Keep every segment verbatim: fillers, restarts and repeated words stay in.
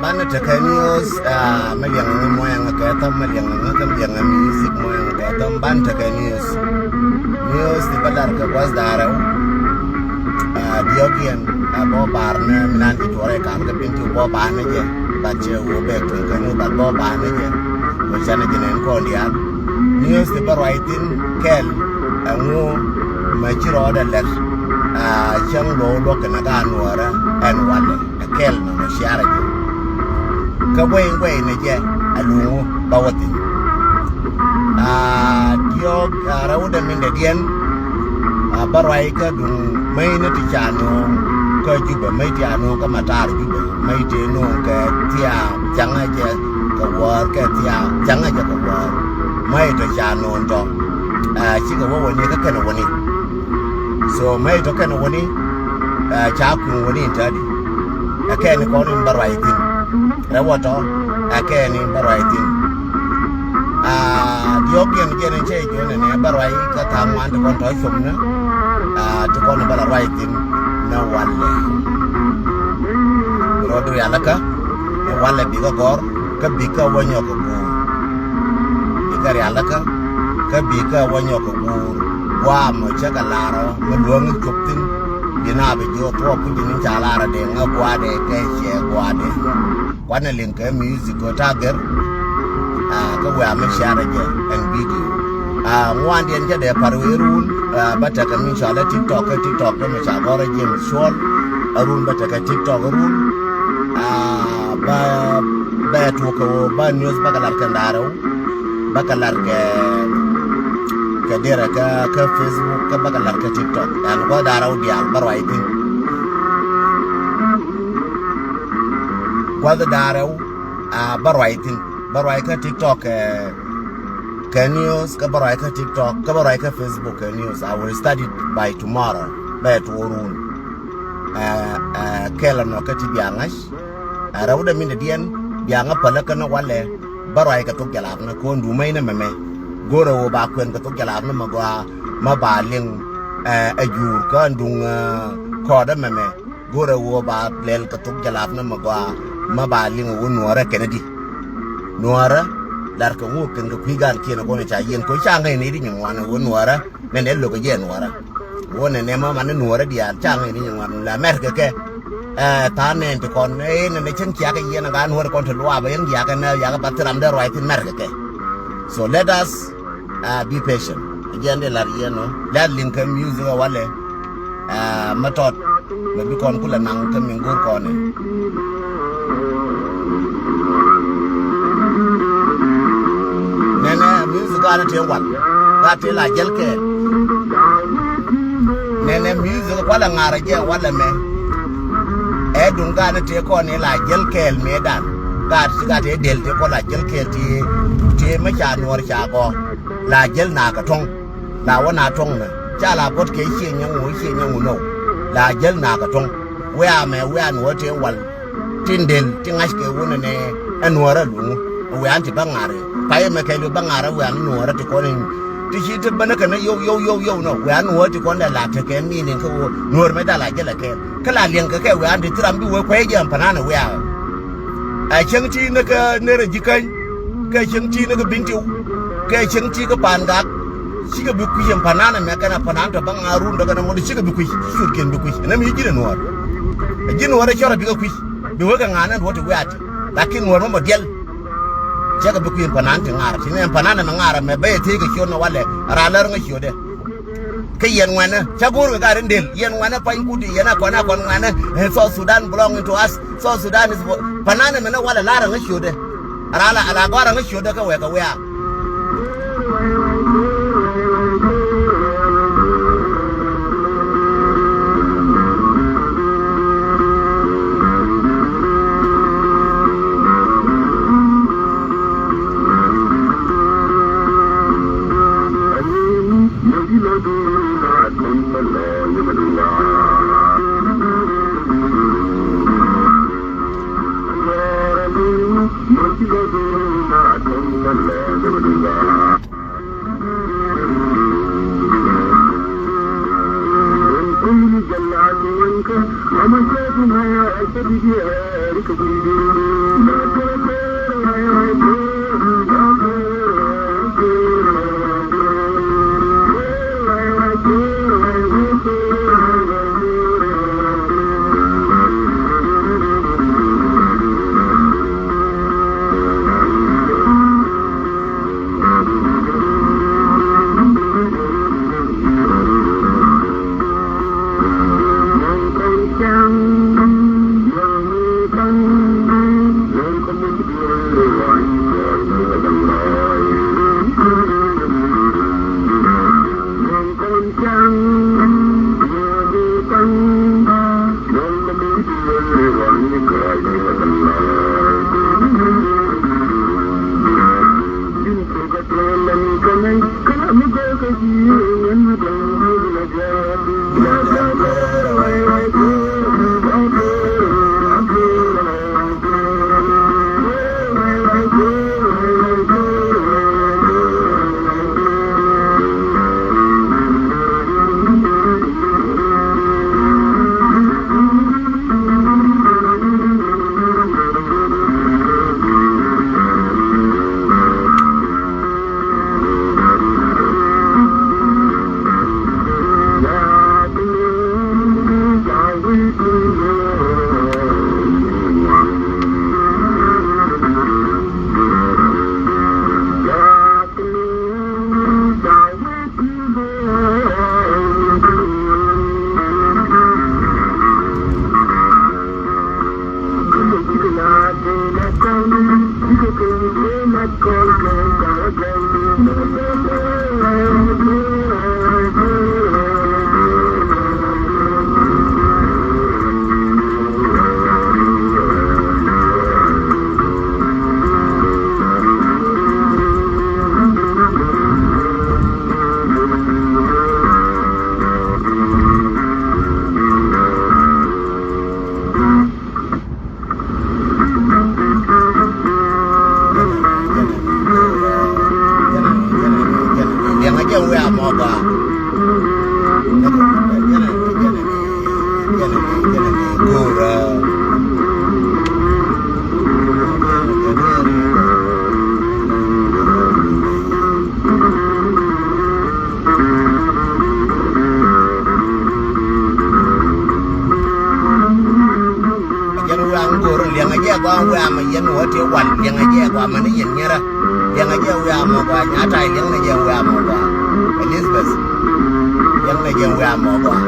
Banɛ tekɛ news, mi liɛŋ ni mɔyɛŋ kɛ thɔm, mi liɛŋ ni kɛ liɛŋ ni music mɔyɛŋ kɛ thɔm, banɛ tekɛ news. News ti bä lar kɛ gua̱th da̱rɛ. Diɔ̱k yɛn bä bar ni mi nan ti tuɔrɛ kan kɛ bin ti bä bar ni jɛ. Bat cɛ wä bɛ tuɔrɛ kɛ ni bat bä bar ni jɛ. Wä canɛ jɛ nɛn kɔn diaal. News ti bä ruac thin kɛl ɛŋu mɛ ci rɔɔdɛ lɛr. Cäŋ luɔk luɔk kɛ ni ka nuɔrɛ ɛn walɛ. Ɛ kɛl nɔmɔ ciarɛ jɛ. Kä guɛy guɛy ni jɛ ɛ luŋu bä wä thin. Diɔ̱k rɛwdɛ min dɛ diɛn. Bä ruac kä duŋ mäy ni ti ca nööŋ kä Jubɛ, mäy ti a nööŋ kä matar Jubɛ, mäy ti nööŋ kɛ thiaŋ thiaŋä jɛ kɛ wäär kɛ thiaŋ thiaŋä jɛ kɛ wäär. Mäy tɔ ca nööŋ tɔ cikɛ wä wäni kä kɛnɛ wäni. So mäy tɔ kɛnɛ wäni ca kui̱n wäni in tädi. Ɛ kɛɛni kɔn in bä ruac thin. Rɛwä tɔ ɛ kɛɛni bä ruac thin. Diɔ̱k yɛn jɛn in cɛ jiɔn in ɛ bä ruac kä tha̱a̱ŋ ŋuan ti kɔn tɔ com ni. Ti kɔn bä la ruac thin ni walɛ. Rɔɔd rialikä ni walɛ bikä gɔr kä bikä wä nyɔk kɛ guur. Bikä rialikä kä bikä wä nyɔk kɛ guur. Guam cä kɛ larɔ mi luäŋ cop thin. Bi na bi jiɔ thuɔk kuc ni ca larɔ dee ŋä gua̱dɛ kɛ cɛ gua̱dɛ. Kuanɛ liŋ kɛ music kɛ ta̱a̱ gɛr. Kä wiaa mi ciarɛ jɛ ɛn video. Ŋuandiɛn cä dee par wee run. Bä tekɛ mi cɔalɛ TikTok kɛ TikTok kɛ mi ca gɔrɛ James Cuɔl. Ɛ run bä tekɛ TikTok ɛ run. Bä bɛ tuɔk kɛ wä bä news bä kɛ lar kɛ ndaarɛ wä. Bä kɛ lar kɛ kɛ derɛ kä kä Facebook kä bä kɛ lar kɛ TikTok. Ɛn gua̱th da̱rɛ wä diaal bä ruac thin. Gua̱th da̱rɛ wä bä ruac thin. Bä ruac kä TikTok kɛ news kä bä ruac kä TikTok kä bä ruac kä Facebook kɛ news. I will start it by tomorrow. Bɛ tuɔɔrun. Kɛl ɛnɔ kä ti bia ŋa̱c. Rɛwdɛ min dɛ diɛn bia ŋä pälä kä ni walɛ. Bä ruac kɛ thok jɛ lap ni ko̱n dumäc ni mɛmɛ. Go̱rɛ ɣöö ba kuɛn kɛ thok jɛ lap ni mɛ gɔaa. Mä ba liŋ ɛ jur kä duŋ kɔɔdä mɛmɛ. Go̱rɛ ɣöö ba lɛl kɛ thok jɛ lap ni mɛ gɔaa. Mä ba liŋ ɣöö nuɔɔrä kɛn di. Nuɔɔrä lar kɛ ŋuɔk kɛn kɛ kui̱ gan kiɛn kɔn ca yiɛn ko̱ ca ŋäc ni di nyin ŋuan ɣöö nuɔɔrä. Nɛnɛ lo̱k jɛ nuɔɔrä. Wä nɛnɛ ma man ni nuɔɔrä diaal ca ŋäc ni nyin ŋuan la mɛr kɛ kɛ. Ɛ tha̱a̱ŋ nɛn ti kɔn ɛ nɛnɛ cäŋ ciakɛ yiɛn ɛ gaa nuɔɔrä kɔn ti luaabä yɛn yakɛ nɛ yakɛ bath ti ram dee ruac thin mɛr kɛ kɛ. So let us be patient. Jɛn dee lar yɛn ɔ lɛt liŋ kɛ music ɛ walɛ. Mɛ tɔt mɛ bi kɔn kulɛ naŋ kä min go̱o̱r kɔn ɛ. Nɛnɛ music ganɛ tëë wal. Gat tëë la jäl kɛɛl. Nɛnɛ music kualɛ ŋa̱rä jɛ walɛ mɛ. Ɛ duŋ ganɛ tëë kɔn ɛ la jäl kɛɛl mëëdan. Gat ci gat tëë del tëë kɔn la jäl kɛɛl tëë tëë mɛ ca nuɔr ca gɔɔ. La jäl nakä tuɔ̱ŋ. La wä na tuɔ̱ŋ mɛ ca la buɔ̱t kɛ ciɛ nyɛŋ wä ciɛ nyɛŋ wä nɔw. La jäl nakä tuɔ̱ŋ. Wiaa mɛ wiaa ni wä tëë wal. Tin del ti ŋa̱c kɛ wä nɛnɛ ɛ nuɔrä luŋ. Wiaa ni ti bä ŋa̱r i̱ pay mɛ kɛɛl wä bä ŋa̱r ɛ wiaa ni nuɔrä ti kɔn in. Ti ci ti bänä kɛn ɛ yow yow yow yow nɔ wiaa nuɔrä ti kɔn dɛ la tekɛ mi̱i̱n in kä wä nuɔr mɛ dal a jäl ɛ kɛɛl. Kä la liɛŋ kɛ kɛ wiaa ni ti ram bi wä kuɛy jɛ ɛn panan ɛ wiaa. Ɛ cäŋ ti ni kä ner ɛ ji̱ käny. Kɛ cieŋ ti ni kɛ bin tiu kɛ cieŋ ti kɛ pan gak. Cikɛ bi kui̱c ɛn panan ɛmɛ kɛn a panan tɔ bä ŋa̱a̱ run tɔ kɛn a ŋuɔ̱t cikɛ bi kui̱c ci ciötkiɛn bi kui̱c ɛn ɛm yi ji̱n ɛ nuɔɔr. Ɛ ji̱n nuɔɔr ɛ cɔr ɛ bikɛ kui̱c bi wek kɛ ŋa̱a̱n ɛn ruɔ̱t ti wiaat. Lakin nuɔɔr mɛ mɔ diɛl. Cɛ kɛ bi kui̱c ɛn panan ti ŋa̱a̱r ti ni ɛn panan ɛmɛ ŋa̱a̱r ɛmɛ bä yɛ thiec kɛ ciöt ni walɛ ɛ raar lär ŋä ciötdɛ. Kä yɛn ŋuɛnä ca go̱o̱r kɛ gat in del yɛn ŋuɛnä pany kuti yɛn a kɔn a kɔn ŋuɛnä. South Sudan belong to us. South Sudan is panan ɛmɛnɛ walɛ lar aŋä ciötdɛ. Ala ala gɔr aŋä ciötdɛ kä wɛɛk kɛ wiaa. Jɛn wiaa mi go̱o̱r liɛŋɛ jɛ gɔaa wiaa mi yɛn wä ti wal liɛŋɛ jɛ gɔaa mɛn ni yɛn nyɛrä. Liɛŋɛ jɛ wiaa mɔ gɔaa nyaatay liɛŋɛ jɛ wiaa mɔ gɔaa. Elizabeth. Liɛŋɛ jɛ wiaa mɔ gɔaa.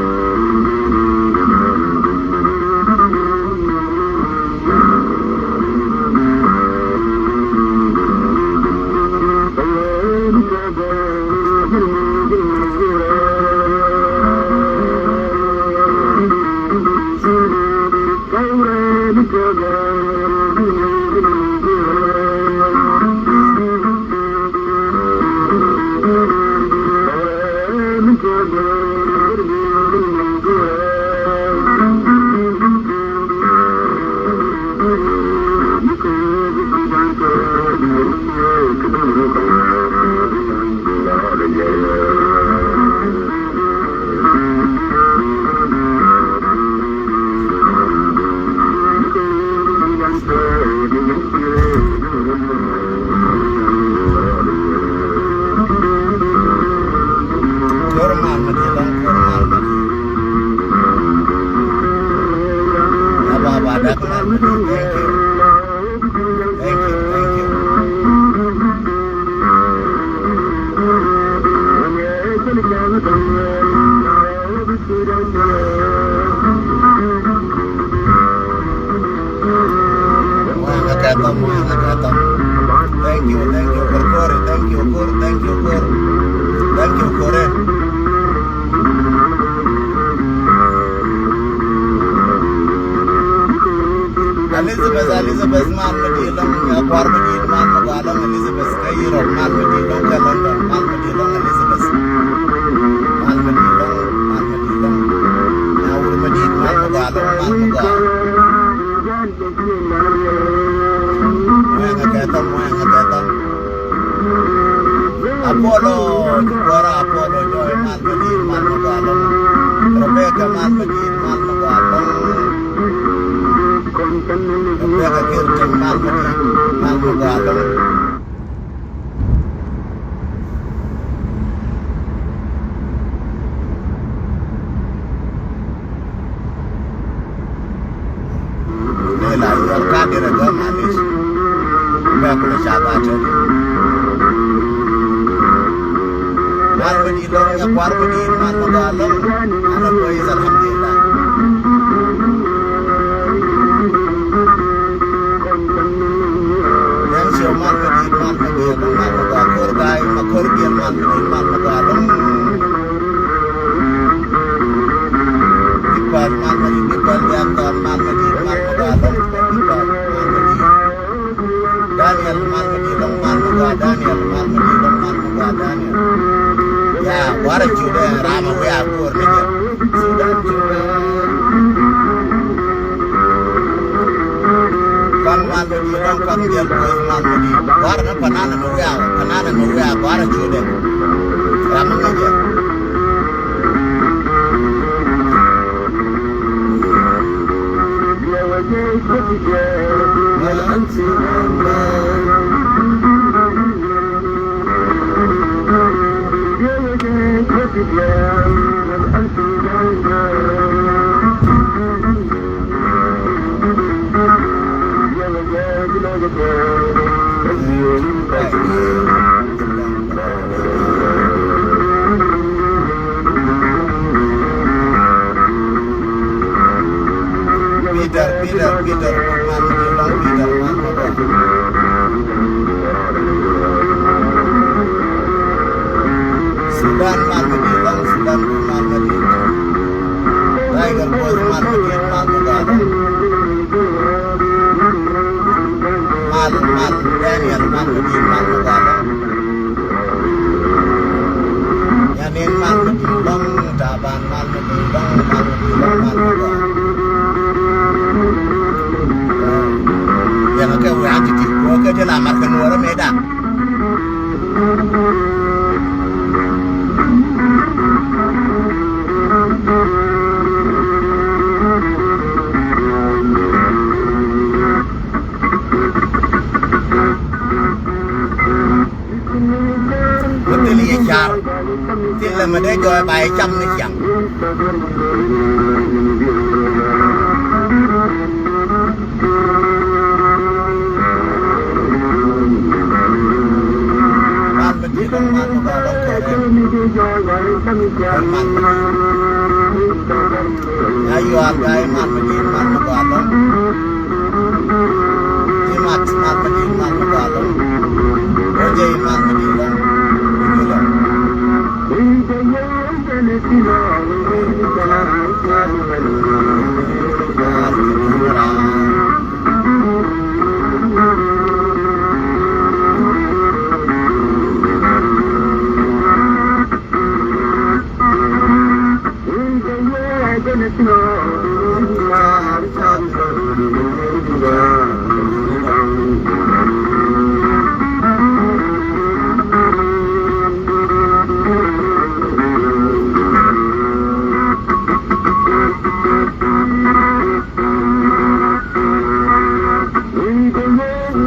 Kor mal ma di lɔŋ, kor mal ma di. Ya ba ba dak mal ma di. Thank you. Thank you, thank you. Ŋuɛ̈ɛ̈ŋä kɛ thɔm, ŋuɛ̈ɛ̈ŋä kɛ thɔm. Thank you, thank you, Kor Kor, thank you, Kor, thank you, Kor. Thank you, Kor. Elizabeth, Elizabeth, mal mi di̱i̱t lɔ̱ŋ, ɛ kua̱r mi di̱i̱t, mal mi gɔaa lɔ̱ŋ, Elizabeth, kä Europe, mal mi di̱i̱t lɔ̱ŋ, kä London, mal mi di̱i̱t lɔ̱ŋ, Elizabeth. Mal mi di̱i̱t lɔ̱ŋ, mal mi di̱i̱t lɔ̱ŋ. Ɛ wur mi di̱i̱t, mal mi gɔaa lɔ̱ŋ, mal mi gɔaa. Apollo, Jukora Apollo, Joy Mal Madin, Mal Magalong. Rebecca Mal Madin, Mal Magalong. Rebecca Kirtin, Mal Madin, Mal Magalong. Ni la yuɔr ka dirɛ gɔ̱ malic. Bɛ kulɛ ca ba tɛn. Mar mi di lɔŋ ya kuar mi di mar mi ba lɔŋ. Ana kuɛ is alhamdulillah. Yan cio mal mi di̱i̱t mal mi di̱i̱t mal mi gɔaa ko̱r ga̱a̱y ma ko̱r diɛn mal mi di̱i̱t mal mi gɔaa lɔ̱ŋ. I̱ kua̱r mal mi di̱i̱t i̱ kua̱r diaal gɔaa mal mi di̱i̱t mal mi gɔaa lɔ̱ŋ. I̱ kua̱r mal mi di̱i̱t. Daniel mal mi di̱i̱t lɔ̱ŋ mal mi gɔaa Daniel mal mi di̱i̱t lɔ̱ŋ mal mi gɔaa Daniel. Ya, warɛ cu dee ram a wiaa go̱o̱r ni jɛ. Sudan cu dee. Kɔn mal mi di̱i̱t lɔ̱ŋ kɔn jɛl kuoth mal mi di̱i̱t. Warɛ ni panana mi wiaa, panana mi wiaa, warɛ cu dee. Ram mi jɛ. Peter, Peter, Peter, man mi lɔŋ Peter, man mi lɔŋ. Sudan, man mi lɔŋ Sudan, man mi lɔŋ. Tiger Boys, man mi lɔŋ, man mi lɔŋ. Mal, mal, Daniel, man mi lɔŋ, man mi lɔŋ. Nyanin mal mi di̱i̱t lɔ̱ŋ, Taban mal mi di̱i̱t lɔ̱ŋ, mal mi di̱i̱t lɔ̱ŋ, mal mi di̱i̱t lɔ̱ŋ. Yɛn kɛ wee a ti̱ti̱, wee kɛ ti la mar kɛ nuɔɔrä mëë dak. Wä thil yɛ car. Thil lɛ mɛ dee jɔɔy ba yɛ cam ni ciaŋ. Mal mi di̱i̱t lɔ̱ŋ mal mi gɔaa lɔ̱ŋ kɔrɛ. Mal mi di̱i̱t. Ya yual gaa i̱ mal mi di̱i̱t mal mi gɔaa lɔ̱ŋ. I̱ mat mal mi di̱i̱t mal mi gɔaa lɔ̱ŋ. Wä jɛ i̱ mal mi di̱i̱t lɔ̱ŋ. I̱ lɔ̱ŋ.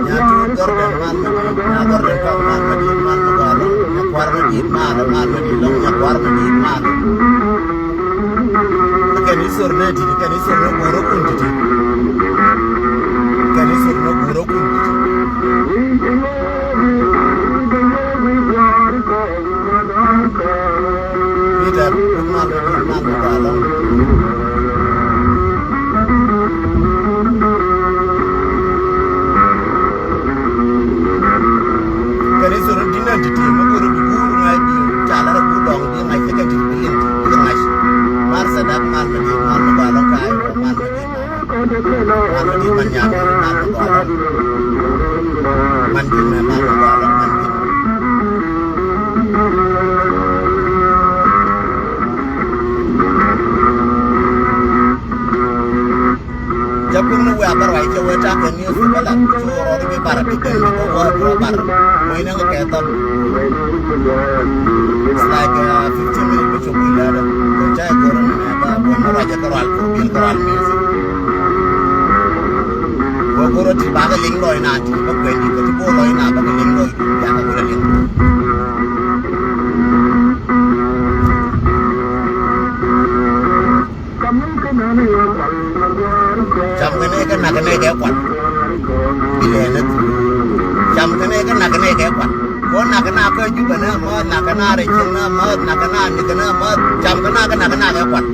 Nya̱tuut Gɔrdɛn mal mi di̱i̱t, Nya̱ Gɔrdɛn kɔk mal mi di̱i̱t, mal mi gɔaa lɔ̱ŋ, Nya̱ Kua̱r mi di̱i̱t, mal mi di̱i̱t lɔ̱ŋ, Nya̱ Kua̱r mi di̱i̱t mal. Kɛn i̱ thor ni ti̱ti̱, kɛn i̱ thor ni guurä kun ti̱ti̱. Kɛn i̱ thor ni guurä kun ti̱ti̱. Peter, mal mi di̱i̱t, mal mi gɔaa lɔ̱ŋ. Kɛn i̱ thor ni di̱t nɛn ti̱ti̱, mi go̱o̱r i̱ bi guur ŋa̱c bi ca lär i̱ guur dɔ̱ŋ bi ŋa̱c, kɛ ti̱ti̱ bi liŋ ti̱ti̱ bi ŋa̱c. Mar Thadak mal mi di̱i̱t, mal mi gɔaa lɔ̱ŋ, Ka̱a̱c Wä mal mi di̱i̱t. Mal mi di̱i̱t, man nya̱a̱ mal mi gɔaa lɔ̱ŋ. Man di̱i̱t mɛ mal mi gɔaa lɔ̱ŋ, man di̱i̱t. Jɛ Kun ni wia bar wa ice weta kɛ ni su bala su rɔ ri bi bar bi ben bi wä bro bar. Wai na kɛ thɔn. It's like uh, fifteen minutes bi cu kui̱ lɛ dɛ. Kun ca i̱ go̱r ni nɛ ba buen ma ruac kɛ rual ku bil kɛ rual music. Wä go̱r ti ba kɛ liŋ lɔy na ti ba kuɛn di kɛ ti bo lɔy na ba kɛ liŋ lɔy di ya kɛ go̱r liŋ. Cam kɛ nɛ kɛ nak kɛ nɛ kɛ kuan. Bi lɛ nɛ. Cam kɛ nɛ kɛ nak kɛ nɛ kɛ kuan. Kɔ nak kɛ na kä Jubɛ nɛ mäth, nak kɛ na Rɛcieŋ nɛ mäth, nak kɛ na Nikɛ nɛ mäth. Cam kɛ na kɛ nak kɛ na kɛ kuan.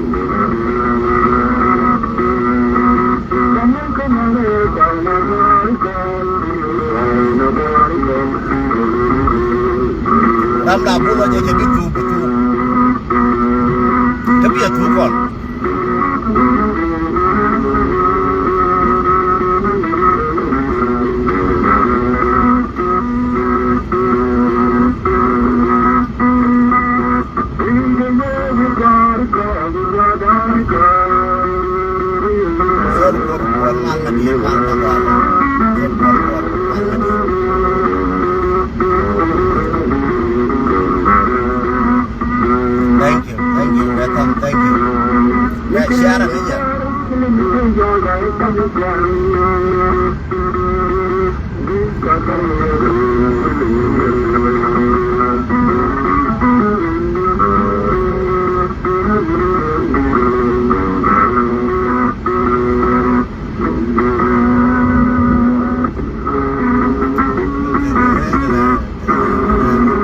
Ram la bulɔ jɛ jɛ bi thuk bi thuk. Kä bi a thuk kɔn. Thank you, thank you, welcome, thank you. Ya, share ni jɛ.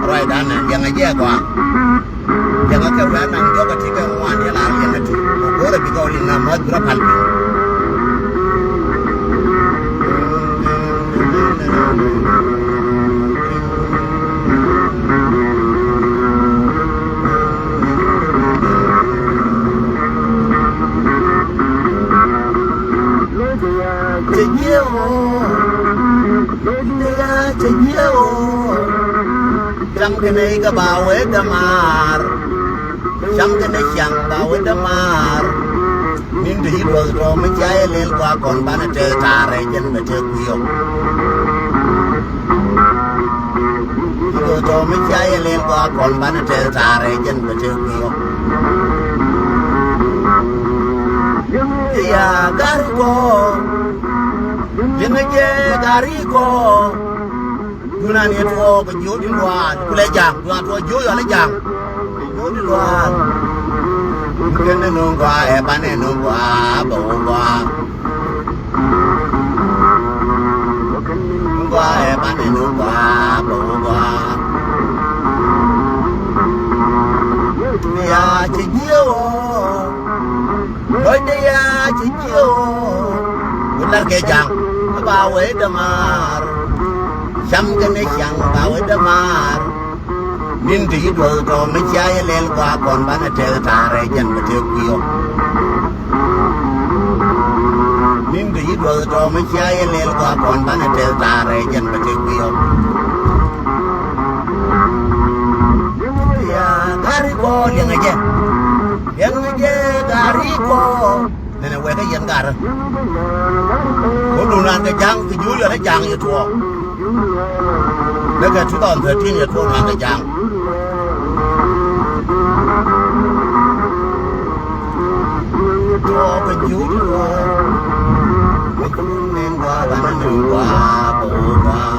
Ruacdan ɛ liɛŋɛ jɛ gɔaa. Liɛŋɛ kɛ wee naŋ jɔk ɛ ti kɛ ŋuan yɛ la liɛŋɛ ti. Kɛ go̱rɛ bikɛ wä liŋ na mäth bi rɔ pal piny. Cɛ jiɛ wä. Cɛ jiɛ wä. Cam kɛnɛ ikɛ ba wee dämaar. Cam kɛnɛ ciaŋ ba wee dämaar. Ni̱n te yi duɔth tɔ̱ mi cia yɛ lɛl gɔaa kɔn banɛ tɛth taarɛ jɛn bɛ tëë kui̱ ɔ. Yi duɔth tɔ̱ mi cia yɛ lɛl gɔaa kɔn banɛ tɛth taarɛ jɛn bɛ tëë kui̱ ɔ. Iya gari kɔ. Liŋɛ jɛ gari kɔ. Dunan yɛ tuɔɔk kɛ jiöödi luaal kulɛ ja̱a̱ŋ, dunan tuɔɔk jiöödi luaal. Jiöödi luaal. Kɛn ni nuŋ gɔaa ɛ banɛ nuŋ gɔaa bɛ wä gɔaa. Nuŋ gɔaa ɛ banɛ nuŋ gɔaa bɛ wä gɔaa. Yaa cɛ jiɛ wä. Lɔcdɛ yaa ci jiö. Ku lar kɛ ja̱ŋ a ba wee dämaar. Cam kɛnɛ ciaŋ ba wee dämaar. Ni̱n te yi duɔth tɔ̱ mi cia yɛ lɛl gɔaa kɔn banɛ tɛth taarɛ jɛn bɛ tëë kui̱ ɔ. Ni̱n te yi duɔth tɔ̱ mi cia yɛ lɛl gɔaa kɔn banɛ tɛth taarɛ jɛn bɛ tëë kui̱ ɔ. Yaa gari kɔ liɛŋɛ jɛ. Yɛn mi jɛ gari kɔ. Nɛnɛ wɛkɛ yɛn garä. Ko dunan kɛ ja̱ŋ kɛ juul yɔn ɛ ja̱ŋ yɛ tuɔɔk. Lɛ kɛ two thousand thirteen yɛ tuɔɔk nan kɛ ja̱ŋ. Tuɔɔk kɛ juul tuɔɔk. Kɛ juul nɛn gɔaa banɛ nɛn gɔaa bɛ wä gɔaa.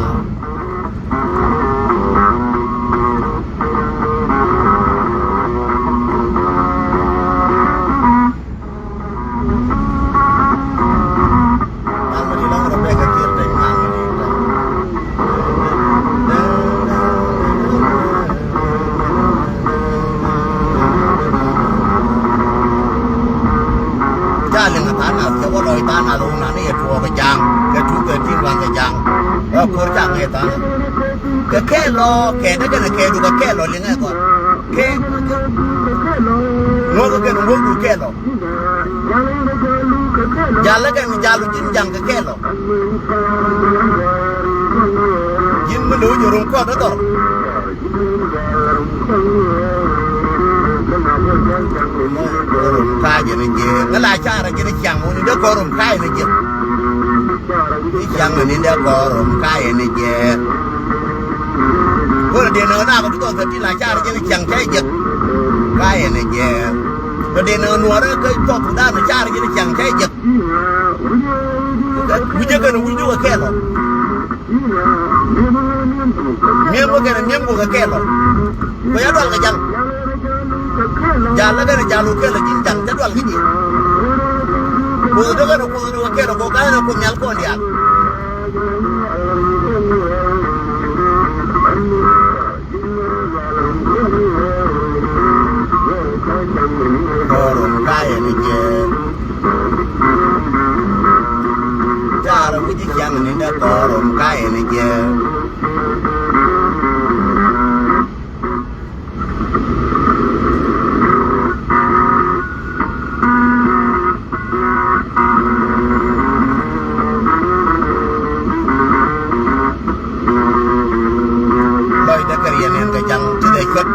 Ca liŋ a tha̱a̱ŋ nath cɛ wä lɔc tha̱a̱ŋ nath wä nath ni yɛ tuɔɔk kɛ ja̱a̱ŋ kɛ tuth kɛ ti̱i̱n wan kɛ ja̱a̱ŋ. Ɛ ko̱r ca ŋɛc tha̱a̱ŋ nath. Kɛ kɛɛl lɔ kɛɛt ɛ kɛnɛ kɛɛt du kɛ kɛɛl lɔ liŋɛ kɔn. Kɛ ŋuɔ̱k kɛ kɛn ŋuɔ̱k du kɛɛl lɔ. Jalä kɛn jalu ji̱n jaŋ kɛ kɛɛl ɔ. Ji̱n mi lo̱c jɛ rum kuɔth ɛ dhɔr. Rum ka̱a̱c jɛ ni jiɛ ŋä la carɛ jɛ ni ciaŋ wuni dee kɔn rum ka̱a̱c ni jiɛ. I̱ ciaŋ ni dee kɔɔr rom ka yɛn i̱ jɛɛr. Wä rɔ diɛn ɛ ɣän a kɛ two thousand thirteen la car ji̱n i̱ ciaŋ cä jek ka yɛn i̱ jɛɛr. Rɔ diɛn ɛ ɣän nuɔrɛ kä South Sudan car ji̱n i̱ ciaŋ cä jek. Wi̱cä kɛn wi̱c dukɛ kɛɛl ɔ. Mi̱em wä kɛn mi̱em wä kɛ kɛɛl ɔ. Kɔ ya dual kɛ jaŋ. Jal lä kɛn jal wä kɛɛl ɔ ji̱n jaŋ cä dual kɛ ji̱. Kuoth dee kɛn kuoth dee wä kɛɛl ɔ kɔ ga̱a̱n ɔ kuoth nhial kɔn diaal. Kɔɔr rom ka yɛn i̱ jɛɛr. Taarä wi̱c i̱ ciaŋ ni dee kɔɔr rom ka yɛn i̱ jɛɛr. Lɔcdä kɛ riɛn ɛn kɛ ja̱ŋ ti dee cuɛt.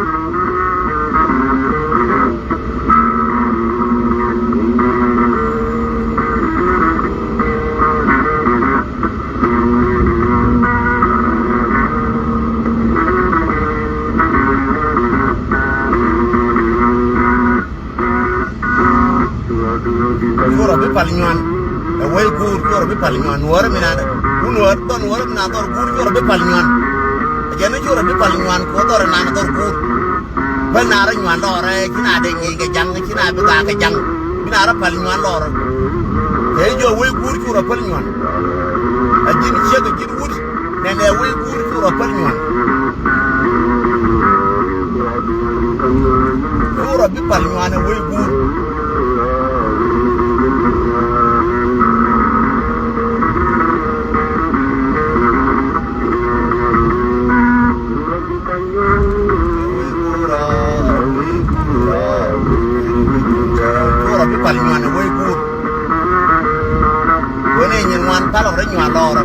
Cu rɔ bi pal nyuan. Ɛ wec guur cu rɔ bi pal nyuan. Nuɔɔr mi naan, ku nuɔɔr dhɔr, nuɔɔr mi naan dhɔr guur cu rɔ bi pal nyuan. Ɛ jɛn ni cu rɔ bi pal nyuan, ku dhɔr naan dhɔr guur. Päl naar nyuan lɔɔrɛ, ci na dee nyieny kɛ ja̱ŋ, ci na bi gaak kɛ ja̱ŋ. Bi naar päl nyuan lɔɔrɛ. Kɛ jɔ wec guur cu rɔ päl nyuan. Ɛ ji̱n ciek, ɛ ji̱n wut. Nɛnɛ wec guur cu rɔ päl nyuan. Cu rɔ bi pal nyuan ɛ wec guur. Cu rɔ bi pal nyuan ɛ wec guur. Wen i̱ nyin ŋuan pal ɔ rɔ nyuan lɔɔr ɔ.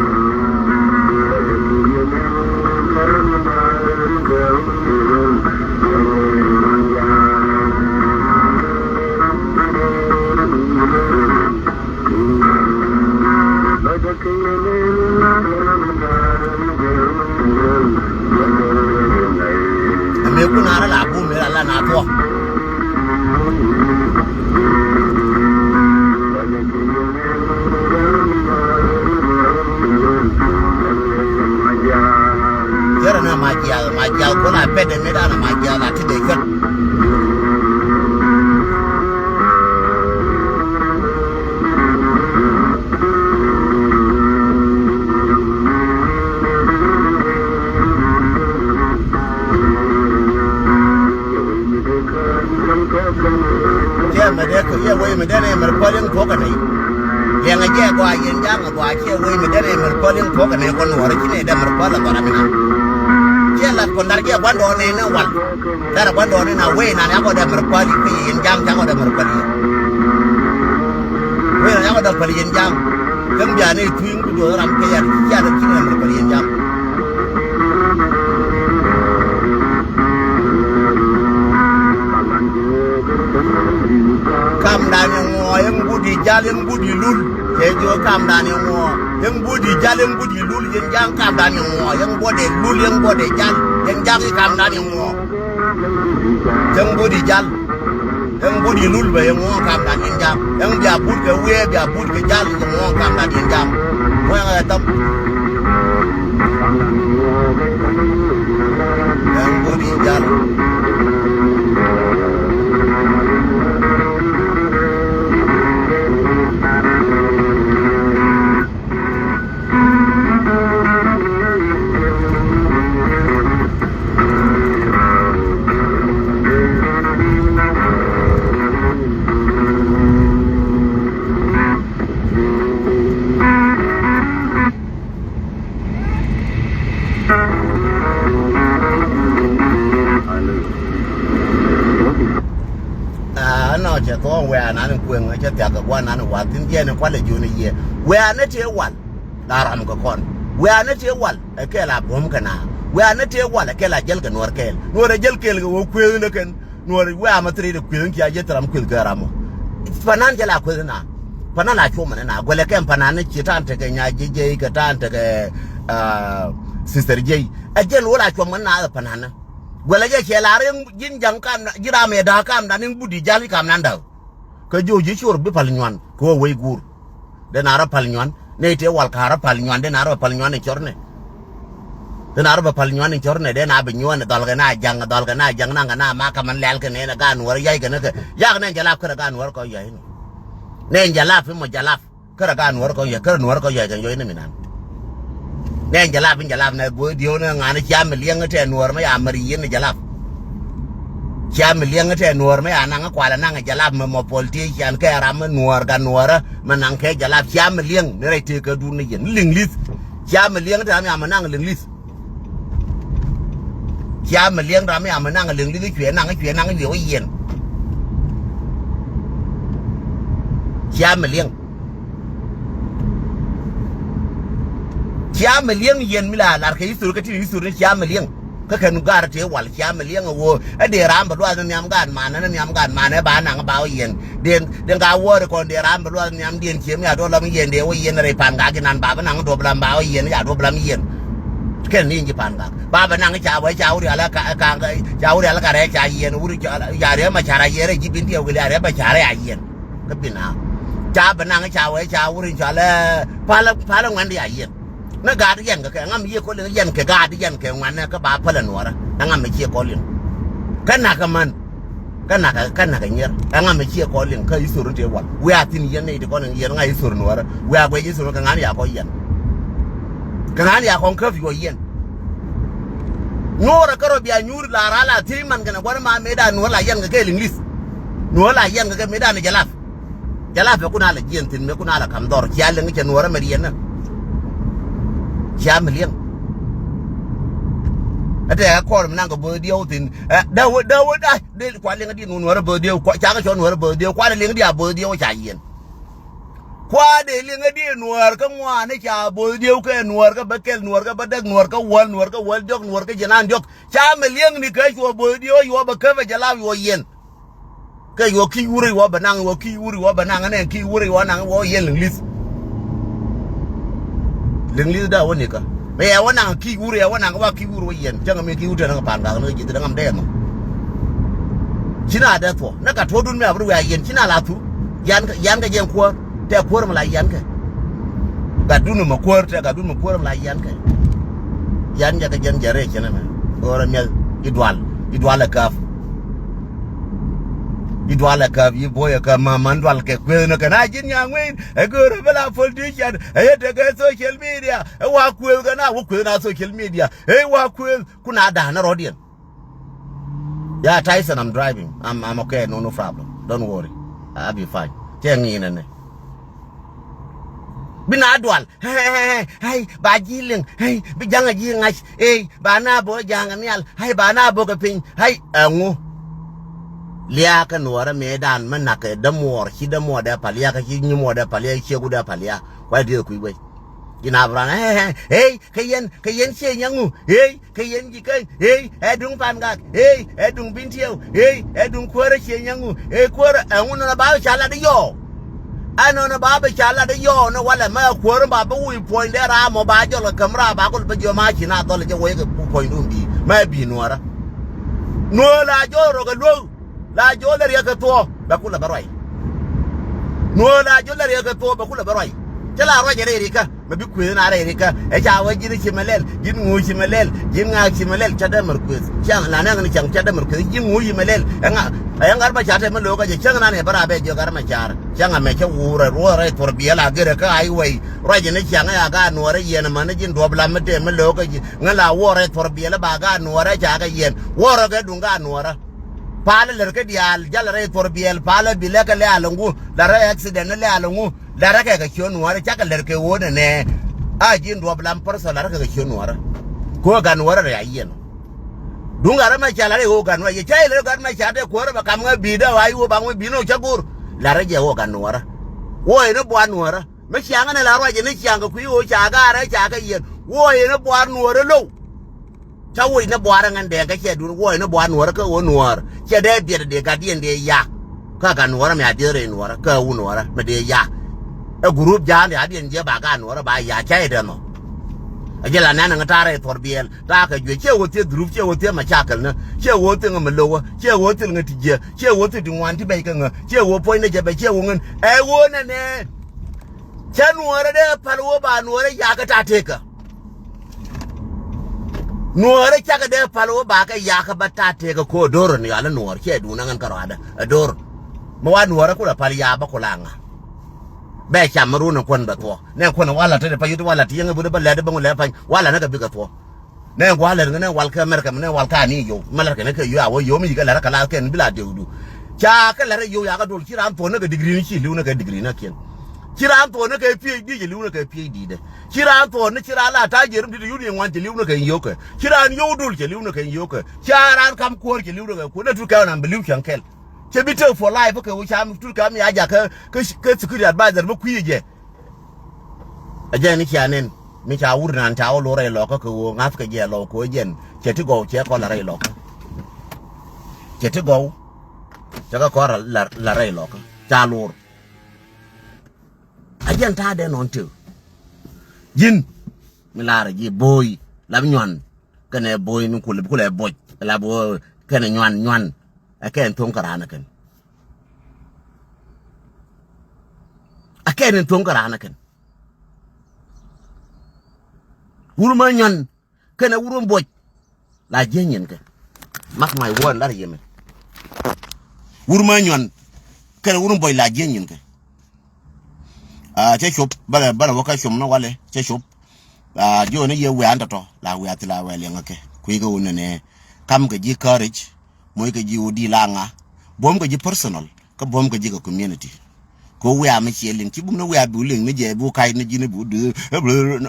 Ɛ mëë kun a rɔ la bum mi la la na thuɔk. Cɛ rɛ ni ma jial, ma jial kun a pɛt ɛ mi dan ma jial a ti dee cuɛt. Ciɛ mɛ dee kɛ, ciɛ wec mɛ dee nɛ mɛ rɛ päl in tuɔk kɛ nɛy. Liɛŋɛ jɛ gɔaa yɛn ja̱a̱ŋ ɛ gɔaa, ciɛ wec mɛ dee nɛ mɛ rɛ päl in tuɔk kɛ nɛy kɔn nuɔɔrɛ ci nɛ dee mɛ rɛ päl ɛ gɔaa ram inɔ. Ciɛ lat kɔn lar jɛ gua̱ndɔɔŋ nɛ nɛ wal. Lar gua̱ndɔɔŋ nɛ na wec nan yakɔ dee mɛ rɛ päl in, kɛ yɛn ja̱a̱ŋ cakɔ dee mɛ rɛ päl in. Wec nan yakɔ dee päl yɛn ja̱a̱ŋ. Kä mi bia nɛ tui̱ mi bi duɔth ram kɛ yat ci cat ci nɛ mɛ rɛ päl yɛn ja̱a̱ŋ. Kamdan yɛ ŋuɔ, yɛn budi jal, yɛn budi lul. Cɛ jiök kamdan yɛ ŋuɔ, yɛn budi jal, yɛn budi lul, yɛn ja̱a̱ŋ kamdan yɛ ŋuɔ, yɛn budi lul, yɛn budi jal, yɛn ja̱a̱ŋ i̱ kamdan yɛ ŋuɔ. Yɛn budi jal. Yɛn budi lul bɛ yɛ ŋuɔ kamdan yɛn ja̱a̱ŋ. Yɛn bia but kɛ wiee, bia but kɛ jal, yɛ ŋuɔ kamdan yɛn ja̱a̱ŋ. Ŋuɛŋɛ ɛ thäm. Yɛn budi jal. Aa, ɛnɔ cɛ thuɔ̱ɔ̱ŋ wɛ̈ɛ̈ nan in kueŋ, cɛ thia̱k kɛ gua̱n nan in wath thi̱n jiɛɛn in kualɛ jiön i̱ yiëë. Wɛ̈ɛ̈ ni tëë wal la ram kɛ kɔn. Wɛ̈ɛ̈ ni tëë wal ɛ kɛl a buɔ̱m kɛ na. Wɛ̈ɛ̈ ni tëë wal ɛ kɛl a jäl kɛ nuɔr kɛɛl. Nuɔr ɛ jäl kɛɛl kɛ ɣöö kuëëth ni kɛn. Nuɔr wɛ̈ɛ̈ ma thiri de kuëëth ni cia jɛ thil ram kuëëth kɛ ram ɔ. Panan cɛ la kuëëth na. Panä la cuɔmɛ ni na guɛlɛ kɛn pananä ci ta̱a̱n tekɛ nya ji̱ jiɛc kɛ ta̱a̱n tekɛ, ah, sister jiɛc. Ɛ jɛn wä la cuɔmɛ ni na ɛ pananä. Guɛlɛ jɛ cɛ lar ji̱n ja̱ŋ kam ji̱ ram ɛ da̱a̱ kamdan in but i̱ jal i̱ kamdan da̱a̱. Kä ji̱ ɣöö ji̱ cor bi pal nyuan kɛ ɣöö wec guur. Den a rɔ pal nyuan nɛy tëë wal ka rɔ pal nyuan den a rɔ pal nyuan in cɔrnɛ. Thin a rɔ bɛ pal nyuan in cɔr nɛ dee na bi nyuan in dhɔl kɛ na jaŋ dhɔl kɛ na jaŋ naŋ kɛ na ma kɛ man lɛl kɛ nɛn a gaat nuɔr yac kɛ nɛ kɛ yak nɛn jɛ lap kärɛ gaat nuɔr kɔ yac ni. Nɛn jɛ lap in mɔ jɛ lap kärɛ gaat nuɔr kɔ yac kärɛ nuɔr kɔ yac kɛ yɔc ni mi nan. Nɛn jɛ lap in jɛ lap nɛ guɔ dieu ni ŋan cia mi liɛŋ tɛ nuɔr mɛ ya mɛr yin ni jɛ lap. Cia mi liɛŋ tɛ nuɔr mɛ ya naŋ kualɛ naŋ jɛ lap mɛ mɔ politician kɛ ram mɛ nuɔr gat nuɔr mɛ naŋ kɛ jɛ lap cia mi liɛŋ ni rɛy tëë kɛ dun ni yɛn liŋ lith. Cia mi liɛŋ tɛ ram ya mɛ naŋ liŋ lith. Cia mi liɛŋ ram ya mɛ naŋ liŋ liŋ cuɛ naŋ cuɛ naŋ cuɛ wä yɛn. Cia mi liɛŋ. Cia mi liɛŋ yɛn mi la lar kɛ history kä ti history ni cia mi liɛŋ. Kä kɛn gar tëë wal cia mi liɛŋ a woo ɛ dee ram bɛ luath ni nhiam gaat manɛ ni nhiam gaat manɛ ba naŋ ba wä yɛn. Den den ka wäri kɔn dee ram bɛ luath nhiam diɛn cie mi a duɔp lam yɛn dee wä yɛn rɛy pan ka ginan ba bä naŋ duɔp lam ba wä yɛn ya duɔp lam yɛn. Kɛn ni ji̱ pan ka ba bä naŋ ca wä ca wä rial ka ka ca wä rial ka rɛ ca yɛn wuri ca rɛ ma ca ra yɛn rɛ ji̱ bin tiɛw gili a rɛ ba ca rɛ a yɛn. Kä bin a ca bä naŋ ca wä ca wuri ca lɛ palä palä ŋuɛn di a yɛn. Ni gaat yɛn kɛ kɛ ŋam yiëë kɔliŋ yɛn kɛ gaat yɛn kɛ ŋuanɛ kä ba pälɛ nuɔrä. Ɛŋam mi ciɛ kɔliŋ. Kä nakä män. Kä nakä kä nakä nyier. Ɛŋam mi ciɛ kɔliŋ kä isor ni tëë wal. Wiaa thin yɛn ni ti kɔliŋ yɛn ŋa isor nuɔrä. Wiaa guɛc isor kɛ ŋa̱n ya kɔ yɛn. Kɛ ŋa̱n ya kɔn käp yuɔ yɛn. Nyuurä kärɔ bia nyuur la raa la thiec man kɛnɛ gua̱n ma mëëdan nuɔ̱ɔ̱r la yɛn kɛ kɛ liŋ lith. Nuɔ̱ɔ̱r la yɛn kɛ kɛ mëëdan ni jɛ lap. Jɛ lap pɛ kun a lɛ jiɛn thi̱n mëë kun a lɛ kam dhɔr cia liŋ cɛ nuɔ̱ɔ̱r ɛmɛ riɛn nä. Cia mi liɛŋ. Ɛ tɛ ɛ kɔr mi naŋ kɛ bo̱o̱th diɛw thi̱n ɛ däwä däwä da̱ dee kua liŋ di nuɔ̱ɔ̱r bo̱o̱th diɛw kua ca kɛ cɔ nuɔ̱ɔ̱r bo̱o̱th diɛw kua lɛ liŋ di a bo̱o̱th diɛw ca yiɛn. Kua̱r dee liŋä diɛ nuäär kä ŋuan i̱ ca bo̱o̱th dieu kɛ nuäär kä bä kɛl nuäär kä bä däk nuäär kä wäl nuäär kä wäl diɔ̱k nuäär kä jiɛn an diɔ̱k. Ca mɛ liɛŋni kä cuɔ bo̱o̱th dieu cuɔ bä käpɛ jɛ lap cuɔ yiɛn. Kɛ cuɔ ki̱i̱c wurɛ cuɔ bɛ naŋ cuɔ ki̱i̱c wurɛ cuɔ bɛ naŋ nɛn ki̱i̱c wurɛ cuɔ naŋ cuɔ yiɛn liŋ li̱th. Liŋ li̱th da wä nikä. Mɛ yɛ wä naŋ ki̱i̱c wurɛ yɛ wä naŋ wä ki̱i̱c wurɛ wä yiɛn cäŋ mi ki̱i̱c wurɛ naŋ pa̱a̱n gak ni kɛ ji̱th da̱ŋ am dɛɛmɔ. Ci na dee thuɔ ni ka tuɔɔkdun mi a bi ri wiaa yiɛn ci na la thur. Yan kɛ yan kɛ jɛn kuäär tɛ kuäär mi la yan kɛ. Gatdun mi kuäär tɛ gatdun mi kuäär mi la yan kɛ. Yan jɛ kɛ jɛn jɛ rɛy cɛn ɛmɛ. Go̱o̱rɛ miɛth i̱ dual i̱ dual ɛ käp. I̱ dual ɛ käp i̱ bo̱o̱y ɛ käp ma man dual kɛ kuëëth ni kɛ na ji̱n nyaŋ ŋuɛ̈ɛ̈n ɛ go̱o̱rɛ bä la politician ɛ yɛ tekɛ social media ɛ wa kuëëth kɛ na wä kuëëth na social media ɛ wa kuëëth. Kun a da̱a̱n rɔ̱diɛn. Ya Tyson, I'm driving. I'm, I'm okay. No, no problem. Don't worry. I'll be fine. Cɛ ŋi̱i̱n ɛnɛ. Bi na dual. Hey, ba ji̱ liŋ. Hey, bi ja̱ŋ a ji̱ ŋa̱c. Hey, ba na bo̱ ja̱ŋ a nhial. Hey, ba na bo̱ kɛ piny. Hey, ɛŋu. Liakä nuɔrä mëëdan mä nakä dämuɔɔr ci dämuɔɔr dee pal yakä ci nyimuɔɔr dee pal yakä ci ciek wut dee pal yakä. Kuay dieth kui̱ wec. Ji̱n Abraham, hey, hey, hey, kä yɛn, kä yɛn cie nyaŋu, hey, kä yɛn ji̱ käny, hey, ɛ duŋ pa̱n gak, hey, ɛ duŋ bin tiɛw, hey, ɛ duŋ kuäärä cie nyaŋu, hey, kuäärä, ɛŋu nɔnɔ ba bi ca lat i̱ yɔɔ. Ɛ nɔnɔ ba bi ca lat i̱ yɔɔ ni walɛ mɛ kuäärä ba bi wi̱i̱ puɔ̱ny dee ram mɔ ba jɔl kɛ käm ram ba kul bi jiɔ ma ci na dhɔl jɛ wec kɛ puɔ̱nydun bi, mɛ bi nuɔrä. Nuɔɔr la jɔl rɔ kɛ luäk. La jɔl lɛ riɛk kɛ thuɔɔ bɛ kulɛ bä ruac. Nuɔɔr la jɔl lɛ riɛk kɛ thuɔɔ bɛ kulɛ bä ruac. Cä la ruac rɛy rikä mɛ bi kuëth na rɛy rikä. Ɛ ca wee ji̱n ci mɛ lɛl ji̱n ŋuuc ci mɛ lɛl ji̱n ŋaak ci mɛ lɛl ca dämär kuëth. Ciaŋ la nɛŋ ni ciaŋ ca dämär kuëth ji̱n ŋuuc ci mɛ lɛl. Ɛ ŋa ɛ ŋa̱r ma ca tɛ mɛ lo̱o̱k kä jɛ cäŋ nan ɛ bä ra bɛ jiök gat ma car. Cäŋ amɛ cä wuur ɛ ruɔɔr rɛy thuɔr biɛl a gër ɛ kä a iwɛy. Ruac ni ciaŋ ɛ a gaat nuɔɔr ɛ yiɛn ɛmän ji̱n duɔp lam mi tɛm mi lo̱o̱k kä ji̱ ŋä la wuɔɔr rɛy thuɔr biɛl ɛ ba gaat nuɔɔr ɛ ca kɛ yiɛn wuɔɔr ɛ kɛ duŋ gaat nuɔɔr ɛ. Palä lär kä diaal jalä rɛy thuɔr biɛl palä bi lɛ kɛ lɛ alɛ ŋu la rɛy accident ni lɛ alɛ ŋu. La rɛ kɛ kɛ ciö nuɔɔrä cakɛ lär kɛ ɣöö nɛnɛ. A ji̱n duɔp lam pärthɔ la rɛ kɛ kɛ ciö nuɔɔrä. Kɛ ɣöö gat nuɔɔrä rɛy a yiɛn. Duŋ gat rɛ mɛ ca la rɛy ɣöö gat nuɔɔrä yɛ ca ilɛ rɛ gat mɛ ca tɛ kuäärä bɛ kam ŋä bi̱i̱dä a i̱ ɣöö ba ŋuɛ bi̱i̱n ɣöö cä go̱r. La rɛ jɛ ɣöö gat nuɔɔrä. Ɣöö yɛn i̱ buaar nuɔɔrä mɛ ciaŋä nɛ la ruac yɛn i̱ ciaŋ kɛ kui̱ ɣöö ca gaarä ca kɛ yiɛn ɣöö yɛn i̱ buaar nuɔɔrä lo̱w. Ca woc ni buaar ɛŋɛn dɛɛŋ kä ciɛ duun woc ni buaar nuɔɔrä kä ɣöö nuɔɔr ciɛ dee biɛt dee gat diɛn dee yak. Kä gat nuɔɔrä mɛ a dieth rɛy nuɔɔrä kä wu nuɔɔrä mɛ dee yak. Ɛ group ja̱a̱n ya diɛn jiɛ ba gaat Nuɔ̱ɔ̱rä ba ya cä yɛ dee nhɔk. Ɛ jɛ la nɛn ŋä ta̱a̱ rɛy thuɔ̱r biɛl ta̱a̱ kɛ juɛ ciɛ ɣöö thiee dhrup ciɛ ɣöö thiee macakɛl ni ciɛ ɣöö thiee ŋä mi lo̱wä ciɛ ɣöö thil ŋä ti jiɛ ciɛ ɣöö thil ti ŋuan ti bɛc kä ŋä ciɛ ɣöö puɔ̱ny ni jɛ bɛ ciɛ ɣöö ŋän ɛ ɣöö nɛnɛ. Cä Nuɔ̱ɔ̱rä dee päl ɣöö ba Nuɔ̱ɔ̱rä yakä ta̱a̱ tëëkä. Nuɔ̱ɔ̱rä cakɛ dee päl wä bakɛ yakä bä ta̱a̱ tëëkä ko̱ do̱r ni yɔal i̱ Nuɔ̱ɔ̱r ciɛ duun aŋän kä rɔadä ɛ do̱r. Mi wa Nuɔ̱ɔ̱rä kulɛ päl yakä bä kulɛ aŋa. Bɛ cam mi run in kuän bɛ thuɔ̱k nɛ kuän in walɛ te di pa yut walɛ ti yäŋ i̱ buni bä lɛt i̱ bäŋ lɛt pa̱ny walɛ ni kɛ bikɛ thuɔ̱k. Nɛ gua̱a̱ lɛt ŋä nɛ wal kä America mi nɛ wal kä ani yow mi lɛt kɛ ni kɛ yow a wä yow mi yikä lɛt kä lath kɛn bila dewdu. Ca kɛ lɛt i̱ yow yakä dol ci raan thuɔ̱k ni kɛ digri ni ci li̱w ni kɛ digri ni kiɛn. Ci raan thuɔ̱k ni kɛ PhD ci li̱w ni kɛ PhD dɛ. Ci raan thuɔ̱k ni ci raan la ta̱a̱ jiɛr mi di̱t yut ni ŋuan cɛ li̱w ni kɛ yio̱kɛ. Ci raan yio̱w dul cɛ li̱w ni kɛ yio̱kɛ. Ci raan kam kuäär cɛ li̱w ni kɛ kuäär. Ni tut kɛ ɣän am bi li̱w cäŋ kɛl. Cɛ bi tëë for life kɛ ɣöö ca mi tut kɛ ɣän mi a jakä kä, kä security advisor mi kui̱ jɛ. A jɛ ni cia nɛn mi ca wur nan ca wä lo̱r rɛy lɔkä kɛ ɣöö ŋa̱th kɛ jɛ lɔk kɛ ɣöö jɛn cɛ ti gɔw cɛ kɔl a rɛy lɔkä. Cɛ ti gɔw cɛ kɛ kɔl la, la rɛy lɔkä ca lo̱r. A jɛn ta̱a̱ dee nɔn tëë. Ji̱n mi laarä ji̱ bo̱o̱y lap nyuan kɛnɛ bo̱o̱y mi kulɛ kulɛ bo̱c lap ɣöö kɛnɛ nyuan nyuan. Ɛ kɛn tho̱ŋ kä raan ɛ kɛn. Ɛ kɛn in tho̱ŋ kä raan ɛ kɛn. Wur mä nyuan kɛnɛ wur in bo̱c. La jieny nyin kɛ. Mark my word, lar yemɛ. Wur mä nyuan kɛnɛ wur in bo̱c la jieny nyin kɛ. Ah, cɛ cop bälɛ bälɛ wä kä com ni walɛ cɛ cop. Ah, jiɔ ni yɛ wiaa ni tɔtɔ la wiaa thil a wɛɛ liɛŋ kɛ kui̱ kɛ wun nɛnɛ. Kam kɛ ji̱ courage. Moc kɛ ji̱ wä di la ŋa. Buɔ̱m kɛ ji̱ personal. Kä buɔ̱m kɛ ji̱ kɛ community. Kɛ wiaa mi ciɛ liŋ ci bum ni wiaa bi liŋ ni jɛ bi kac ni ji̱ ni bi di.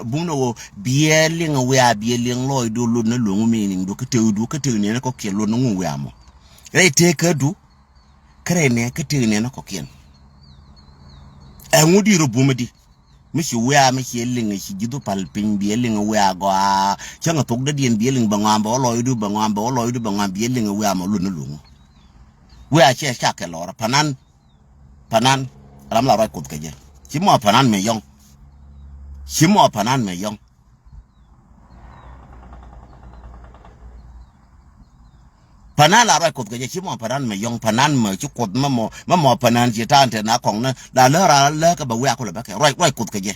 Bum ni wä biɛ liŋ wiaa biɛ liŋ lɔɔc du lut ni luŋ mi niŋ du kä tëë du kä tëë ni ni kɔkiɛn lut ni ŋu wiaa mɔ. Rɛy tëë kä du. Kä rɛy nɛ kä tëë ni ni kɔkiɛn. Ɛŋu di rɔ bum di. Mi ci wiaa mi ci liŋ ci ji̱ dhupal piny biɛ liŋ wiaa gɔaa. Cäŋ a thok dädiɛn biɛ liŋ bɛ ŋɔam bɛ wä lɔɔcdu bɛ ŋɔam bɛ wä lɔɔcdu bɛ ŋɔam biɛ liŋ wiaa mɔ luɔ̱n ni luŋ. Wiaa cɛ ca kɛ lɔɔr panan. Panan ram la ruac kuoth kɛ jɛ. Ci mɔ panan mɛ yɔŋ. Ci mɔ panan mɛ yɔŋ. Panan la ruac kuoth kɛ jɛ ci mɔ panan mɛ yɔŋ panan mɛ ci kuoth mɛ mɔ mɛ mɔ panan ci ta̱a̱n te na kɔŋ ni la lä ra lä kɛ bɛ wiak kulɛ bɛ kɛ ruac ruac kuoth kɛ jɛ.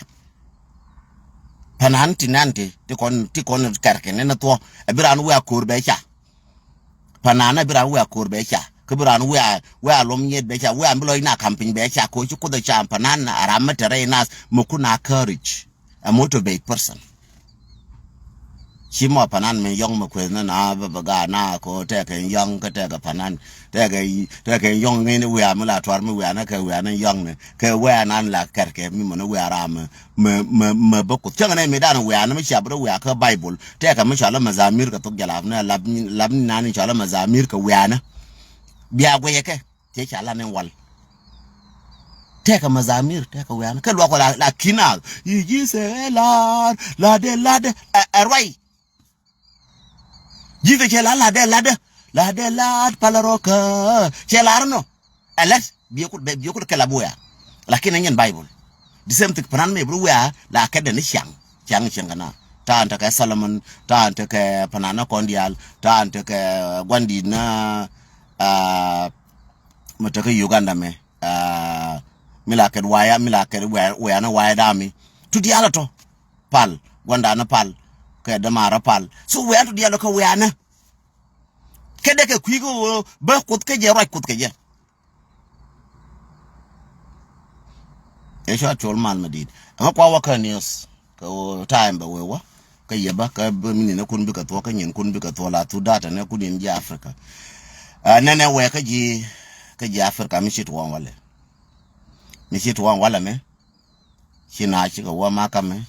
Panan ti nan ti ti kɔn ti kɔn kɛrkɛ ni ni thuɔ ɛ bi ran wiak ko̱r bɛ ca. Panan ɛ bi ran wiak ko̱r bɛ ca kä bi ran wiak wiak luɔm nyiet bɛ ca wiak bi lɔc na kampiny bɛ ca ko̱ ci kuoth ɛ ca panan a ram mɛ te rɛy nath mɛ kun a courage. A motivate person. Ci mɔ panan mi yɔŋ mi kueth ni na bä bä gaa na ko tɛkɛ yɔŋ kä tɛkɛ panan tɛkɛ tɛkɛ yɔŋ ŋini wiaa mi la tuar mi wiaa ni kɛ wiaa ni yɔŋ ni kɛ wiaa nan la kɛrkɛ mi mɔ ni wiaa ram mi mi mi bä kuth cäŋ ni mi dan wiaa ni mi ciap ri wiaa kä Bible tɛkɛ mi cɔal ɛ mazamir kɛ thok jalap ni lap ni lap ni nan cɔal ɛ mazamir kɛ wiaa ni bia guiyɛ kɛ. Tiɛ ca lan in wal. Tɛkɛ mazamir tɛkɛ wian kɛ luak wala la kina. Yi jisɛ lar ladɛ ladɛ ɛ ruay. Jisɛ cɛ la ladɛ ladɛ ladɛ lad pala rɔkä. Cɛ lar nɔ ɛ lɛt biɛ kut bɛ biɛ kut kɛ la buya. Lakin ɛ nyɛn Bible. The same thing panan mɛ bru wiaa la kɛ dɛn i̱ ciaŋ ciaŋ ciaŋ kɛ na. Ta̱a̱n tekɛ Solomon ta̱a̱n tekɛ panan ni kɔn diaal ta̱a̱n tekɛ gua̱n di̱t ni. Mɛ tekɛ Uganda mɛ mi la kɛt waya mi la kɛt waya ni waya dami. Tu diaal tɔ pal gua̱n dani pal kɛ dämaarä pal so waya tu diaal kɛ waya ni. Kɛ dee kɛ kui̱ kɛ wä bä kuoth kɛ jɛ ruac kuoth kɛ jɛ. Ɛ cua col mal mi di̱i̱t ɛmɛ kua wä kä news kɛ wä time bɛ wee wä kä yɛ bä kä bä mi nyin kun bikɛ thuɔk kä nyin kun bikɛ thuɔk la thu data nɛ kun in ji̱ Africa. Nɛnɛ wɛ kä ji̱ kä ji̱ Africa mi ci tuɔɔŋ walɛ mi ci tuɔɔŋ walɛ mɛ. Ci na cikɛ wä makamɛ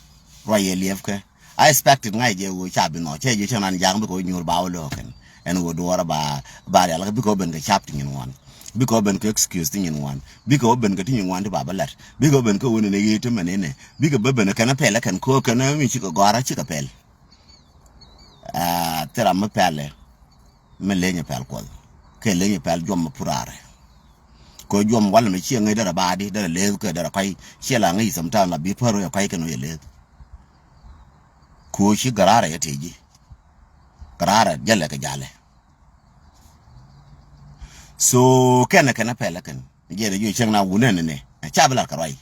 ruac yɛ liɛpkɛ. I expected ŋa̱c jɛ ɣöö ca bi nhɔk cɛ ji̱ cäŋ nan ja̱a̱ŋ bikɛ wä nyuur ba wä lo̱o̱kɛn. Ɛn ɣöö duɔɔrä ba ba rial kä bikɛ wä ben kɛ cap ti nyin ŋuan. Bikɛ wä ben kɛ excuse ti nyin ŋuan bikɛ wä ben kɛ ti nyin ŋuan ti ba bä lat bikɛ wä ben kɛ wä nɛnɛ ɣee ti mɛn inɛ bikɛ bä ben kɛn pɛl kɛn köök kɛn mi cikɛ gɔ̱a̱rä cikɛ pɛl. Thil ram mi pɛlɛ mi leny pɛl kuɔth kɛ leny pɛl juɔm mi purarɛ. Kɛ juɔm walɛ mɛ ciɛ ŋäc derɛ baadi derɛ leth kɛ derɛ kɔc ciɛ la ŋäc sometime la bi pär wä yɛ kɔc kɛn wä yɛ leth. Kɛ ɣöö ci garaarɛ yɛ tëë ji̱. Garaarɛ jälɛ kɛ jalɛ. So kɛnɛ kɛnɛ pɛlɛ kɛn jiɛn jiö cieŋ na wunɛ nɛ nɛ ca bi lar kɛ ruac.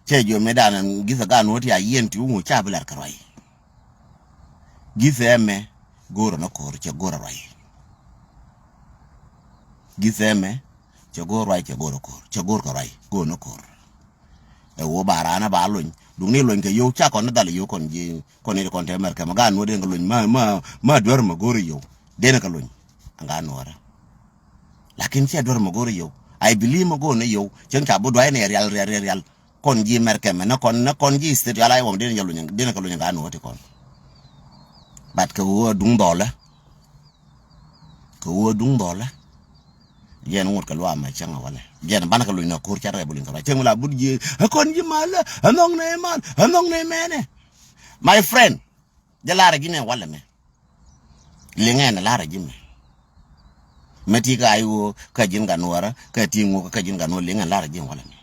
Cɛ jiö mëë danɛ githɛ gan wä ti a yiɛn ti wä ŋu ca bi lar kɛ ruac. Githɛ mɛ go̱o̱rɛ nɔ ko̱r cɛ go̱o̱rɛ ruac. Githɛ mɛ cɛ go̱o̱r ruac cɛ go̱o̱rɛ ko̱r cɛ go̱o̱r kɛ ruac go̱o̱r nɔ ko̱r. Ɛ wä ba raan ɛ ba lony duŋni lony kɛ yio̱w ca kɔn ni dhal yio̱w kɔn ji̱ kɔn ni kɔn te mɛr kɛ mɛ gan wä den kɛ lony ma ma ma duer mɛ go̱o̱r yio̱w den kɛ lony. Ɛn gan wä rɛ. Lakin cɛ duer mɛ go̱o̱r yio̱w. I believe mɛ go̱o̱r ni yio̱w cieŋ ca bi duac ni rial rial rial rial. Kɔn ji̱ mɛr kɛ mɛ ni kɔn ni kɔn ji̱ state yala iwɔŋ den jɛ lony den kɛ lony gan wä ti kɔn. But kɛ wä duŋ dhɔlɛ. Kɛ wä duŋ dhɔlɛ. Jɛn ŋut kɛ luaam mɛ cäŋ a walɛ jɛn banɛ kɛ luny na ko̱r cat rɛ bi luny kɛ luac cäŋ mi la but ji̱ ɛ kɔn ji̱ malä ɛ nhɔŋ nɛ mal ɛ nhɔŋ nɛ mɛnɛ. My friend. Jɛ lar ji̱ nɛ walɛ mɛ. Liŋɛ nɛ lar ji̱ mɛ. Mɛ ti ka ay wä kä ji̱n gan wärä kä ti ŋuk kä ji̱n gan wä liŋɛ lar ji̱ walɛ mɛ.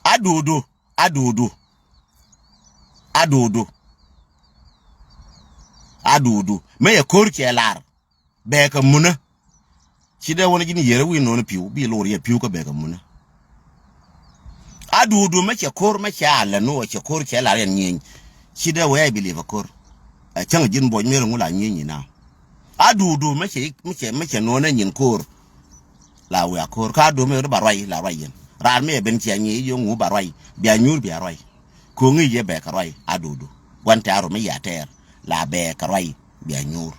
Aduudu, aduudu, aduudu, aduudu. Mëë yɛ ko̱r cɛ lar bɛɛkɛ munä. Ci dee wänä ji̱n yierä wi̱i̱ nɔɔni pi̱w bi lor yɛ pi̱w kä bɛɛkɛ munä. Aduudu mä cɛ ko̱r mä cɛ a lɛ nu ɔ cɛ ko̱r cɛ lar yɛn nyieny. Ci dee wee a biliv a ko̱r. Ɛ cäŋ ji̱n buɔc mi rɛ ŋu la nyieny inaa. Aduudu mä cɛ mä cɛ mä cɛ nɔɔni nyin ko̱r. La wiaa ko̱r ka dom i̱ ba ruac la ruac yɛn. Raan mi ɛ ben cia nyiec i̱ yio̱ŋ wu ba ruac bia nyuur bia ruac. Ko̱ŋ i̱ yɛ bɛ kɛ ruac aduudu. Gua̱n tɛ̈r rum i̱ yia tɛɛr la bɛ kɛ ruac bia nyuur.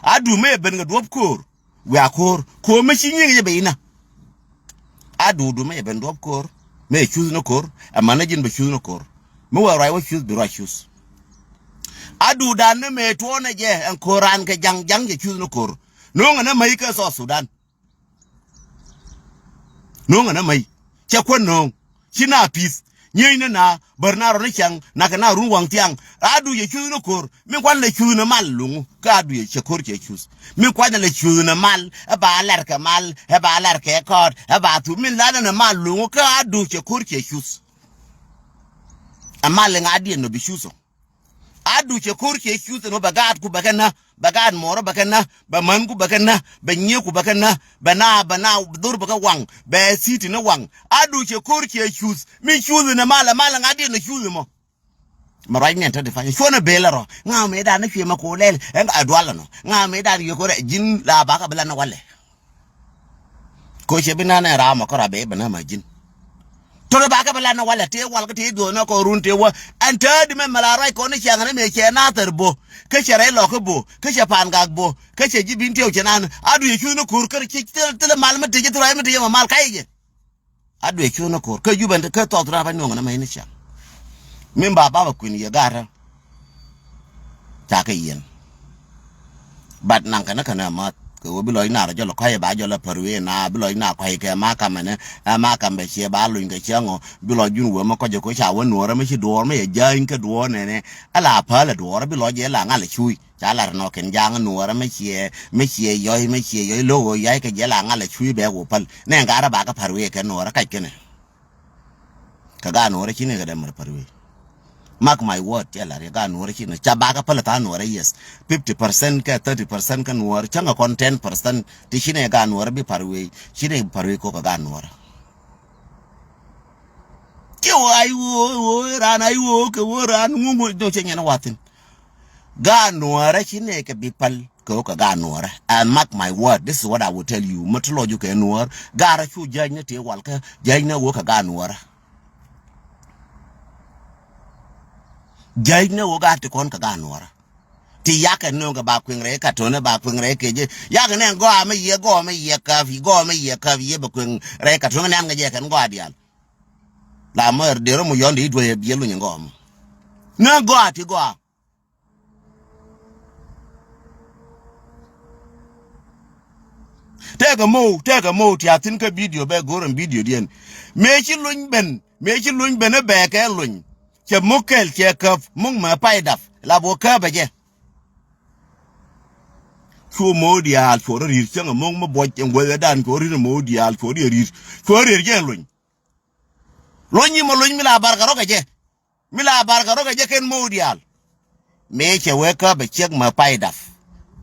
Aduudu mi ɛ ben kɛ duɔ̱p ko̱r wiaa ko̱r ko̱r mi ci nyiek yɛ ben inä. Aduudu mi ɛ ben duɔ̱p ko̱r mi ɛ cuth ni ko̱r. Ɛ man ni ji̱n bɛ cuth ni ko̱r. Mi wee ruac wä cuth bi ruac cuth. Aduudan ni mëë tuɔɔnɛ jɛ ɛn ko̱r raan kɛ jaŋ jaŋ jɛ cuth ni ko̱r. No̱o̱ŋ ɛn ɛ mäc kä South Sudan. No̱o̱ŋ ɛn ɛ mäc cɛ kuän no̱o̱ŋ. Ci na pi̱th nyieny ni na bär na rɔ ni cäŋ nakɛ na run waŋ thiaŋ. Adu yɛ cuth ni ko̱r min kuan lɛ cuth ni mal luŋu kä adu yɛ cɛ ko̱r cɛ cuth. Min kuan lɛ cuth ni mal ɛ ba lɛr kɛ mal ɛ ba lɛr kɛ kɔɔt ɛ ba thu min lanɛ ni mal luŋu kä adu cɛ ko̱r cɛ cuth. Ɛ mal liŋ adiɛn nɔ bi cuth ɔ. Adu cɛ ko̱r cɛ cuth ɛn ɣöö bɛ gaatku bɛ kɛ nä bɛ gaat muɔɔrä bɛ kɛ nä bɛ mänku bɛ kɛ nä bɛ nyiëëku bɛ kɛ nä bɛ na bɛ na dhor bɛ kɛ waŋ bɛ city ni waŋ. Adu cɛ ko̱r cɛ cuth mi cuth ɛn ɛ mal ɛ mal ŋa̱diɛn ɛ cuth ɛmɔ. Mɛ ruac nɛn te di pany cuɔ̱n ɛ bel ɛ rɔ ŋa̱ mëë dan ni cuɛ mɛ ko̱ lɛl ɛn ɛ dual ɛnɔ ŋa̱ mëë dan yɛ ko̱r ɛ ji̱n la bakä bi lan ɛ walɛ. Ko cɛ bi nan ɛ ram ɔ kä rap ɛ bɛ na ma ji̱n. Tɔrɛ bakɛ bɛ lan ɛ walɛ tëë wal kä tëë duɔth nɔ kɔ run tëë wä ɛn täädi mɛ mɛ la ruac kɔn ni cɛŋ ni mëë cɛ nathɛr bo̱ kä cɛ rɛy lɔk kä bo̱ kä cɛ pa̱a̱n gak bo̱ kä cɛ ji̱ bin tiɛw cɛ nan adu yɛ cuth ni ko̱r kä ci thilɛ mal mi tëë ci thilɛ ruac mi tëë cɛ mɛ mal kac jɛ. Adu yɛ cuth ni ko̱r kä jupɛ kä thɔth ran ruac nuɔ̱ŋ ni mɛ ni cɛŋ. Min ba bapɛ kui̱n yɛ ga̱a̱tä. Ca kɛ yiɛn. But naŋ kɛn kɛn ɛ mäth kɛ ɣöö bi lɔc nar jɔl kɔ̱c ba jɔl ɛ pär wi̱i̱ na bi lɔc nar kɔ̱c kɛ ma kamɛ ni ɛ ma kam bɛ ciɛ ba luny kɛ ciɛ ŋɔ bi lɔc jun wee mɛ kɔc ɛ ko̱ ca wä nuɔɔrä mi ci duɔɔr mi yɛ jäny kɛ duɔɔr nɛnɛ. Ala päl ɛ duɔɔrä bi lɔc jɛ la ŋal ɛ cuuc ca lar nɔ kɛn ja̱a̱ŋ nuɔɔrä mi ciɛ mi ciɛ yɔc mi ciɛ yɔc lo̱k ɣöö yac kɛ jɛ la ŋal ɛ cuuc bɛ wä päl nɛ ŋa̱rä ba kɛ pär wi̱i̱ kɛ nuɔɔrä kac kɛnɛ. Kɛ gaat nuɔɔrä ci ni kɛ dee mär pär wee. Mark my word cɛ lar yɛ gaat nuɔɔrä ci ni ca bakɛ päl tha̱a̱ŋ nuɔɔrä yes. Fifty percent kɛ thirty percent kä nuɔɔr cäŋɛ kɔn ten percent ti ci ni gaat nuɔɔrä bi pär wee ci ni pär wee kok kɛ gaat nuɔɔrä. Ci wä ay wä wä raan ay wä kɛ wä raan ŋuŋ wä dho̱ cɛ nyɛn wathin. Gaat nuɔɔrä ci ni kɛ bi päl. Kɛ wä kɛ gaat nuɔɔrä. And mark my word, this is what I will tell you. Mä ti lɔc ju kɛ nuɔɔr. Gaarä cu jäc ni ti wal kä jäc ni wä kɛ gaat nuɔɔrä. Jäc ni wä gaat ti kɔn kɛ gaat nuɔɔrä. Ti yakɛ nööŋ kɛ ba kueŋ rɛy kä to̱nɛ ba kueŋ rɛy kɛ jɛ. Yakɛ nɛ gɔaa mi yɛ gɔaa mi yɛ käp yi gɔaa mi yɛ käp yi bɛ kueŋ rɛy kä to̱nɛ nɛn kɛ jɛ kɛn gɔaa diaal. La mär derä mu yɔn di duɔyɛ biɛ luny gɔaa mu. Nä gɔaa ti gɔaa. Tɛkɛ mo̱o̱ tɛkɛ mo̱o̱ tiathin kä bidio bɛ go̱r ɛn bidio diɛn. Mëë ci luny ben mëë ci luny ben ɛ bɛɛkɛ luny. Cɛ mo̱k kɛl cɛ käp mo̱k mɛ pay dap la bɔ käpɛ jɛ. Cu mo̱o̱k diaal cuɔ rɔ ri̱t cäŋ ɛ mo̱o̱k mi buɔc ɛn guäthɛ dan cuɔ ri̱t ɛ mo̱o̱k diaal cuɔ ri̱t ri̱t cuɔ ri̱t jɛ luny. Luny imɔ luny mi la barkɛ rɔ kɛ jɛ. Mi la barkɛ rɔ kɛ jɛ kɛn mo̱o̱k diaal. Mëë cɛ wee käpɛ ciek mɛ pay dap.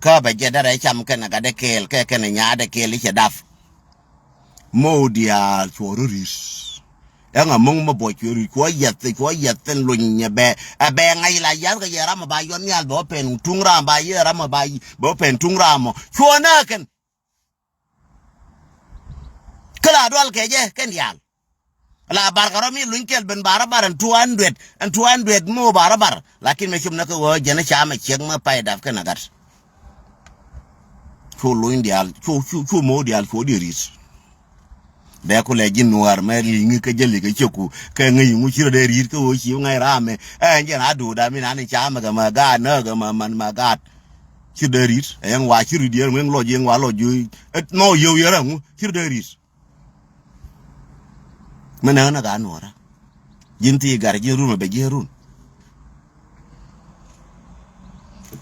Käpɛ jɛ derɛ cam kɛnɛ gatdɛ kɛɛl kɛ kɛnɛ nyaatdɛ kɛɛl i̱ cɛ dap. Mo̱o̱k diaal cuɔ rɔ ri̱t. Ɛŋa mo̱ŋ mi buɔc cuɛ ri̱t cuɔ yɛth cuɔ yɛth ɛn luny ɛ bɛ ɛ bɛ ŋa̱c la yath kɛ yɛ ram ɛ ba yɔn nhial bɛ wä pɛn tuŋ ram ba yɛ ram ɛ ba bɛ wä pɛn tuŋ ram ɔ cuɔ nääkɛn. Kä la dual kɛ jɛ kɛn diaal. La bar kɛ rɔ mi luny kɛl ben bar bar ɛn two hundred ɛn two hundred mi wä bar bar lakin mɛ cop nä kä wä jɛn ca mɛ ciek mɛ pay dap kɛn a gat. Cu luny diaal cu cu cu mo̱o̱k diaal cu di ri̱t. Dee ku lɛ ji̱ nuäär mɛ li̱ŋi kä jäli kä cieku kɛ ŋäc ŋu ci rɔ dee ri̱t kä ɣöö ci ŋa̱c raamɛ. Ɛn jɛn a duut a mi nan ca mɛ kɛ mɛ gaat nä kɛ mɛ man mɛ gaat. Ci rɔ dee ri̱t ɛ yɛn wa ci ri̱t yɛn ŋueŋ lɔc yɛn wa lɔc ji̱ nɔ yio̱w yɛn rɛ ŋu ci rɔ dee ri̱t. Mi näk ni gat nuɔrä. Ji̱n thii gat ji̱n run mɛ bɛ ji̱n run.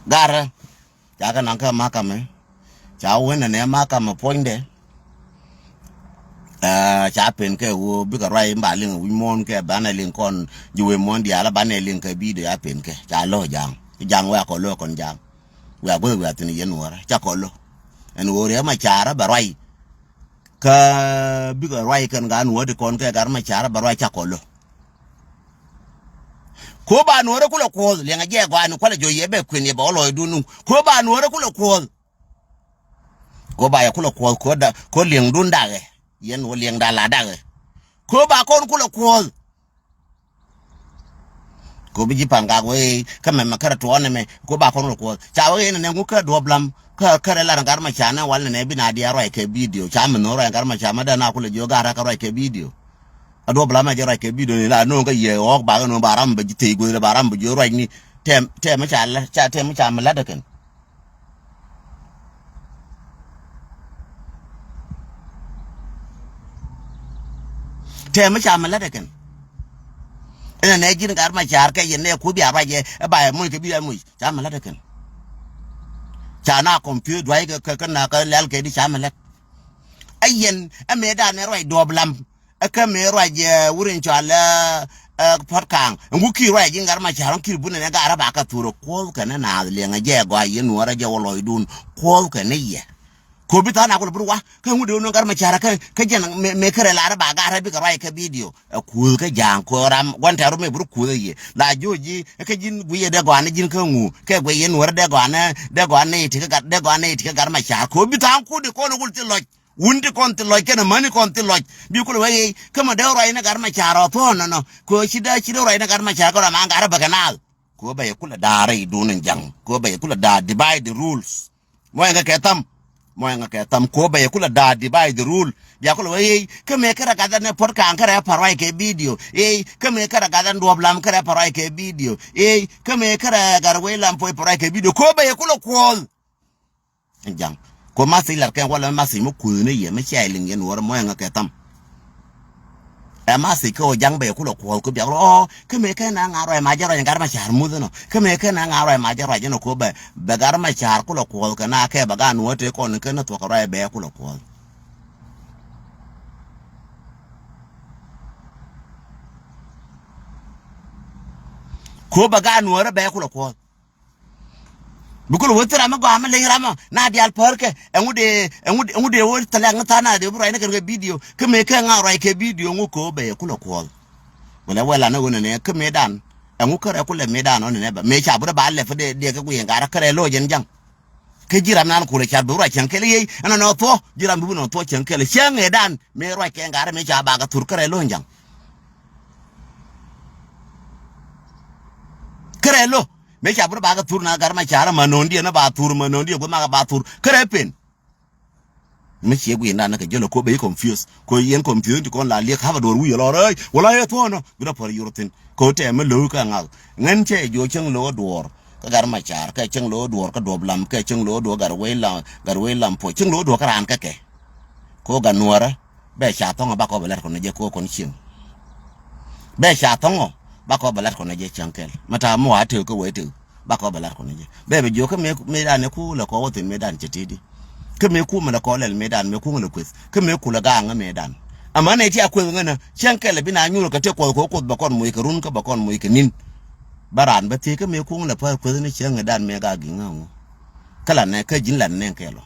Garä ca kɛ naŋ kä makamɛ. Ca wen nɛ makamɛ puɔ̱nydɛ. Ca pen kɛ ɣöö bikɛ ruac in ba liŋ wi̱c muɔ̱ɔ̱n kɛ banɛ liŋ kɔn ji̱ wee muɔ̱ɔ̱n diaal banɛ liŋ kɛ bidio ca pen kɛ ca lo̱ ja̱a̱ŋ. Ja̱a̱ŋ wɛ a kɔ lo̱ kɔn ja̱a̱ŋ. Wia guäth wia thi̱n yɛn wä rä ca kɔl lo̱. Ɛn ɣöö riɛm a ca̱r a bɛ ruac. Kä bikɛ ruac kɛn gat nuɔ̱ɔ̱r ti kɔn kɛ gat ma ca̱r a bɛ ruac ca kɔl lo̱. Ko ba nuɔ̱ɔ̱r kulɛ kuɔth liɛŋ a jiɛ gɔaa ni kualɛ jɔ̱ yɛ bɛ kuën yɛ bɛ wä lɔɔcdun nu ko ba nuɔ̱ɔ̱r kulɛ kuɔth. Ko ba yɛ kulɛ kuɔth ko da ko liɛŋdun dakɛ. Yɛn wä liɛŋda la dakɛ. Ko ba kɔn kulɛ kuɔth. Ko bi ji̱ pa̱n gak wee kä mɛmɛ kärɛ tuɔɔnɛ mɛ ko ba kɔn wä kuɔth ca wee nɛ nɛ ŋu kä duɔp lam kä kärɛ lar gat ma ca nɛ wal nɛ nɛ bi na diaal ruac kɛ bidio ca mi no̱o̱ŋ ruac gat ma ca ma dee na kulɛ jiök gat rɛ kä ruac kɛ bidio. A duɔp lam a jɛ ruac kɛ bidio ni la no̱o̱ŋ kä yɛ ɣɔɔk ba kɛ no̱o̱ŋ ba ram bɛ ji̱ tëë gueth ba ram bɛ jiök ruac ni tɛm tɛm ca lɛ ca tɛm ca mi lat kɛn. Tɛmɛ ca mi lat ɛ kɛn. Ɛn nɛ ji̱n gat ma ca̱r kɛ yɛn nɛ kuoth bia ruac ɛ ba ɛ moc kɛ bi ɛ moc ca mi lat ɛ kɛn. Ca na kɔmpiöt dua̱c kɛ kɛ na kɛ lɛl kɛ di ca mi lat. Ɛ yɛn ɛ mëë dan ɛ ruac duɔp lam. Ɛ kä mëë ruac ɛ wur in cɔal ɛ Puɔt Kaŋ ɛŋu ki̱i̱r ruac ji̱ gat ma ca̱r ɔŋ ki̱i̱r bunɛ nɛ gat rɛ ba kɛ thur ɛ kuoth kɛn ɛ naath liɛŋ ɛ jɛ ɛ gɔaa yɛn nuɔ̱ɔ̱r ɛ jɛ wä lɔcdun kuoth kɛn ɛ yɛ. Ko bi tha̱a̱ŋ na kulɛ bi ru wa kä ŋut dee wä nuɔ̱ŋ gat ma ca̱r kä kä jɛn mëë kärɛ lar ba gat rɛ bikɛ ruac kɛ bidio. Ɛ kuuth kä ja̱a̱ŋ ko ram gua̱n tɛ̈r ru mëë bi ru kuuth ɛ yɛ la jo̱o̱c ji̱ kä ji̱n guiyɛ dee gɔaa ni ji̱n kä ŋu kɛ guiyɛ nuɔ̱ɔ̱r dee gɔaa ni dee gɔaa ni ti kä gat dee gɔaa ni ti kä gat ma ca̱r ko bi tha̱a̱ŋ kut di kɔn wä kulɛ ti lɔc. Wun ti kɔn ti lɔc kɛn amäni kɔn ti lɔc bi kulɛ wee yey kä ma dee ruac ni gat ma ca̱r ɔ thuɔ̱ɔ̱n nɔnɔ. Ko ci dee ci dee ruac ni gat ma ca̱r kɛ rɔ ma gat rɛ bɛ kɛ naath. Ko bɛ yɛ kulɛ da̱a̱ rɛy duun in ja̱ŋ ko bɛ yɛ kulɛ da̱a̱ divide the rules. Mɔyɛ ŋa kɛ tham. Mɔyɛ ŋa kɛ tham ko bɛ yɛ kulɛ da̱a̱ divide the rule. Bia kulɛ wee yey kä mëë kärɛ gath ɛn ɛ Puɔt Kaŋ kärɛ pa ruac kɛ bidio yey kä mëë kärɛ gath ɛn duɔp lam kärɛ pa ruac kɛ bidio yey kä mëë kärɛ gat wee lam puɔc pa ruac kɛ bidio ko bɛ yɛ kulɛ kuɔth. Ja̱ŋ ko mathi lar kɛn walɛ mathi mi kuthni yɛ mi cia liŋ yɛn wär mɔyɛ ŋa kɛ tham. Ɛ mathi kä ɔ ja̱ŋ bɛ kulɛ kuɔth kä biak rɔ kä mëë kɛn na ŋa̱ ruac ma jɛ ruac gat ma ca̱r muth nɔ kä mëë kɛn na ŋa̱ ruac ma jɛ ruac nɔ ko bɛ bɛ gat ma ca̱r kulɛ kuɔth kɛ na kɛ bɛ gat nuɔ̱ɔ̱r tëë kɔn kɛn ni thuɔ̱k kɛ ruac bɛ kulɛ kuɔth. Ko bɛ gat nuɔ̱ɔ̱r bɛ kulɛ kuɔth. Bi kulɛ wä thil ram mi gɔaa mi leny ram ɔ na diaal päär kɛ ɛŋu dee ɛŋu dee wä thilɛ ŋä tha̱a̱n na dee bi ruac ni kɛn kɛ bidio kä mëë kɛ ŋa ruac kɛ bidio ŋu kɛ wä bɛ yɛ kulɛ kuɔth. Wälɛ wɛl an ɛ wä nɛnɛ kä mëë dan ɛŋu kärɛ kulɛ mëë dan ɔ nɛnɛ bɛ mëë ca bi rɔ ba lɛp dee dee kɛ guiɛn gat rɔ kärɛ lo̱c ɛn ja̱ŋ. Kä ji̱ ram nan kulɛ cat bi ruac cäŋ kɛl yey ɛn ɔ nɔ thuɔ ji̱ ram bi bi nɔ thuɔ cäŋ kɛl cäŋ ɛ dan mëë ruac kɛ gat rɔ mëë ca bakɛ thur kärɛ lo̱c ɛn ja̱ŋ. Kärɛ lo̱c. Mëë ca bur bakɛ thur na gat ma ca̱r ma no̱o̱ŋdiɛn ba thur ma no̱o̱ŋdiɛn guä makɛ ba thur kärɛ pen. Mi ciɛ gui̱i̱n dan kɛ jälɛ ko bɛ yi confuse ko yɛn confuse ti kɔn la liɛk hapɛ duɔr wi̱i̱ lɔr ɛ wala yɛ thuɔ̱ɔ̱nɔ bi dɔ pär yur thin ko tɛm mi lo̱o̱ kɛ ŋa̱k. Ŋän cɛ jɔ cäŋ lo̱o̱ duɔr kɛ gat ma ca̱r kɛ cäŋ lo̱o̱ duɔr kɛ duɔp lam kɛ cäŋ lo̱o̱ duɔr gat wec lam gat wec lam puɔ̱c cäŋ lo̱o̱ duɔr kä raan kä kɛ. Ko gat nuɔrä. Bɛ ca thɔŋɔ bakɔ bɛ lɛr kɔn jɛ ko kɔn cieŋ. Bɛ ca thɔŋɔ Bakɔ bɛ lat kɔn ɛ jɛ cäŋ kɛl. Mɛ ta̱a̱ mɔ a tëk kä wee tëk. Bakɔ bɛ lat kɔn ɛ jɛ. Bɛ bɛ jiök kä mëë, mëë dan ɛ ku lɛ kɔ wä thi̱n mëë dan cɛ tëëdi. Kä mëë ku mɛ lɛ kɔ lɛl mëë dan mëë kuŋ lɛ kueth. Kä mëë ku lɛ ga̱a̱ŋ ɛ mëë dan. Ama nɛ ti a kueth ŋänä cäŋ kɛl ɛ bi na nyuur kɛ tëk kuɔth kɛ kuoth bɛ kɔn moc kɛ run kä bɛ kɔn moc kɛ ni̱n. Bä raan bä thiec kä mëë kuŋ lɛ pä kueth ni cäŋ ɛ dan mëë ga̱a̱ŋ gi̱ŋ ŋä ŋu. Kä la nɛ kä ji̱n la nɛ kɛl ɔ.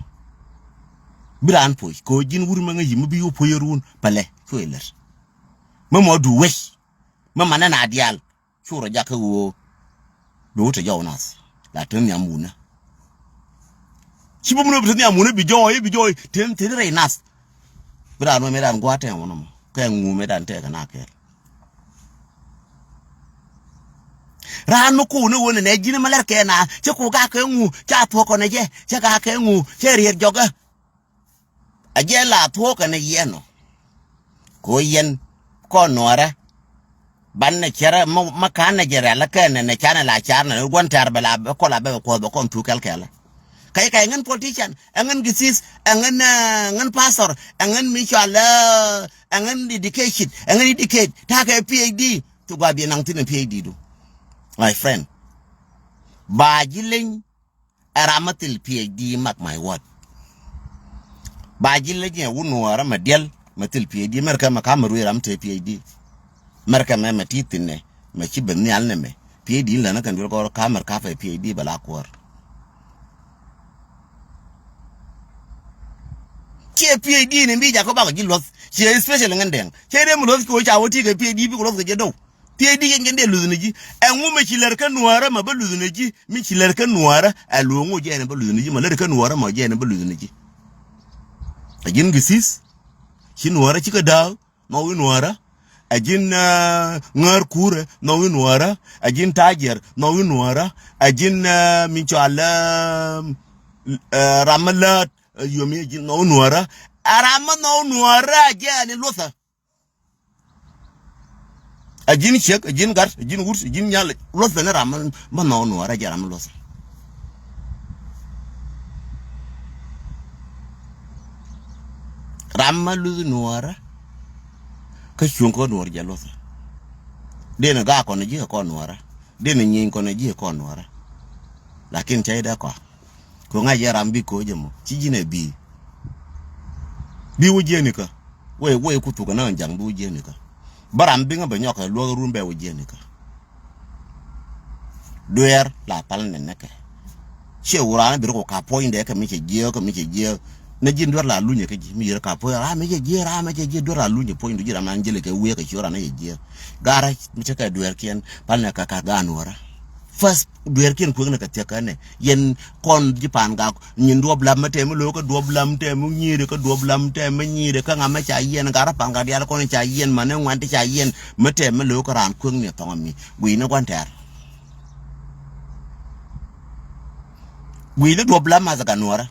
Bi raan puɔc kɛ ɣöö ji̱n wur mɛ ŋäc yi̱ mi bi wä puɔc ɛ run pälɛ cuɛ lät. Mä mɔ du wec. Mä manɛ na diaal. Cu rɔ jakä ɣöö bi wä te jɔw nath la te nhiam wunä. Ci bi mun wä bi te nhiam wunä bi jɔw i̱ bi jɔw i̱ te te rɛy nath. Bi raan wä mëë dan gua̱a̱th tɛn wä nɔmɔ kɛ ŋu mëë dan tɛk kɛ na kɛɛl. Raan mi ko̱o̱n ni ɣöö nɛ nɛ ji̱n mi lɛr kɛ na cä ku gak kɛ ŋu ca thuɔ̱k kɔn ɛ jɛ cä gak kɛ ŋu cä riet jɔkä. A jɛ la thuɔ̱k kɛn yɛn ɔ. Ko yɛn kɔn nuɔrä. Ban nɛ cɛrɛ ma kan nɛ jɛ rɛl kɛn nɛ nɛ canɛ la car nɛ gua̱n tɛr bɛ la bɛ kɔl a bɛ bɛ kuɔth bɛ kɔn thuk kɛl kɛl. Kay kay ŋän politician, ɛ ŋän gisis, ɛ ŋän, ɛ ŋän pastor, ɛ ŋän mi cual, ɛ ŋän education, ɛ ŋän educate, takɛ P H D. Thuk gua bi naŋ thin P H D du. My friend. Ba ji̱ leny Ɛ ram mi thil P H D, mark my word. Ba ji̱ leny ɛ wun nuɔɔrä mɛ diɛl mɛ thil P H D mɛrkɛ mɛ ka̱m mɛ ruëë ram te P H D. Mɛrkɛ mɛ mɛ ti thi̱n nɛ mɛ ci ben nhial nɛ mɛ P H D in länä kɛn duel kɔr ka̱m mɛr ka̱pɛ P H D bɛ la kuäär. Ciɛ P H D ni bi jakɔ bakɔ ji̱ luɔth ciɛ especially ŋän dɛŋ ciɛ dee mi luɔth ci wä ca wä ti kɛ P H D bikɛ luɔth kɛ jɛ dɔw. P H D yɛn jɛn dee luth ni ji̱. Ɛŋu mi ci lär kä nuäärä ma bä luth ni ji̱. Mi ci lär kä nuäärä ɛ luɔ̱ŋ ŋu jɛn bä luth ni ji̱ ma lär kä nuäärä ma jɛn bä luth ni ji̱. Ɛ ji̱n gisis. Ci nuäärä ci kä dääk. Nhɔk wi̱i̱ nuäärä. Ɛ ji̱n, eh, ŋäär kurɛ. Nhɔk wi̱i̱ nuäärä. Ɛ ji̱n tajiɛr. Nhɔk wi̱i̱ nuäärä. Ɛ ji̱n, eh, min cɔal, eh, eh, ram mi läät. Eh, yiomi ɛ ji̱n nhɔk wi̱i̱ nuäärä. Ɛ ram mi nhɔk wi̱i̱ nuäärä ɛ jɛn in luɔthä. A ji̱n ciek, a ji̱n gat, a ji̱n wut, a ji̱n nyal, luɔth bɛ ni ram mi nhɔk nuɔɔr, a jɛ ram mi luɔth. Ram mi luth nuɔɔr, kä cuŋ kä nuɔɔr jɛ luɔth. Dee ni gaak kɔn ji̱ kɛ kɔn nuɔɔr, dee ni nyieeny kɔn ji̱ kɛ kɔn nuɔɔr. Lakin cä i̱ dee kɔak. Kɛ ŋa̱c yɛ ram bi koc ɛmɔ ci ji̱n ɛ bi̱i̱. Bi wä jiɛn ikä wee wee ku thuk ɛnɔ ɛn ja̱ŋ bi wä jiɛn ikä. Bä ram bi ŋä bɛ nyɔk kɛ luäk run bɛ wä jiɛn ikä. Dueer la pal nɛn nɛ kɛ. Ciɛ wur raan bi rɔ kɛ ka puɔ̱nydɛ kɛ mi cɛ jiɛ kɛ mi cɛ jiɛ. Nɛ ji̱n duer la lunyɛ kä ji̱ mi yɛr ka puɔ̱ny ram mi cɛ jiɛ ram mi cɛ jiɛ duer la lunyɛ puɔ̱nydu ji̱ ram nan jɛlɛ kɛ wiee kɛ ciö ran nɛ cɛ jiɛ. Garä mi cɛ kɛ dueerkiɛn pal nɛ kɛ ka gaan wärä. First dueerkiɛn kueknɛ kɛ thiäk känɛ yɛn kɔn ji̱ pa̱a̱n gak nyin duɔ̱p lam mi tɛm mi lo̱o̱ kä duɔ̱p lam tɛm mi nyi̱i̱ri kä duɔ̱p lam tɛm mi nyi̱i̱ri kä ŋa̱ mi ca yiɛn gat rɔ pa̱a̱n gak diaal kɔn ca yiɛn mani ŋuan ti ca yiɛn mi tɛm mi lo̱o̱ kä raan kuekni thɔŋ mi gui̱ni gua̱n tɛ̈r. Gui̱ni duɔ̱p lam math gat nuɔ̱ɔ̱rä.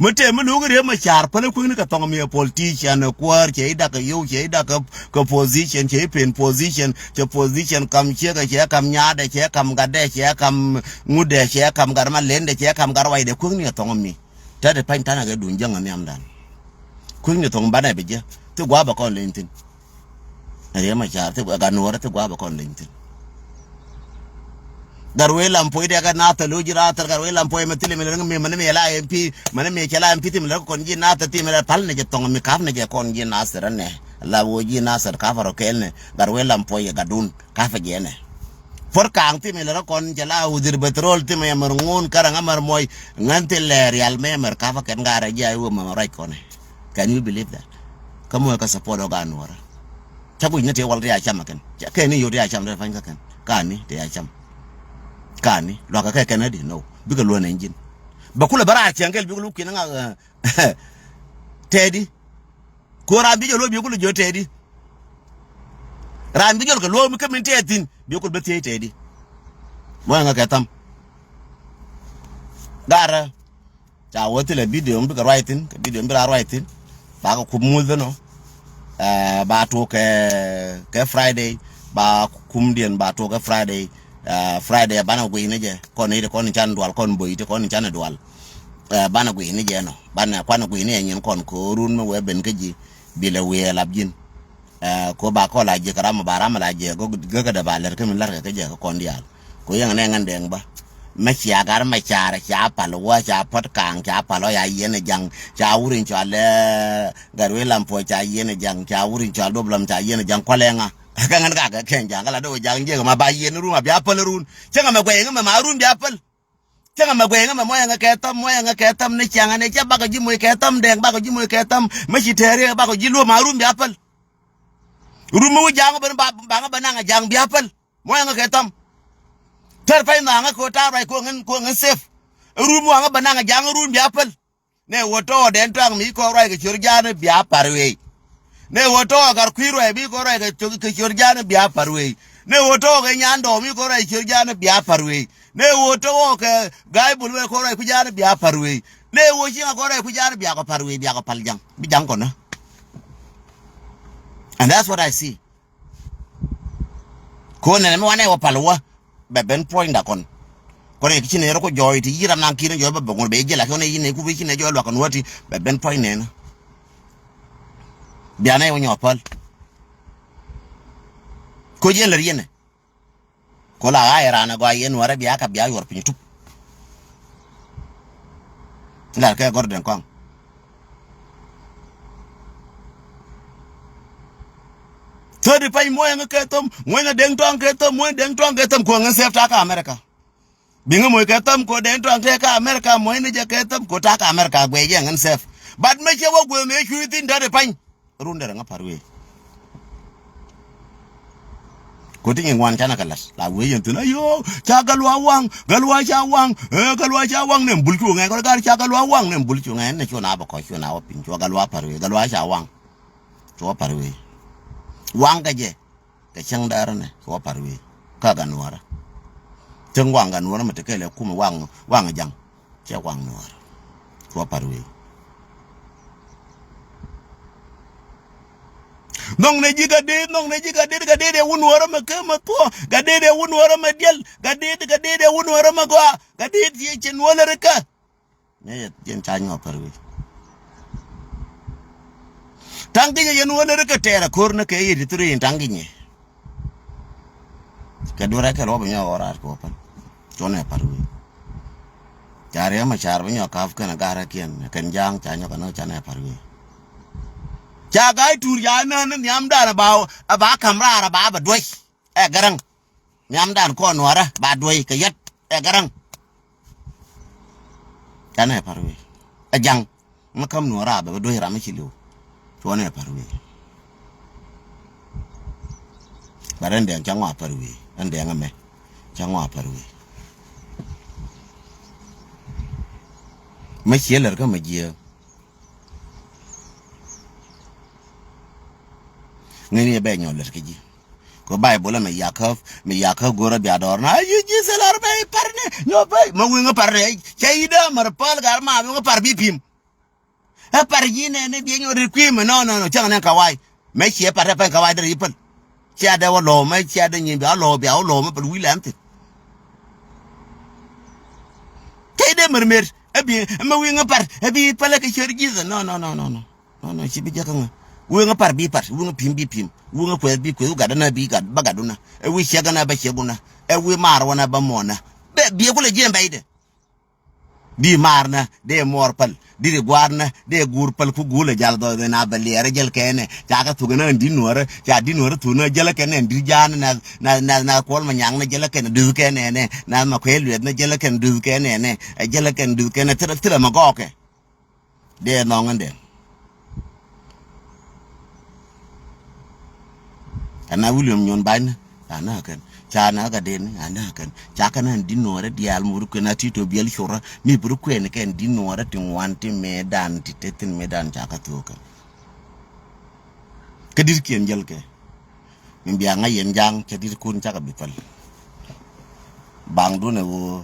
Mi tëë mi lo̱k riee mi ca̱r päl ɛ kueŋni kɛ thɔŋ mi ɛ politician ɛ kuäär cɛ i̱ dak kɛ yio̱w cɛ i̱ dak kɛ, kɛ position cɛ i̱ pen position cɛ position kam ciekɛ cɛ kam nyaatdɛ cɛ kam gatdɛ cɛ kam ŋutdɛ cɛ kam gat ma lendɛ cɛ kam gat ruacdɛ kueŋni kɛ thɔŋ mi. Tɛt ɛ pa̱ny ta̱nɛ kɛ duŋ jäŋ ɛ nhiamdan. Kueŋni thɔŋ banɛ bi jɛ thi gua̱a̱ bɛ kɔn leny thi̱n. Riek Machar thi gat nuɔɔrä thi gua̱a̱ bɛ kɔn leny thi̱n. Gat wee lam puɔ̱c dɛ gat nathɛr lo̱c ji̱ rathɛr gat wee lam puɔ̱c mɛ thilɛ mi lɛ ŋä mi mɛn mi la M P mɛn mi cɛ la M P thi mi lɛ kɔn ji̱ nathɛr thi mi lɛ pal nɛ jɛ thɔŋ mi kap nɛ jɛ kɔn ji̱ nathɛr nɛ. La woo ji̱ nathɛr kap rɔ kɛɛl nɛ gat wee lam puɔ̱c gat dun kap jɛ nɛ. Puɔ̱r ka̱a̱ŋ thi mi lɛ rɔ kɔn cɛ la wudhir bɛthrol thi mi ɛmɛr ŋo̱o̱n kärɛ ŋä mɛr muɔc ŋän thi lɛ rial mi ɛmɛr kap kɛn gat rɛ ji̱ a i̱ wee mɛmɛ ruac kɔnɛ. Can you believe that? Kä muɔc kä support ɔ gat nuɔɔrä. Ca guic ni tëë wal tëë a cam ɛ kɛn. Ca kɛn ni yio̱w tëë a cam tëë pa̱ny kä kɛn. Kani tëë a cam. Kani luakä kɛ kɛn adi no. Bikɛ luɔ̱n ɛn ji̱n. Bɛ kulɛ bä raar cieŋ kɛl bikɛ luk kiɛn ŋak, eh, tɛɛdi. Ko raan bi jɔl wä bi kulɛ jiö tɛɛdi. Raan bi jɔl kɛ luɔ̱k mi kä min tɛɛ thi̱n bi kulɛ bä thiec tɛɛdi. Muɔc ŋak kɛ tham. Garä. Ca wä thilɛ video mi bikɛ ruac thi̱n kɛ video mi bi la ruac thi̱n. Bakɛ kup muth bä nɔ. Ɛ, ba tuɔk kɛ, kɛ Friday. Ba kumdiɛn ba tuɔk kɛ Friday. Ɛ, Friday banɛ guic ni jɛ kɔn i̱ ti kɔn in can dual kɔn boy ti kɔn in can dual. Ɛ, banɛ guic ni jɛ nɔ banɛ kuanɛ guic ni jɛ nyin kɔn ko̱o̱run mi wee ben kä ji̱. Bilɛ wiee lap ji̱n. Ɛ, ko ba kɔ la jiɛ kɛ ram ba ram la jiɛ gök gök dɛ ba lɛr kä mi lɛr kɛ kɛ jɛ kɛ kɔn diaal. Ko yɛŋ nɛ ŋɛn dɛŋ ba. Mɛ cia gar mɛ car cia pal wä cia pɔt kaŋ cia pal wä ya yiɛn ɛ jaŋ cia wur in cɔal ɛ gat wee lam puɔc cia yiɛn ɛ jaŋ cia wur in cɔal duɔp lam cia yiɛn ɛ jaŋ kualɛ ŋa. Kɛ ŋɛn ka kɛ kɛn jaŋ kɛ la dee wä jaŋ jiɛ kɛ ma ba yiɛn run a bia päl run. Cä ŋa mɛ guɛy ŋä mɛ ma run bia päl. Cäŋ ɛmɛ guɛy ŋä mɛ muɔyɛ ŋä kɛ thäm muɔyɛ ŋä kɛ thäm ni ciaŋ ɛn ɛ cä bakɔ ji̱ muɔy kɛ thäm dɛŋ bakɔ ji̱ muɔy kɛ thäm. Mä ci tɛɛri bakɔ ji̱ luɔ̱m a run bia päl. Run mi wä ja̱a̱ŋ ben ba ba ŋä bä naŋ a ja̱a̱ŋ bia päl. Muɔyɛ ŋä kɛ thäm. Tɛr pay nhaaŋä kɛ wä ta̱a̱ ruac kɛ wä ŋän kɛ wä ŋän sef. Run mi waŋä bä naŋ a ja̱a̱ŋ run bia päl. Nɛ wä tɔɔ dɛn tɔaŋ mi kɔ ruac kɛ ciör ja̱a̱n bia par wei. Nɛ wä tɔɔ kar kui̱ ruac mi kɔ ruac kɛ ciör ja̱a̱n bia par wei. Nɛ wä tɔɔ kɛ nyan dɔɔ mi kɔ ruac kɛ ciör ja̱a̱n bia par wei. Nɛ wä tɔɔ kɛ ga̱a̱c bul wee kɔ ruac ku ja̱a̱n bia par wei. Nɛ wä cieŋ a kɔ ruac ku ja̱a̱n bia kɔ par wei bia kɔ pal ja̱ŋ bi ja̱ŋ kɔnä. And that's what I see. Ko nɛnɛ mi wanɛ wä pal wä bɛ ben puɔ̱ny da kɔn. Kɔn yɛ ki ci nɛ rɔ ko jɔɔy ti yi ram nan ki̱n jɔɔy bɛ bɛ ŋuɔr bɛ jɛ la kɔn yɛ yi nɛ ku bi ci nɛ jɔɔy luak kɔn wä ti bɛ ben puɔ̱ny nɛnɛ. Bia nɛ wä nyɔ pal. Ko jɛ lär yɛnɛ. Ko la ɣa̱a̱ yɛ raan ɛ gɔaa yɛn wärä bia ka bia yuɔr piny tup. Lar kɛ gɔr den kɔaŋ. Thirty pany muɔ̱yɛ ŋä kɛ thom muɔ̱yɛ ŋä deŋ tɔŋ kɛ thom muɔ̱yɛ deŋ tɔŋ kɛ thom kuɔ̱ŋ ŋä sɛp takä America. Biŋä muɔ̱yɛ kɛ thom kuɔ deŋ tɔŋ kɛ kä America muɔ̱yɛ ni jɛ kɛ thom kuɔ takä America guɛy jɛ ŋän sɛp. But mɛ cɛ wä guɛ mɛ cuy thin thirty pany. Run derɛ ŋä par wee. Ko ti nyin wan canɛ kɛ la̱t la wee yɛn thin ayo ca galua waŋ galua ca waŋ ɛ galua ca waŋ nɛ bul cu ŋɛ kɔn gar ca galua waŋ nɛ bul cu ŋɛ nɛ cu na bä kɔc cu na wä piny cu galua par wee galua ca waŋ. Cu wä par wee waŋ kɛ jɛ kɛ cäŋ däärä nɛ cu wä par wee. Kä ganuɔrä cäŋ waŋ ganuɔrä mɛ te kɛlɛ kumɛ waŋ waŋ jaŋ. Cɛ waŋ nuɔɔr. Cuɔ par wei. Nhɔŋ nɛ ji̱ ka deet nhɔŋ nɛ ji̱ ka deet ka deet ɛ wun wärä mɛ kä mɛ thuɔ ka deet ɛ wun wärä mɛ diɛl ka deet ka deet ɛ wun wärä mɛ gɔaa ka deet ciɛ cɛ nuɔlɛ ri kä. Nɛ yɛ yɛn ca nyuɔ par wei. Taŋ kinyɛ yɛn wä lär kä tɛɛr a ko̱r ni kɛ yit thuri in taŋ kinyɛ. Kɛ duer a kɛ luɔp nyɔ ɣɔr a kɛ wä pän. Cuɔnɛ par wi̱i̱. Ca riɛm a car bi nyɔ ka̱p kɛn a gar a kiɛn kɛn ja̱a̱ŋ ca nyɔ kɛ ni canɛ par wi̱i̱. Ca ga̱a̱c tur ca nään ni nhiam dan a ba a ba ka̱m raar a ba bɛ duäc. Ɛ gäräŋ. Nhiamdan kɔn nuɔrä ba duɔ̱c kɛ yɛt ɛ gäräŋ. Canɛ par wee ɛ ja̱ŋ mi käm nuɔrä bɛ bɛ duɔ̱c ram mi ci li̱w. Cuɔnɛ par wee. Bɛ rɛn dɛŋ ca ŋɔa par wee ɛn dɛŋ ɛmɛ ca ŋɔa par wee. Mɛ ciɛ lär kä mɛ jiääk. Ŋäcni ɛ bɛ nyɔl lät kä ji̱. Kɛ Baibol ɛmɛ yakä mi yakä go̱rä bia dɔɔr na yi ji̱ thil ar bɛ i̱ par ni nyɔ bɛ mɛ wi̱ŋ i̱ par ni cɛ yi dee mär päl gal ma wi̱ŋ i̱ par bi pi̱m. Ɛ par ji̱ nɛ ni biɛ nyɔ ri kui̱ mɛ nɔ nɔ nɔ cäŋ nɛ ka wa̱a̱. Mɛ ciɛ par ɛ pɛn ka wa̱a̱ dee ri päl. Cia dee wä lɔw mɛ cia dee nyin bia wä lɔw bia wä lɔw mɛ päl wi̱i̱ lɛn thi̱n. Cɛ dee mär mer ɛ bi ɛmɛ wi̱i̱ ŋä par ɛ bi pälɛ kɛ ciöt ji̱th. Nɔ nɔ nɔ nɔ nɔ nɔ ci bi jɛ kä ŋä. Wi̱i̱ ŋä par bi par wi̱i̱ ŋä pi̱m bi pi̱m wi̱i̱ ŋä kuɛth bi kuɛth wi̱i̱ gat ɛnɛ bi gat bä gat wunä ɛ wi̱i̱ ciɛk ɛnɛ bä ciɛk wunä ɛ wi̱i̱ maar wänä bä muɔnä. Bɛ biɛ kulɛ jiɛn bɛy dɛ. Di maarnä dee muɔɔr päl di ri gua̱a̱rnä dee guur päl ku guulɛ jal dhɔɔth ɛn a bɛ liɛɛrä jäl kɛɛnɛ. Ca kɛ thuk ɛn a ɛn di̱t nuɔ̱ɔ̱rä ca di̱t nuɔ̱ɔ̱rä thuknä jälä kɛn ɛn di̱t ja̱a̱nä nath nath nath kuɔl ma nyaŋnä jälä kɛn duth kɛn ɛnɛ nath ma kuɛɛl luɛthnä jälä kɛn duth kɛn ɛnɛ. Ɛ jälä kɛn duth kɛn ɛ thilɛ thilɛ ma gɔɔkɛ. Dee nɔŋ ɛn dee. Ɛn a William Nyuɔn Bany ni a na kɛn ca na ka den a na kɛn ca kɛn ɛn di̱t nuɔɔrä diaal mur kɛn a ti to biɛl curä mi bur kuɛn kɛn di̱t nuɔɔrä ti ŋuan ti mëëdan ti te thin mëëdan ca ka thok kɛn. Kä di̱t kiɛn jäl kɛ mi bia ŋa̱c yɛn ja̱a̱ŋ cɛ di̱t kun cakɛ bi päl. Baŋdun ɛ ɣöö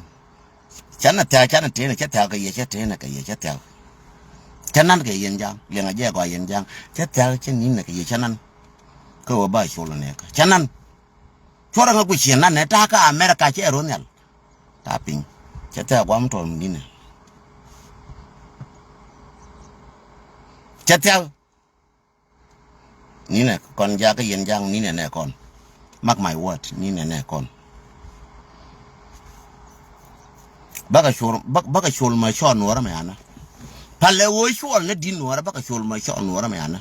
Canɛ thɛ̈k canɛ tënɛ cä thɛ̈k kɛ yɛ cä tënɛ kɛ yɛ cä thɛ̈k. Cä nan kɛ yɛn ja̱a̱ŋ liɛŋɛ jɛ gɔaa yɛn ja̱a̱ŋ cä thɛ̈k cä ni̱n nɛ kɛ yɛ cä nan. Kä ɣöö ba col nɛ kä cä nan. Cuɔrɛ ŋä guic ciɛ nan nɛ ta̱a̱ kä America cɛ ro̱ nhial. Ta̱a̱ piny cä thɛ̈k guam tɔl ni̱n nɛ. Cä thɛ̈k. Ninɛ kɔn jakä yɛn jaŋ ninɛ nɛ kɔn. Mark my word, ninɛ nɛ kɔn. Bäkɛ col, bäkɛ col ma cɔɔl nuɔrä mɛ anä. Palɛ wee cɔɔl ni di̱t nuɔrä bäkɛ col ma cɔɔl nuɔrä mɛ anä.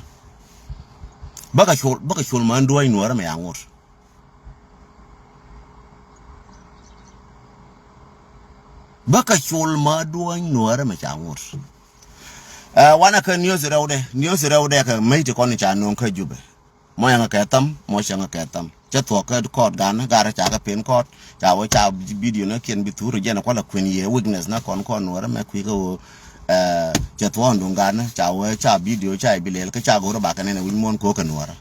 Bäkɛ col, bäkɛ col ma duɔ̱ɔ̱ny nuɔrä mɛ aŋot. Bäkɛ col ma duɔ̱ɔ̱ny nuɔrä mɛ ca ŋot. Ɛ, wanɛ kä news rɛwdɛ, news rɛwdɛ kɛ mec ti kɔn ca nööŋ kä Jubɛ. Mɔ yɛŋ kɛ tham, mɔ cäŋ kɛ tham. Cä thuɔ̱k kä kɔɔt ganä, garä ca kɛ pen kɔɔt, ca wä ca video nä kiɛn bi thur jɛn kualɛ kuën yɛ weakness nä kɔn kɔn nuɔrä mɛ kui̱ kä ɣöö, ɛ, cɛ thuɔ̱ɔ̱n duŋ ganä, ca wä ca video ca i̱ bi lɛl kä ca go̱rä bakɛ nɛn ɛ wi̱c muɔ̱ɔ̱n ko̱o̱k kɛ nuɔrä.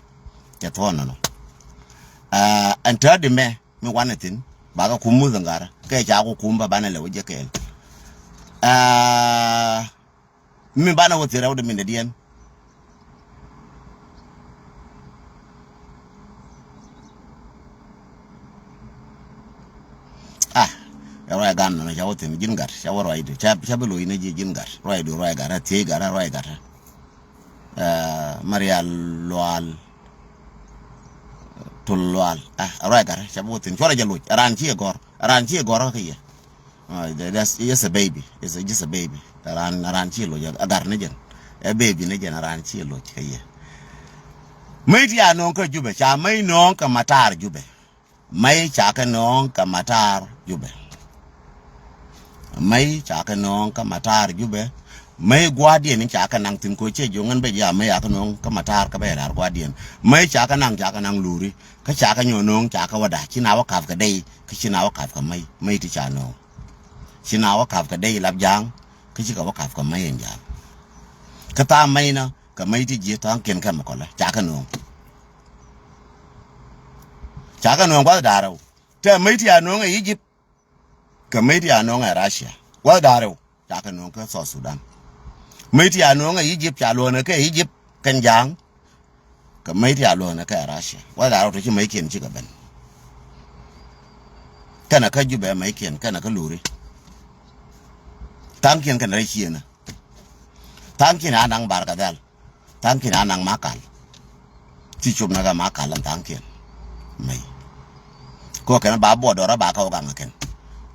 Cɛ thuɔ̱ɔ̱n nɔnɔ. Ɛ, ɛn täädi mɛ, mi wanɛ thi̱n, bakɛ kum muth ŋa̱rä, kɛ ca ku kum ba banɛ lɛ wä jɛ kɛɛl. Ɛ, Mi banɛ wä thil rɛwdɛ mindɛ diɛn. Ah, ruac gan nɔ ca wä thin ji̱n gat, ca wä ruac du, ca, ca bi loc ni ji̱ ji̱n gat, ruac du, ruac gat, thiec gat, ruac gat. Ah, Marial Lual, Tul Lual. Ah, ruac gat, ca bi wä thin, cuarɛ jɛ loc, ran ci gɔr, ran ci gɔr kä yɛ. Ah, that's just a baby. It's a, just a baby. Ran, ran ci loc a gar ni jɛn. A baby ni jɛn, ran ci loc kä yɛ. Mec ti a nööŋ kä Jubɛ, ca mec nööŋ kä matar Jubɛ. Mec ca kɛ nööŋ kä matar Jubɛ. Mec ca kɛ nööŋ kä matar Jubɛ. Mec gua̱diɛn ca kɛ naŋ thi̱n koc cɛ jo̱ŋ ɛn bɛ jɛ a mec ca kɛ nööŋ kä matar kä bɛ lar gua̱diɛn. Mec ca kɛ naŋ, ca kɛ naŋ luri. Kä ca kɛ nyɔ nööŋ, ca kɛ wä da̱. Ci na wä ka̱p kɛ dɛy, kä ci na wä ka̱p kɛ mec, mec ti ca nööŋ. Ci na wä ka̱p kɛ dee ilap ja̱a̱ŋ, kä cikɛ wä ka̱p kɛ mäc in ja̱a̱ŋ. Kä tha̱a̱ŋ mäc nä kɛ mäc ti ji̱ tha̱a̱ŋ kiɛn kɛ mɛ kɔlä ca kɛ nööŋ. Ca kɛ nööŋ gua̱th da̱rɛw. Tɛ mäc ti a nööŋ ɛ Egypt kɛ mäc ti a nööŋ ɛ Russia. Gua̱th da̱rɛw ca kɛ nööŋ kä South Sudan. Mäc ti a nööŋ ɛ Egypt ca luɔ̱ɔ̱nɛ kɛ Egypt kɛn ja̱a̱ŋ. Kɛ mäc ti a luɔ̱ɔ̱nɛ kɛ Russia. Wala rɔ tɔ ci mäckiɛn cikɛ ben. Kɛnɛ kä Jubɛ mäckiɛn, kɛnɛ kä luri. Tha̱a̱ŋkiɛn kɛnɛ rɛy ciënä. Tha̱a̱ŋkiɛn a naŋ Bar Gadhɛl. Tha̱a̱ŋkiɛn a naŋ Makal. Ci cop nɛ kɛ Makal ɛn tha̱a̱ŋkiɛn. Mäc. Kɛ kɛn ba buɔdɔrä ba kä wä gaŋ kɛn.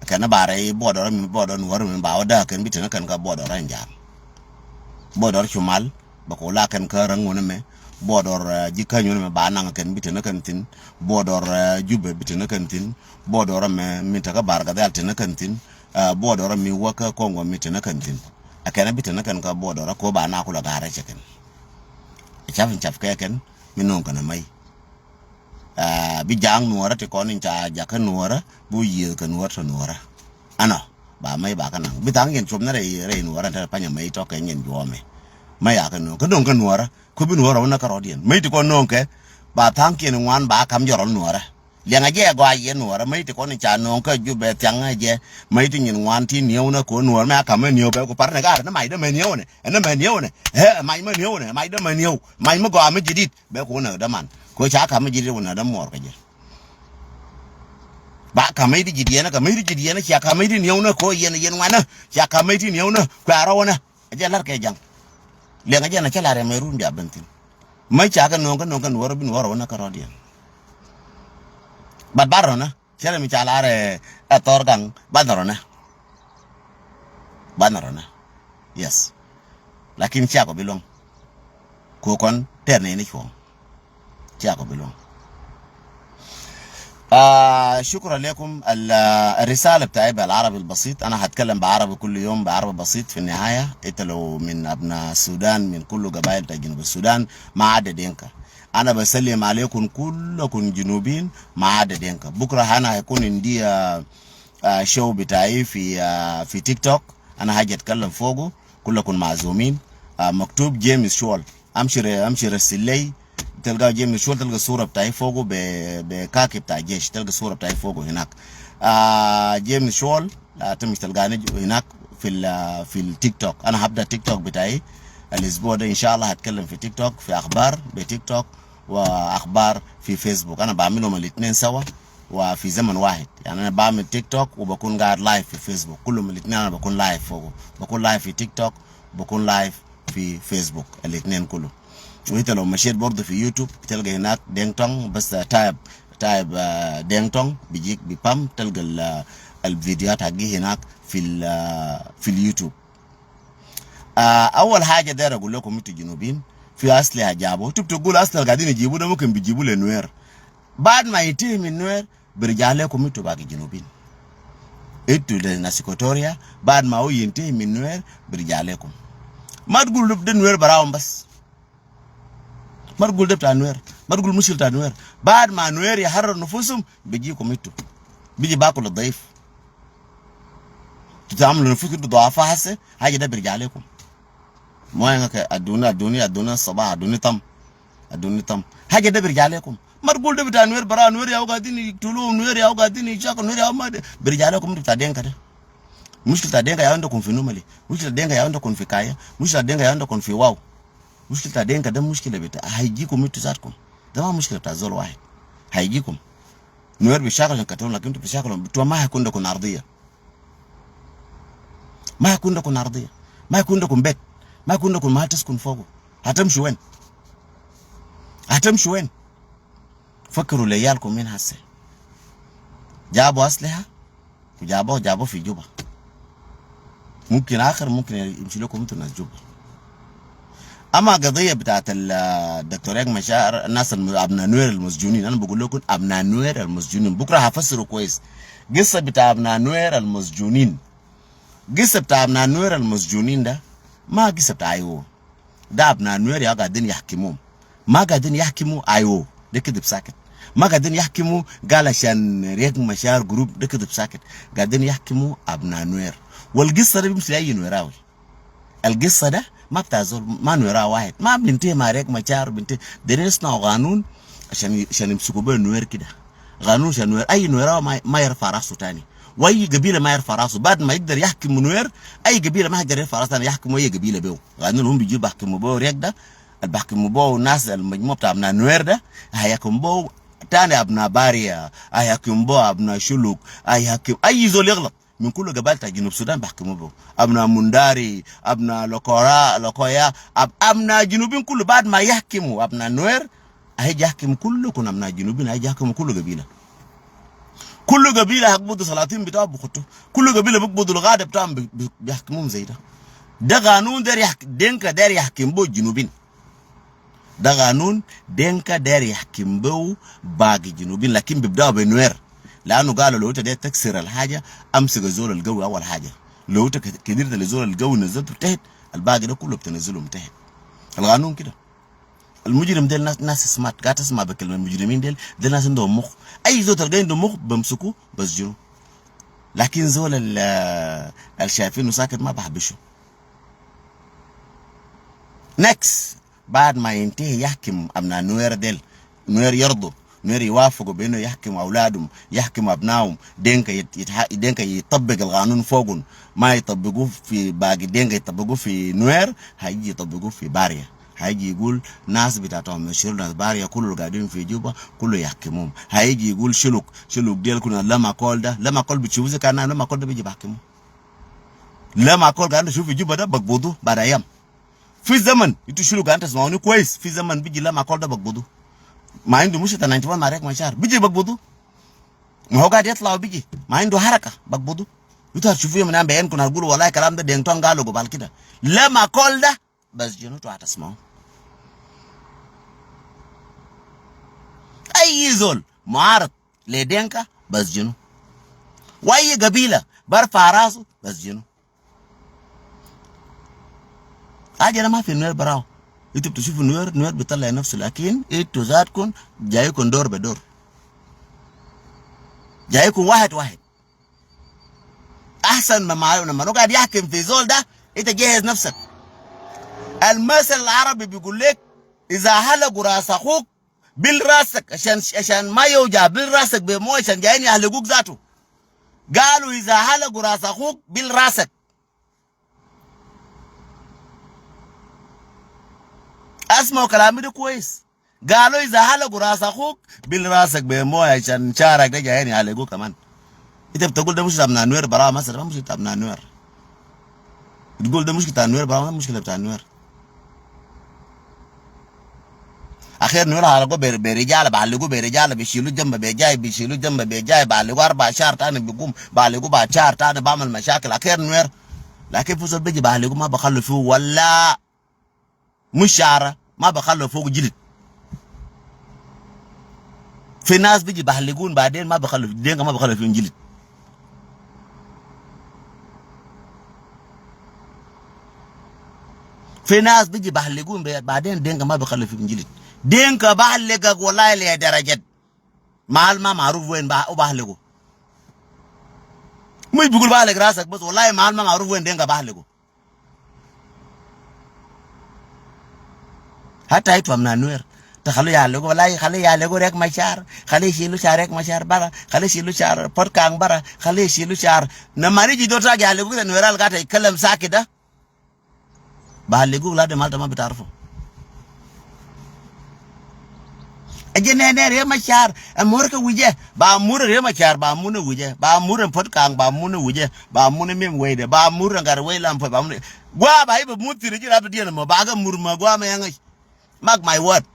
Kɛn ba rɛy buɔdɔrä mi buɔdɔrä nuɔrä mi ba wä däk kɛn bi teni kɛn kä buɔdɔrä ɛn ja̱a̱ŋ. Buɔdɔrä cumal. Bɛ kɛ wä la kɛn kä räŋ wänä mɛ. Buɔdɔr, eh, ji̱ käny wänä mɛ ba naŋ kɛn bi teni kɛn thi̱n. Buɔdɔr, eh, Jubɛ bi teni kɛn thi̱n. Buɔdɔr mɛ mi tekä Bar Gadhɛl teni kɛn thi̱n. Eh, buɔdɔr mi wä kä Kɔŋgɔ mi teni kɛn thi̱n. Ɛ kɛn bi teni kɛn kä buɔdɔr kɛ wä ba na kulɛ ga̱a̱r rɛcɛ kɛn. Ɛ cap in cap kɛ kɛn mi no̱o̱ŋ kɛn ɛ mäc. Ah, bi ja̱a̱ŋ nuɔ̱ɔ̱rä ti kɔn in ca jakä nuɔ̱ɔ̱rä bi wä yiëëth kɛ nuɔ̱ɔ̱rä tɔ nuɔ̱ɔ̱rä. Ɛnɔ ba mäc ba kä naŋ bi tha̱a̱ŋ yɛn cuɔp ni rɛy rɛy nuɔ̱ɔ̱rä in te panyɛ mäc tɔ̱ kɛ nyɛn juɔ̱ɔ̱mɛ. Mäc a kɛ nööŋ kä nööŋ kɛ nuɔ̱ɔ̱rä kä bi nuɔ̱ɔ̱rä wä nä kä rɔ̱diɛn mäc ti kɔn nööŋ kɛ ba tha̱a̱ŋkiɛn in ŋuan ba ka̱m jɔrɔl nuɔ̱ɔ̱rä. Liɛŋɛ jɛ gɔaa yɛ nuɔ̱ɔ̱rä mäc ti kɔn in ca nööŋ kä Jubɛ thiaŋɛ jɛ mäc ti nyin ŋuan ti niewä nä kɛ wä nuɔ̱ɔ̱rä mɛ a ka̱m mɛ niewä bɛ ku parnɛ ga̱a̱r ni macdä mɛ niewä nɛ ɛn ni mɛ niewä nɛ. Ɛ mac mɛ niewä nɛ macdä mɛ niewä mac mi gɔaa mi ji̱ di̱t. Bɛ ku wä nä däman ko ca ka̱m mi ji̱ di̱t wä nä dämuɔɔr kɛ jɛ. Ba ka̱m mi ji̱ di̱t yɛn kä mi ji̱ di̱t yɛn cia ka̱m mi ji̱ niewä nä ko yɛn yɛn ŋuanä cia ka̱m mi ji̱ niewä nä kuɛ rɔwä nä. Ɛ jɛ la̱r kɛ ja̱ŋ. Liɛŋɛ jɛ nä cä la̱r yɛ mɛ run bia ben thi̱n. Mä ca kɛ no̱o̱ŋ kɛ no̱o̱ŋ kɛ nuɔ̱ɔ̱r bi nuɔ̱ɔ̱r wä nä kä rɔ̱diɛn. Bat bar rɔ̱nä cɛ rɛ mi ca la̱r ɛ thɔr gaŋ bat nä rɔ̱nä. Bat nä rɔ̱nä. Yes. Lakin cia kɔ bi luäŋ. Ko kɔn tɛr nɛy ni cuɔ̱ɔ̱ŋ. Cia kɔ bi luäŋ. آه شكرا لكم. ال- الرسالة بتاعي بالعربي البسيط. أنا هتكلم بعربي كل يوم بعربي بسيط. في النهاية إنت لو من أبناء السودان من كل قبائل بتاع جنوب السودان ما عدا دينكا. أنا بسلم عليكم كلكم جنوبين ما عدا دينكا. بكرة أنا هيكون عندي آه، آه، show بتاعي في آه، في تيك توك. أنا هاجي أتكلم فوقه. كلكم معزومين. آه، مكتوب جيمس شوال. أمشي ر- أمشي رسل لي. تلقى جيمس شوال، تلقى صورة بتاعي فوقه ب- بكاكي بتاع جيش، تلقى صورة بتاعي فوقه هناك. آه، جيمس شوال، آه، تمشي تلقاني ج- هناك في ال- في التيك توك. أنا هبدأ تيك توك بتاعي الأسبوع ده إن شاء الله، هتكلم في تيك توك، في أخبار بتيك توك وأخبار في فيسبوك. أنا بعملهم الاتنين سوا وفي زمن واحد. يعني أنا بعمل تيك توك وبكون قاعد لايف في فيسبوك، كلهم الاتنين أنا بكون لايف فوقه، بكون لايف في تيك توك، بكون لايف في فيسبوك الاتنين كله. وانت لو مشيت برضو في يوتيوب تلقى هناك دينج تونج، بس تايب، تايب، آه، دينج تونج بيجيك ببام، تلقى ال-، آه، الفيديوهات حقي هناك في ال-، آه، في اليوتيوب. آه، أول حاجة داير أقول لكم انتوا جنوبيين، في أسلحة جابوا، انتوا بتقول أسلحة قاعدين يجيبوا ده ممكن بيجيبوا لنوير. بعد ما ينتهي من نوير بيرجع لكم انتوا باقي جنوبيين. انتوا ده ناس إيكواتوريا، بعد ما هو ينتهي من نوير بيرجع لكم. ما تقول ده نوير براهم بس. ما تقول ده بتاع نوير، ما تقول مشكلة بتاع نوير. بعد ما نوير يحرر نفوسهم بيجيكم انتوا، بيجي باكل الضعيف. تتعاملوا نفسكم انتوا ضعفاء هسه، حاجة ده بيرجع لكم. ما ينك ادوني، ادوني، ادوني الصباح، ادوني طم، ادوني طم. حاجة ده بيرجع لكم. ما تقول ده بتاع نوير برا، نوير يا قاعدين يقتلوه، نوير يا قاعدين يشاكلوا، نوير يا ما ده. بيرجع لكم انتوا بتاع دينكا ده. مشكلة بتاع دينكا يا عندكم في نوملي، مشكلة بتاع دينكا يا عندكم في كايا، مشكلة بتاع دينكا يا عندكم في واو. مشكلة بتاع دينكا ده مشكلة بتاع، هيجيكم انتوا ذاتكم. ده ما مشكلة بتاع زول واحد. هيجيكم. نوير بيشاكل عشان كتلهم، لكن انتوا بتشاكلوا، انتوا ما هيكون لكم أرضية. ما هيكون لكم أرضية. ما هيكون لكم بيت. ما هيكون لكم محل تسكن فوقه. هتمشوا وين؟ هتمشوا وين؟ فكروا لعيالكم من هسه. جابوا أسلحة وجابوه، جابوه في جوبا. ممكن آخر، ممكن يمشي لكم انتوا ناس جوبا. أما قضية بتاعت ال-، الدكتور ريك مشار، الناس الم-، أبناء نوير المسجونين، أنا بقول لكم أبناء نوير المسجونين، بكرة هفسره كويس. قصة بتاع أبناء نوير المسجونين، قصة بتاع أبناء نوير المسجونين ده ما قصة بتاع أيوه. ده أبناء نوير يا قاعدين يحكموهم. ما قاعدين يحكموا أيوه. ده كذب ساكت. ما قاعدين يحكموا قال عشان ريك مشار جروب، ده كذب ساكت. قاعدين يحكموا أبناء نوير. والقصة ده بيمشي لأي نويراوي. القصة ده ما بتاع زول، ما نويراوي واحد. ما بننتهي مع ريك مشار، بننتهي. دايرين يصنعوا قانون عشان ي-، عشان يمسكوا بيه نوير كده. قانون عشان نوير، أي نويراوي ما، ما يرفع راسه تاني. وأي قبيلة ما يرفع راسه. بعد ما يقدر يحكم نوير، أي قبيلة ما يقدر يرفع راسه تاني، يحكموا أي قبيلة بيه. قانون هم بيجيبوا بيحكموا بيه ريك ده، اللي بيحكموا بيه الناس، المجموعة بتاع أبناء نوير ده، هيحكموا بيه تاني أبناء باريا، هيحكموا بيه أبناء شلوك، هيحكم أي زول يغلط من كل قبائل بتاع جنوب السودان بيحكموا بيه. أبناء منداري، أبناء لوكورا، لوكويا، أب-، أبناء جنوبين كله بعد ما يحكموا أبناء نوير، هيجي يحكم كلكم أبناء جنوبين، هيجي يحكم كل قبيلة. كل قبيلة هيقبضوا سلاطين بتاعهم بيخطوا. كل قبيلة بيقبضوا القادة بتاعهم بي-، بي-، بيحكموهم زي ده. ده قانون داير يحك-، دينكا داير يحكم بو الجنوبين. ده قانون دينكا داير يحكم بو باقي الجنوبين، لكن بيبدأوا بنوير. لأنه قالوا لو انت داير تكسر الحاجة، أمسك الزول القوي أول حاجة. لو انت ك-، كدرت للزول القوي نزلته تحت، الباقي ده كله بتنزلهم تحت. القانون كده. المجرم ديل ناس، ناس سمارت، قاعد تسمع بكلمة المجرمين ديل، ديل ناس عندهم مخ. أي زول تلقاه عنده مخ بمسكوه بسجنوه. لكن زول ال-، الشايفينه ساكت ما بحبشه. نكس، بعد ما ينتهي يحكم أبناء نوير ديل، نوير يرضوا، نوير يوافقوا بأنه يحكم أولادهم، يحكم أبنائهم، دينكا يت-، يتح-، دينكا يطبق القانون فوقهم، ما يطبقوه في باقي دينكا، يطبقوه في نوير، هيجي يطبقوه في باريا. هيجي يقول ناس بتاعتهم مشيروا ناس باريا كله قاعدين في جوبا، كله يحكموهم. هيجي يقول شلوك، شلوك ديل كنا لما كول ده، لما كول بتشوفوا زي كان لما كول ده بيجي بحكمه. لما كول قاعد نشوف في جوبا ده بقبضوه بعد أيام. في زمن، انتوا شلوك قاعد تسمعوني كويس، في زمن بيجي لما كول ده بقبضوه. ما عنده مشكلة ناينتي وان مع ريك مشار، بيجي بقبضوه. ما هو قاعد يطلع وبيجي، ما عنده حركة، بقبضوه. انتوا هتشوفوا يوم من الأيام بعينكم هتقولوا والله الكلام ده دينتون قالوا قبل كده. لما كول ده بس جنوتوا هتسمعوا. أي زول معارض لدينكا بس جنو. وأي قبيلة برفع راسه بس جنو. حاجة ده ما في نوير براو. انتوا بتشوفوا نوير، نوير بيطلع نفسه، لكن انتوا ذاتكم جايكم دور بدور. جايكم واحد واحد. أحسن ما، ما لما نقعد يحكم في زول ده، انت جهز نفسك. المثل العربي بيقول لك: إذا حلقوا راس أخوك، بل راسك، عشان، عشان ما يوجع، بل راسك بموية، عشان جايين يحلقوك ذاته. قالوا: إذا حلقوا راس أخوك، بل راسك. اسمعوا كلامي ده كويس. قالوا: إذا حلقوا راس أخوك، بل راسك بموية، عشان شعرك ده جايين يحلقوه كمان. انت بتقول ده مشكلة بتاع نوير براو مثلا، ما مشكلة بتاع نوير. بتقول ده مشكلة بتاع نوير براو، ما مشكلة بتاع نوير. Akhir Nuer hal go ber, ber ijala, ba haligu ber ijala, bi shilu jamba be jai, bi shilu jamba be jai, ba haligu arba shar tani bi gum, ba haligu ba shar tani ba amal mashakil. Akhir Nuer. Lakin fi zol biji ba haligu ma bi khalu fi wala mushara, ma bi khalu fog jilit. Fi nas biji ba haligun baden ma bi khalu, Dinka ma bi khalu fi jilit. Fi nas biji ba haligun be, baden Dinka ma bi khalu fi jilit. Dinka ba haligak wallahi le darajat. Mal ma maruf wen ba, u ba haligu. Mush bi gul ba halig rasak bas, wallahi mal ma maruf wen Dinka ba haligu. Hata itum na Nuer. Ta khalu ya haligu, wallahi khalu ya haligu Riek Machar. Khalu shilu shar Riek Machar bara. Khalu shilu shar Port Kang bara. Khalu shilu shar. Na mari ji dota ya haligu kida Nuer al gata ikalem sakida. Ba haligu la de malta ma bitarifu. Aje ne ne Riek Machar, amur ke wije, ba amur Riek Machar, ba amur ne wije, ba amur en Port Kang, ba amur ne wije, ba amur ne mim wede, ba amur ne gar wei lam Port, ba amur ne. Gua ba ibe mutir ji rap dien mo, ba ga mur ma gua ma yang. Mark my word.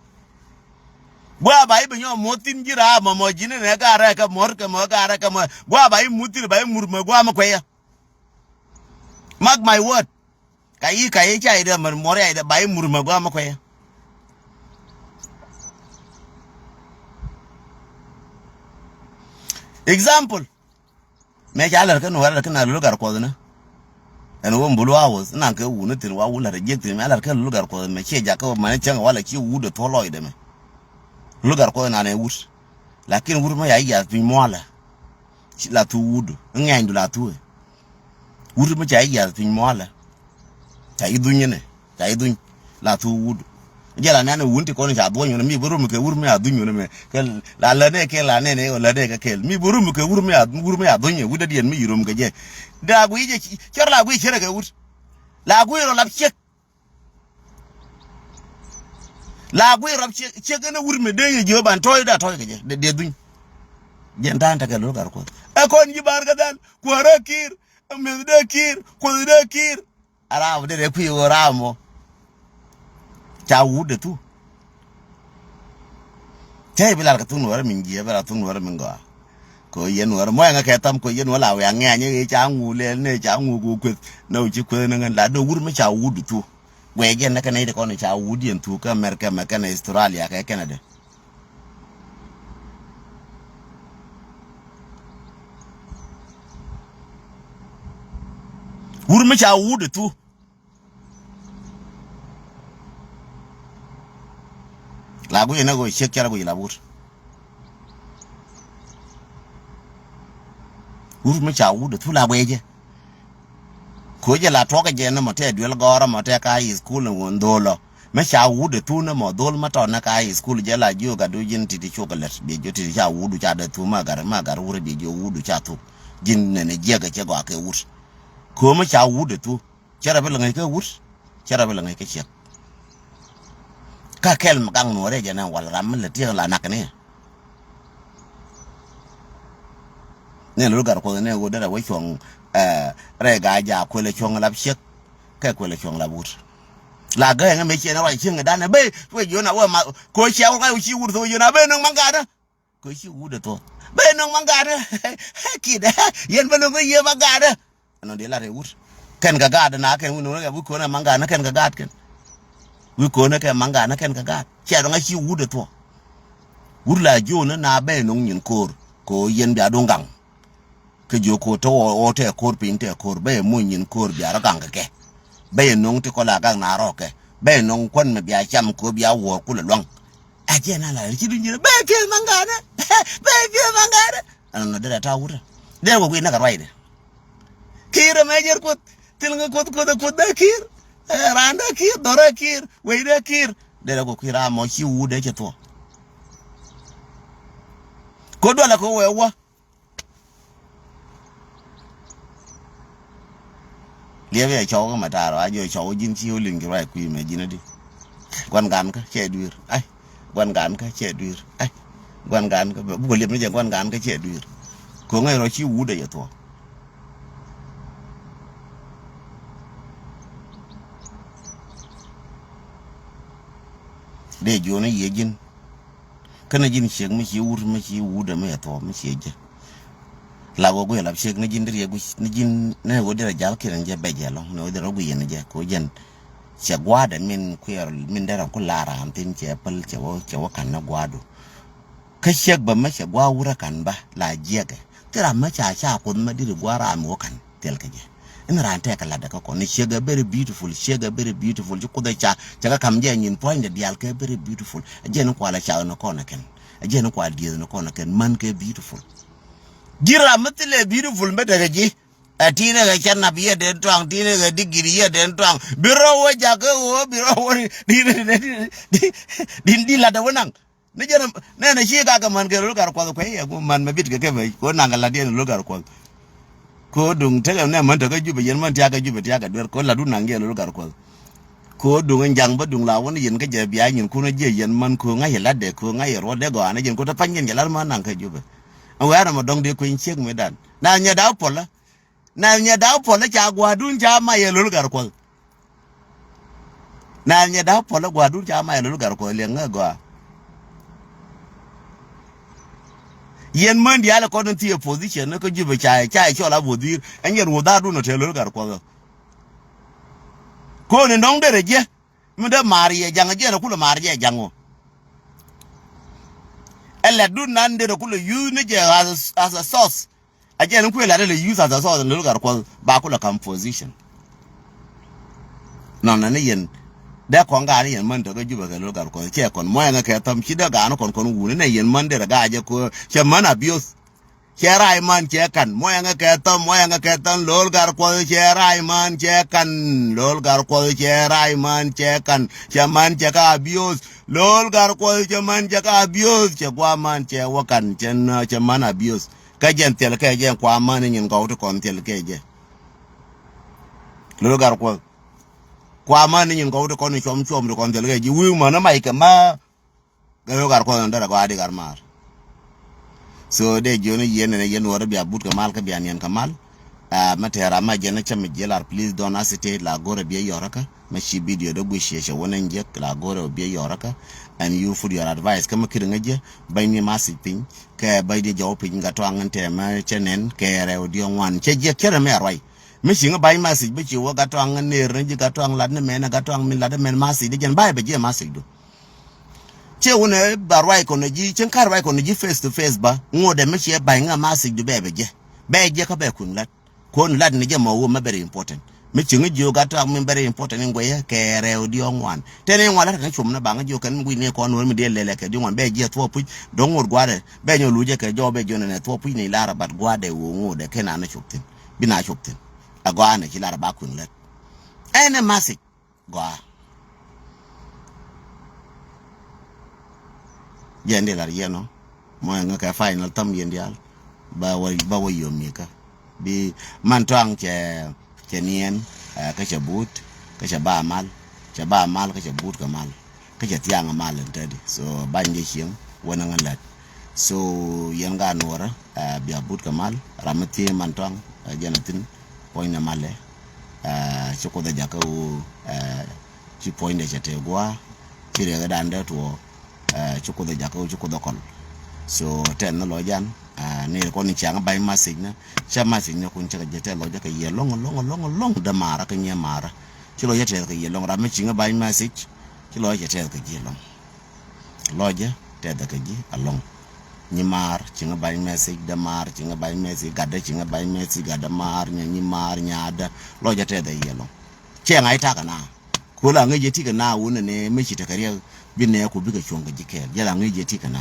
Gua ba ibe nyo mutin ji rap mo, mo jine ne ga re ka mor ke mo ga re ka mo. Gua ba ibe mutir ba ibe mur ma gua ma kwe ya. Mark my word. Ka yi, ka yi ca yi dɛ mɛ mɔri a yi dɛ ba yi mur mɛ gua mɛ kuɛ. Example. Mɛ ca lɛr kä nuɔrɛ kä na lul gar kuɔth ni. Ɛn wä mbulu a wuth na kɛ wuni thin wa wulɛ rɛ jiek thin mɛ a lɛr kä lul gar kuɔth mɛ ciɛ jakä mɛ ni cäŋ wala ci wut dɛ thuɔ lɔc dɛ mɛ. Lul gar kuɔth na nɛ wut. Lakin wut mɛ ya yi yath piny mualɛ. Ci la thu wut. Ŋɛny du la thu. Wut mi ca ijiath piny muɔlɛ. Ca idhuny inɛ. Ca idhuny. La thu wut. Jɛ la nɛn wun ti kɔn ca dhuɔny wun mi bi rum kɛ wut mi a dhuny wun mɛ. Kɛ la lɛ nɛ kɛ la nɛ nɛ la nɛ kɛ kɛl. Mi bi rum kɛ wut mi a wut mi a dhuny wut dadiɛn mi rom kɛ jɛ. Da gui jɛ cɔr la gui cɛrɛ kɛ wut. La gui rɔ lap ciek. La gui rɔ lap ciek ciek inɛ wut mi dee yɛ jiö ban tɔy da tɔy kɛ jɛ. Dee dee dhuny. Jɛn ta̱a̱n tekɛ lul gar kuoth. Ɛ kɔn ji̱ bar kɛ dhɛl kuäärä ki̱i̱r. Meth dee ki̱i̱r, kuoth dee ki̱i̱r. A raam dee dee kui̱ ɣöö raam mɔ. Ca wut dee thu. Cä i̱ bi lar kɛ thuk nuɔ̱ɔ̱rä min jiɛ, bi lar thuk nuɔ̱ɔ̱rä min gɔaa. Kɛ ɣöö yɛn nuɔ̱ɔ̱rä muɔ̱ɔ̱ŋä kɛ tham kɛ ɣöö yɛn nuɔ̱ɔ̱rä la wiaa ŋɛ̈ny ɣöö ca ŋu lɛl ni ca ŋu kɛ kueth. Ni ɣöö ci kueth ni ŋän la dee wut mi ca wut dee thu. Guɛc jɛn ni kɛn nɛy ti kɔn ca wut yɛn thu kä America mɛ kɛn Australia kɛ Canada. Wut mi ca wut dee thu. La guic ni ɣöö ciek cä rɔ guic la wut. Wut mi ca wut dee thu la guic jɛ. Ko̱ jɛ la tuɔkä jɛ ni mɔ tɛ duel gɔrä mɔ tɛ ka high school ni wun dho̱lɔ. Mi ca wut dee thu ni mɔ dho̱l mi tɔt ni ka high school jɛ la jiök gat du ji̱n ti̱ti̱ cuk lɛt biɛ jiök ti̱ti̱ ca wut du ca dee thu ma gat ma gat wut biɛ jiök wut du ca thu. Ji̱n nɛn jiɛk cɛ gɔaa kɛ wut. Ko̱ mi ca wut dee thu. Cɛ rɔ bi lɛ ŋäc kä wut. Cɛ rɔ bi lɛ ŋäc kä ciek. Kä kɛl mi gaŋ nuɔ̱ɔ̱rɛ jɛ nɛ wal ram mi lɛ tiek la nak ni. Ni lul gar kuɔth ni ɣöö derɛ wä cuɔ̱ŋ, eh, rɛy gaa jaak kuël cuɔ̱ŋ lap ciek. Kɛ kuël cuɔ̱ŋ lap wut. La gäk ɛŋɛ mëë ciɛ ni ruac cieŋ danɛ ben wee jiön a wee ma ko̱ ciɛ wä ŋa̱c wä ci wut thok jiön a ben nöŋ maŋ gaatdä. Kɛ ci wut ɛ thuɔ̱k ben nöŋ maŋ gaatdä. Kidɛ yɛn ben nöŋ kä yiëë maŋ gaatdä. Ɛnɔ dee lat ɛ wut kɛn kɛ gaat na kɛn wi̱i̱ nöŋ wi̱i̱ ko̱n ɛ maŋ gaat na kɛn kɛ gaat kɛn. Wi̱i̱ ko̱n ɛ kɛ maŋ gaat na kɛn kɛ gaat ciɛ dɔŋ ɛ ci wut ɛ thuɔ̱k. Wut la jiön na ben nöŋ nyin ko̱o̱r kɛ ɣöö yɛn bia duŋ gaŋ. Kä jiök ko̱o̱r te ɣɔɔ ɣɔɔ te ko̱o̱r piny te ko̱o̱r ben moc nyin ko̱o̱r bia rɔ gaŋ kɛ kɛ. Ben nöŋ ti kɔ la gaŋ na rɔɔkɛ ben nöŋ kuän mi bia cam ko̱o̱r bia wuɔ̱ɔ̱r kulɛ luaŋ. A jiɛn a la ci duny ji̱n ben pieth maŋ ga̱a̱nä. Ben pieth maŋ ga̱a̱nä. Ɛn nɔ derɛ ta̱a̱ wutdä. Derɛ wä guic näk a ruacdɛ. Ki̱i̱r ɛmɛ jɛr kuoth thil ŋä kuoth kuoth ɛ kuoth dee ki̱i̱r. Ɛ raan dee ki̱i̱r dhɔr ɛ ki̱i̱r wec dee ki̱i̱r. Derɛ wä kui̱ raam mɔ ci wut dee cɛ thuɔ̱k. Ko̱ dualɛ ko̱ wee wä. Liɛp yɛ cɔw kä mɛ taar ɔ a jiɔ cɔw ji̱n ci ɣä liŋ ci ruac kui̱ mɛ ji̱n adi. Gua̱n ga̱a̱n kä cɛ dui̱r ai. Gua̱n ga̱a̱n kä cɛ dui̱r ai. Gua̱n ga̱a̱n kä bukɛ liɛp ni jɛ gua̱n ga̱a̱n kä cɛ dui̱r. Ko̱ ŋäc rɔ ci wut ɛ yɛ thuɔ̱k. Dee jiɔn i̱ yiëë ji̱n. Kä ni ji̱n ciek mi ci wut, mi ci wut ɛmɛ yɛ thuɔ̱ɔ̱p mi ciɛ jɛ. La wä guiɛ lap ciek ni ji̱n di riɛk guic ni ji̱n ni wä di rɛ jal kiɛn jɛ bɛc jɛ lɔ̱ŋ ni wä di rɛ guic yɛn jɛ kɛ wä jɛn. Cɛ gua̱a̱dɛ min kuiɛr min derɛ ku la raan thin cɛ päl cɛ wä, cɛ wä ka̱n ni gua̱a̱du. Kä ciek bä mi cɛ gua̱a̱ wurä ka̱n bä la jiɛkɛ. Thil ram mi ca ca kuoth mi diri gua̱a̱ ram mi wä ka̱n thil kɛ jɛ. Ɛn raan tɛk kɛ latdɛ kä kɔn ni ciek ɛ very beautiful, ciek ɛ very beautiful. Ci kuoth ɛ ca cɛ kɛ ka̱m jɛ nyin puɔ̱nydɛ diaal kɛ very beautiful. Ɛ jɛn kual ɛ ca ni kɔn ɛ kɛn. Ɛ jɛn kual dieth ni kɔn ɛ kɛn män kɛ beautiful. Ji̱ ram mi thilɛ beautiful mi tekɛ ji̱. Ɛ ti̱i̱n ɛ kɛ cɛ nap yɛ den tuaŋ, ti̱i̱n ɛ kɛ digiri yɛ den tuaŋ. Bi rɔ wä jakä ɣöö bi rɔ wä di, di, di, di, di, di latdɛ wä naŋ. Ni jɛn nɛnɛ ci kakɛ man kɛ lo̱l Gatkuɔth kuɛ yɛ man mɛ bit kɛ kɛ mɛ ko naŋ kɛ lat yɛn lo̱l Gatkuɔth. Ko duŋ tekɛ nɛ man tekɛ Jubɛ yɛn man tiakɛ Jubɛ tiakɛ duer ko lat wun naŋ yɛ lo̱l Gatkuɔth. Ko duŋ in jaŋ bä duŋ la wun yɛn kä jɛ bia nyin kun jiɛ yɛn man ko ŋa̱c yɛ lat dɛ ko ŋa̱c yɛ ruɔt dɛ gɔaa ni jɛn ko te pany yɛn jɛ lat man naŋ kɛ Jubɛ. Ɛn wɛ̈ɛ̈r ɛmɔ dɔ̱ŋ dee kueny ciek mi dan na nyɛ daw puɔlä. Na nyɛ daw puɔlä ca gua̱a̱dun ca ma yɛ lo̱l Gatkuɔth. Na nyɛ da̱k puɔlä gua̱a̱dun ca ma yɛ lo̱l Gatkuɔth liɛŋ ŋä gɔaa. Yɛn män diaal ɛ kɔn in thiee position ni kä Jubɛ ca ca cɔl a wudhiir ɛn yɛn wudhaardun ɔ te lo̱l Gatkuɔth. Ko̱n in dɔ̱ŋ derɛ jiɛ mi dee maar yɛ ja̱ŋ jiɛn ɛ kulɛ maar jɛ ja̱ŋ ɔ. Ɛ lɛtdun nan derɛ kulɛ yuuth ni jɛ as a, as a source. A jɛn kuëë lat ilɛ use as a source in lo̱l Gatkuɔth ba kulɛ kam position. Nɔnɛ ni yɛn dee kɔn gaat ni yɛn män tɔ̱ kä Jubɛ kɛ lo̱l Gatkuɔth cɛ kɔn muɔyɛ ŋä kɛ thɔm ci dee gaat ni kɔn kɔn wuni nɛ yɛn män derɛ gaat jɛ ko̱ cɛ män abuse. Cɛ ray man cɛ kan muɔyɛ ŋä kɛ thɔm muɔyɛ ŋä kɛ thɔm lo̱l Gatkuɔth cɛ ray man cɛ kan. Lo̱l Gatkuɔth cɛ ray man cɛ kan cɛ man cɛ ka abuse. Lo̱l Gatkuɔth cɛ man cɛ ka abuse cɛ gua̱a̱ man cɛ wä kan cɛ nä cɛ man abuse. Kä jɛn thil kɛ jɛ kua män ni nyin gɔw ti kɔn thil kɛ jɛ. Lo̱l Gatkuɔth. Kua män ni nyin gɔw ti kɔn cuɔm cuɔm ti kɔn thil kɛ jɛ wi̱i̱ män ni mac kɛ ma. Lo̱l Gatkuɔth ni derɛ gɔaa di gat maar. So dee jiɔni yɛn ni yɛn wä rɛ bia but kɛ mal kä bia niɛn kɛ mal. Ah, mɛ tɛɛr ama jɛn ni cä mi jiɛl ar please don't hesitate la go̱rɛ bia yɔrä kä. Mɛ ci video dee guic ciɛ cɛ wä ni jiɛk la go̱rɛ bia yɔrä kä. And you put your advice kä mɛ kiri ŋä jɛ bany ni message piny. Kɛ bäcdiɛ jɔw piny gat tɔaŋ in tɛmɛ cɛ nɛn kɛ rɛw diɔ̱k ŋuan cɛ jiɛk cɛ rɛ mɛ a ruac. Mi ci ŋä ba̱ny message bi ci wä gat tɔaŋ in ner ni ji̱ gat tɔaŋ lat ni mɛn gat tɔaŋ min lat ni mɛn message di jɛn ba̱y bɛ jiɛ message du. Cɛ wunɛ ba ruac kɔn ji̱ cɛ ŋ ka ruac kɔn ji̱ face to face ba ŋot dɛ mi ci ɛ ba̱ny ŋä message du bɛ bɛ jiɛ. Bɛ jiɛ kä bɛ kui̱ŋ lat. Kuɔn lat ni jɛ mɔ wä mɛ very important. Mi ci ŋä jiök gat tɔak mi very important in guɛyä kɛ rɛw diɔ̱k ŋuan. Tɛn in ŋuan lat kɛ cum ni baŋ jiök kɛn mi guic ni kɔn wä mi diɛ lɛlɛ kɛ diɔ̱k ŋuan bɛ jiɛ thuɔp puc. Dɔ̱ŋ ŋot gua̱dɛ bɛ nyɔ luc jɛ kɛ jɔw bɛ jiɔn nɛ thuɔp puc ni lar bat gua̱dɛ wä ŋot dɛ kɛn anɛ cop thin. Bi na cop thin. A gɔaa nɛ ci lar ba kuiŋ lät. Ɛn ɛ message. Gɔaa. Jɛ ndi lar yɛn ɔ. Mɔ ɛŋɛ kɛ final thäm yɛn diaal. Ba wä, ba wä yom mi kä. Bi man tɔaŋ cɛ, cɛ niɛn, eh, kä cɛ but, kä cɛ ba mal, cɛ ba mal, kä cɛ but kɛ mal. Kä cɛ thiaŋ mal in tɛdi. So bany jɛ cieŋ, wä ni ŋä lät. So yɛn ga nuɔrä, eh, bia but kɛ mal, ram mi thiee man tɔaŋ, eh, jɛn a thin, puɔ̱ny ni malɛ, eh, ci kuoth a jakä wu, eh, ci puɔ̱nydɛ cɛ tëë gua̱a̱, ci riɛkdan dee tuɔɔk, eh, ci kuoth ɛ jakä ci kuoth ɛ kɔl. So tɛn ni lɔ jan, eh, ni ri kɔn ni ciaŋ ba̱ny message ni, cɛ message ni kun cɛ kɛ jɛ tɛth lɔ jɛ kɛ yɛ lɔŋ, lɔŋ, lɔŋ, lɔŋ dee maarä kɛ nyɛ maarä. Ci lɔ jɛ tɛth kɛ yɛ lɔŋ ram mi ciŋ ba̱ny message, ci lɔ jɛ tɛth kɛ ji̱ lɔŋ. Lɔ jɛ tɛth kɛ ji̱ a lɔŋ. Nyi maar ciŋ ba̱ny message, dee maar ciŋ ba̱ny message, gatdɛ ciŋ ba̱ny message, gatdɛ maar, nyɛ nyi maar, nyaadɛ. Lɔ jɛ tɛth kɛ yɛ lɔŋ. Cɛ ŋa̱c takɛ na. Ko la ŋäc yɛ ti kɛ na wun nɛ mi ci tekɛ riɛk bi nɛ ko bikɛ cuɔ̱ŋ kɛ ji̱ kɛɛl. Jɛ la ŋäc yɛ ti kɛ na.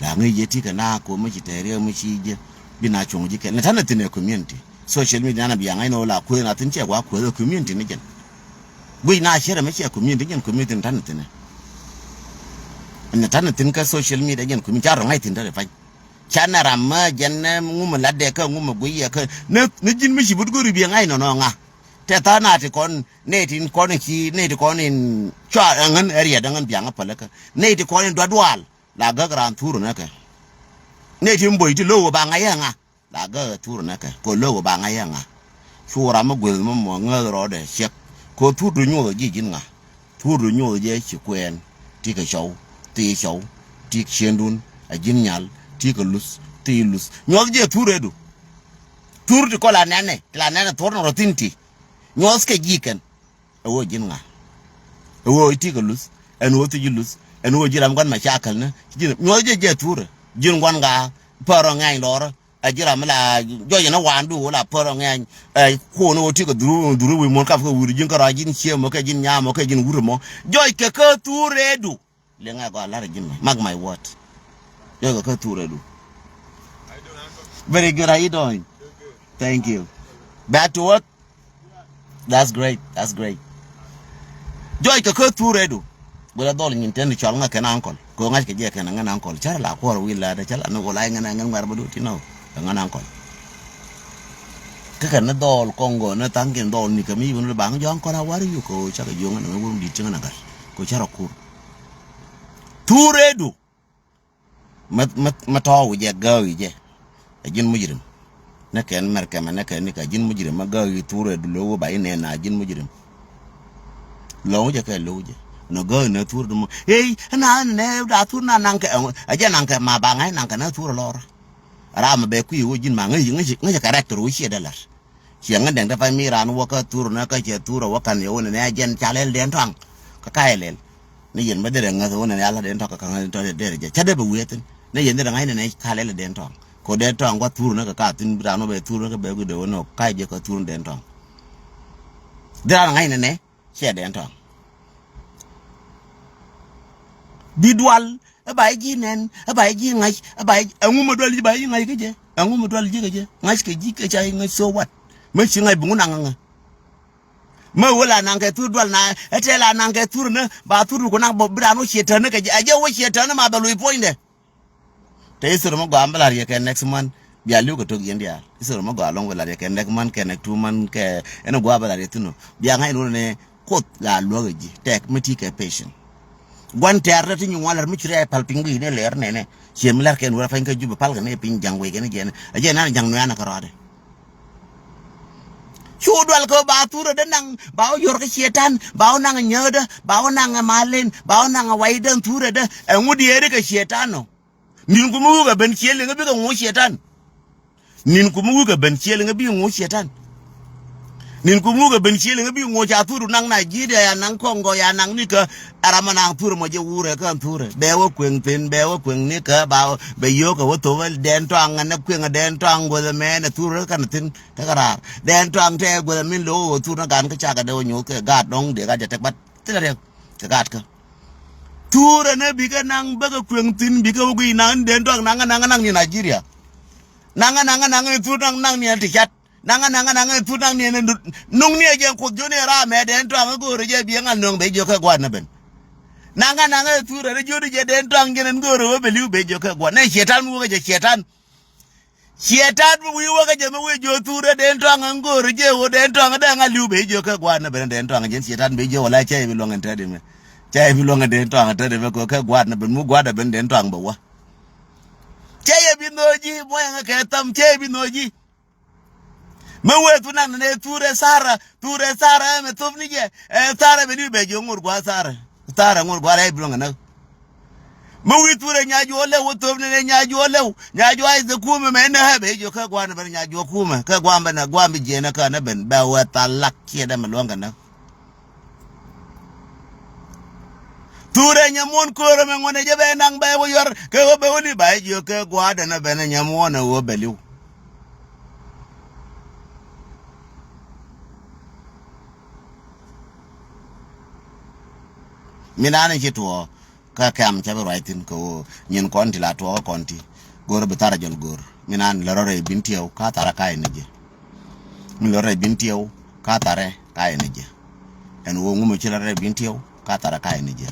La ŋäc yɛ ti kɛ na ko mi ci tekɛ riɛk mi ci jɛ bi na cuɔ̱ŋ ji̱ kɛɛl. Nɛ tanɛ thin ɛ community. Social media na bia ŋa̱c nɛ wä la kuëë na thin cɛ gua kuëë ɛ community ni jɛn. Guic na cierɛ mi cɛ community jɛn community ni tanɛ thin ɛ. Nɛ tanɛ thin kä social media jɛn community ca rɔ ŋa̱c thin tɛrɛ pany. Ca nɛ ram mä jɛn nɛ ŋumɛ latdɛ kä ŋumɛ guiyɛ kä nɛ, nɛ ji̱n mi ci but go̱ri biɛ ŋa̱c nɔnɔ ŋa. Tɛ tha̱a̱ŋ na ti kɔn nɛ tin kɔn in ci nɛ ti kɔn in cua ɛŋän ɛ riɛt ɛŋän biaŋä pälikä. Nɛ ti kɔn in duadual la gäk raan thur nɛ kɛ. Nɛ tin bo̱c ti lo̱w wä ba ŋa̱c ɛ ŋa la gäk ɛ thur nɛ kɛ kɛ lo̱w wä ba ŋa̱c ɛ ŋa. Cu ram mi gueth mi mɔ ŋääth rɔɔdɛ ciɛk kɛ thur du nyuɔth ɔ ji̱ ji̱n ŋa. Thuurdu nyuɔth jɛ ci kuɛɛn, ti kɛ cɔw, ti cɔw, ti ciendun, a ji̱n nyal, ti kɛ luth, ti luth. Nyuɔth jɛ thuur ëëdu. Thuur ti kɔl a nɛnɛ, ti la nɛnɛ thuur ni rɔ thin ti. Nyuɔth kɛ ji̱ kɛn. Ɛ ɣöö ji̱n ŋa? Ɛ ɣöö ti kɛ luth, ɛn ɣöö ti ji̱ luth, ɛn ɣöö ji̱ ram gua̱n ma ca käl ni, ci ji̱n nyuɔth jɛ jɛ thuurɛ, ji̱n gua̱n ŋa, pär rɔ ŋɛny lɔrä, ɛ ji̱ ram la, jɔc ɛn ɛ wa̱a̱n du, la pär rɔ ŋɛny, ɛ kuɔn ɣöö ti kɛ dhuru, dhuru wi̱i̱ muɔ̱n kap kɛ wi̱i̱ ji̱n kärɔa ji̱n ciee mɔ kɛ ji̱n nyaa mɔ kɛ ji̱n wurɛ mɔ. Jɔc kɛ kä thuurɛ du. Liŋ a gɔaa la̱rä ji̱n mɛ. Mark my word. Jɔc kɛ kä thurɛ du. Very good. How you doing? Thank you. Back to work? That's great. That's great. Jɔc kɛ kä thurɛ du. Guilɛ dhɔl nyin tɛn cɔl ŋa kɛn uncle. Kɛ ŋa̱c kɛ jɛ kɛn ŋän uncle. Carɛ la kuɔr wi̱i̱ la dɛ, carɛ la ni wä la ŋän ŋän ŋuɛr bä du ti nɔ. Kɛ ŋän uncle. Kä kɛn ni dhɔl kɔŋ gɔɔ ni tha̱a̱ŋ kɛn dhɔl ni kɛ mi wun lɛ baŋ jɔ̱ɔ̱ŋ kɔn a war yuk kɛ ɣöö cakɛ jiöŋ ni wun di̱t cieŋ ni gat. Kɛ ɣöö carɛ kur. Thurɛ du. Mä, mä, mä tɔ̱ wi̱cɛ gääk wi̱cɛ. Ɛ ji̱n mujrim. Nɛ kɛn mɛr kɛmɛ nɛ kɛn nikɛ ji̱n mujrim. Mä gääk wi̱c thurɛ du lo̱k wä ba inɛ na ji̱n mujrim. Lo̱k wi̱cɛ kɛ lo̱k wi̱cɛ. Nɔ gääk nɛ thurɛ du mɔ. Ey, ɛna ɛn nɛ da thur na naŋ kɛ, ɛ jɛ naŋ kɛ ma ba ŋa̱c naŋ kɛ nɛ thurɛ lɔr. Ram mɛ bɛ kui̱ wä ji̱n ma ŋäc, ŋäc, ŋäc kɛ rɛk tɔr wä ciɛ dɛ la̱r. Ciɛ ŋä dɛŋ te pay mi raan wä kä thur nä kä ciɛ thur wä kan yɛ wä nɛ nɛ jɛn ca lɛl dɛn tɔaŋ. Kä ka yɛ lɛl. Ni yɛn bä derɛ ŋäth wä nɛ nɛ ala dɛn tɔaŋ kä ŋäth tɔaŋ derɛ jɛ. Ca dee bɛ wiee thin. Ni yɛn derɛ ŋa̱c nɛ nɛ ka lɛl dɛn tɔaŋ. Ko dɛn tɔaŋ wä thur nä kä ka thin raan wä bɛ thur nä kä bɛ wi̱dɛ wä nɔ ka jɛ kä thur dɛn tɔaŋ. Derɛ ŋa̱c nɛ nɛ. Ciɛ dɛn tɔ̱. Bi dual, ɛ ba ji̱ nɛn, ɛ ba ji̱ ŋa̱c, ɛ ba ji̱, ɛŋu mɛ dual ji̱ ba ji̱ ŋa̱c kä jɛ? Ɛŋu mɛ dual ji̱ kä jɛ? Ŋa̱c kɛ ji̱ kɛ ca ji̱ ŋa̱c, so what? Mɛ ci ŋa̱c bi ŋu naŋ ŋä? Mɛ wä la naŋ kɛ thur dual na, ɛ tɛ la naŋ kɛ thur nä, ba thur ku naŋ bä bi raan wä ciɛ tän ni kɛ jɛ, ɛ jɛ wä ciɛ tän ni ma bɛ luc puɔ̱nydɛ. Te history mɔ gɔaa mi bä la̱r yɛ kɛ next month. Bia li̱w kɛ tok yɛn diaal. History mɔ gɔaa lɔŋ bä la̱r yɛ kɛ next month kɛ next two month kɛ ɛn gɔaa bä la̱r yɛ thi̱n ɔ. Bia ŋa̱c ni wun ni Kuoth la luäk ɛ ji̱. Tɛk mi ti kɛ patient. Gua̱n tɛɛr rɛ ti nyin ŋuan lɛr mi ci rɛ pal piny gui̱i̱ni lɛr nɛnɛ. Ciɛ mi la̱r kɛn wä rɛ pany kä Jubɛ pal kɛ ni piny ja̱ŋ wec kɛ ni jɛn. Ɛ jɛn an ja̱ŋ nuɛ̈ɛ̈n kɛ rɔɔdɛ. Cu dual kɛ ba thurɛ dee naŋ, ba wä yɔr kä Cietan, ba wä naŋ nyääkdä, ba wä naŋ malen, ba wä naŋ waydan thurɛ dee, ɛŋu diɛɛri kɛ Cietan ɔ. Ni̱n kum mi wukɛ ben ciel iŋä bikɛ ŋo̱o̱c Cietan. Ni̱n kum mi wukɛ ben ciel iŋä bikɛ ŋo̱o̱c Cietan. Ni̱n kum mi wukɛ ben ciel iŋä bikɛ ŋo̱o̱c a thur naŋ Nigeria ya naŋ Congo ya naŋ nikä, a ram a naŋ thur mɔ jɛ wurɛ kä thurɛ. Bɛ wä kueŋ thin, bɛ wä kueŋ nikä, ba wä, bɛ yio̱o̱kɛ wä thok dɛn tɔaŋ ɛn ɛ kueŋ dɛn tɔaŋ guäth ɛmɛn ɛ thur kä kɛn thin. Kä kɛ raar. Dɛn tɔaŋ tɛ guäth min lo̱k ɣöö thur ni gan kä cakɛ dee wä nyoth kɛ gaat dɔ̱ŋ dee gat jɛ tɛk bat. Thilɛ riɛk kɛ gaat kä. Thurɛ ni bikɛ naŋ bäkɛ kueŋ thi̱n bikɛ wä guic naŋ ni dɛn tɔaŋ naŋ naŋ naŋ ni Nigeria. Naŋ naŋ naŋ ni thur naŋ naŋ ni ti cat. Naŋ naŋ naŋ ni thur naŋ ni ni nuŋ ni ɛ jɛ kuoth jiɔni ɛ raam ɛ dɛn tɔaŋ ɛ go̱o̱rɛ jɛ biɛ ŋa̱l nöŋ bɛ jiök kɛ gua̱a̱r ni ben. Naŋ naŋ ɛ thurɛ ni jiɔni jɛ dɛn tɔaŋ jɛ ni go̱o̱rɛ wä bɛ li̱w bɛ jiök kɛ gua̱a̱r ni Cietan mi wä kɛ jɛ Cietan. Cietan mi wi̱i̱ wäkä jɛ mi wi̱i̱ jiö thurɛ dee tɔaŋ ŋän go̱o̱rä jɛ ɣöö dee tɔaŋ dee ŋa li̱w ben jiö kɛ gua̱a̱r ni ben dee tɔaŋ jɛn Cietan ben jiö wala cä yɛ bi luɔ̱ŋ ɛn tätdɛ mɛ. Cä yɛ bi luɔ̱ŋ ɛn dee tɔaŋ ɛn tätdɛ mɛ kɛ gua̱a̱r ni ben mu gua̱a̱r ni ben dee tɔaŋ bɛ wä. Cä yɛ bi nhööc ji̱ muɔ̱yɛ ŋä kɛ tham cä yɛ bi nhööc ji̱. Mi wee thu naŋ nɛ thurɛ Thara, thurɛ Thara ɛmɛ thop ni jɛ. Ɛ Thara bɛ ni bɛ jiö ŋor gua̱a̱r Thara. Thara ŋor gua̱a̱r ɛ bi luɔ̱ŋ ɛn näk. Mi wi̱i̱ thurɛ Nyajuɔk Lɛw wä thöpni ni Nyajuɔk Lɛw. Nyajuɔk a i̱ the kumɛ mɛ ni ɣä bɛ jiök kɛ gua̱a̱n ben Nyajuɔk kumɛ kɛ gua̱a̱n ben gua̱a̱n bi jiɛn kä ni ben bɛ wä tha̱a̱ŋ lak ciɛ dɛ mi luɔ̱ŋ kɛ näk. Thurɛ Nyamuɔn köörä mɛ ŋuɔ̱nɛ jɛ bɛ naŋ bɛ wä yɔr kɛ wä bɛ wä li ba jiök kɛ gua̱a̱n dɛ ni ben Nyamuɔn ɛ wä bɛ li̱w. Mi naan ci tuɔɔk. Kä kɛ̈m cä bi ruac thi̱n kɛ ɣöö nyin kɔn ti la tuɔɔk kɔn ti. Go̱r bi thar a jɔl go̱r. Mi naan lɛ rɔ rɛy bin tiɛw ka thar a ka yɛ ni jɛ. Mi lɛ rɔ rɛy bin tiɛw ka thar a ka yɛ ni jɛ. Ɛn ɣöö ŋumɛ ci lɛ rɔ rɛy bin tiɛw ka thar a ka yɛ ni jɛ.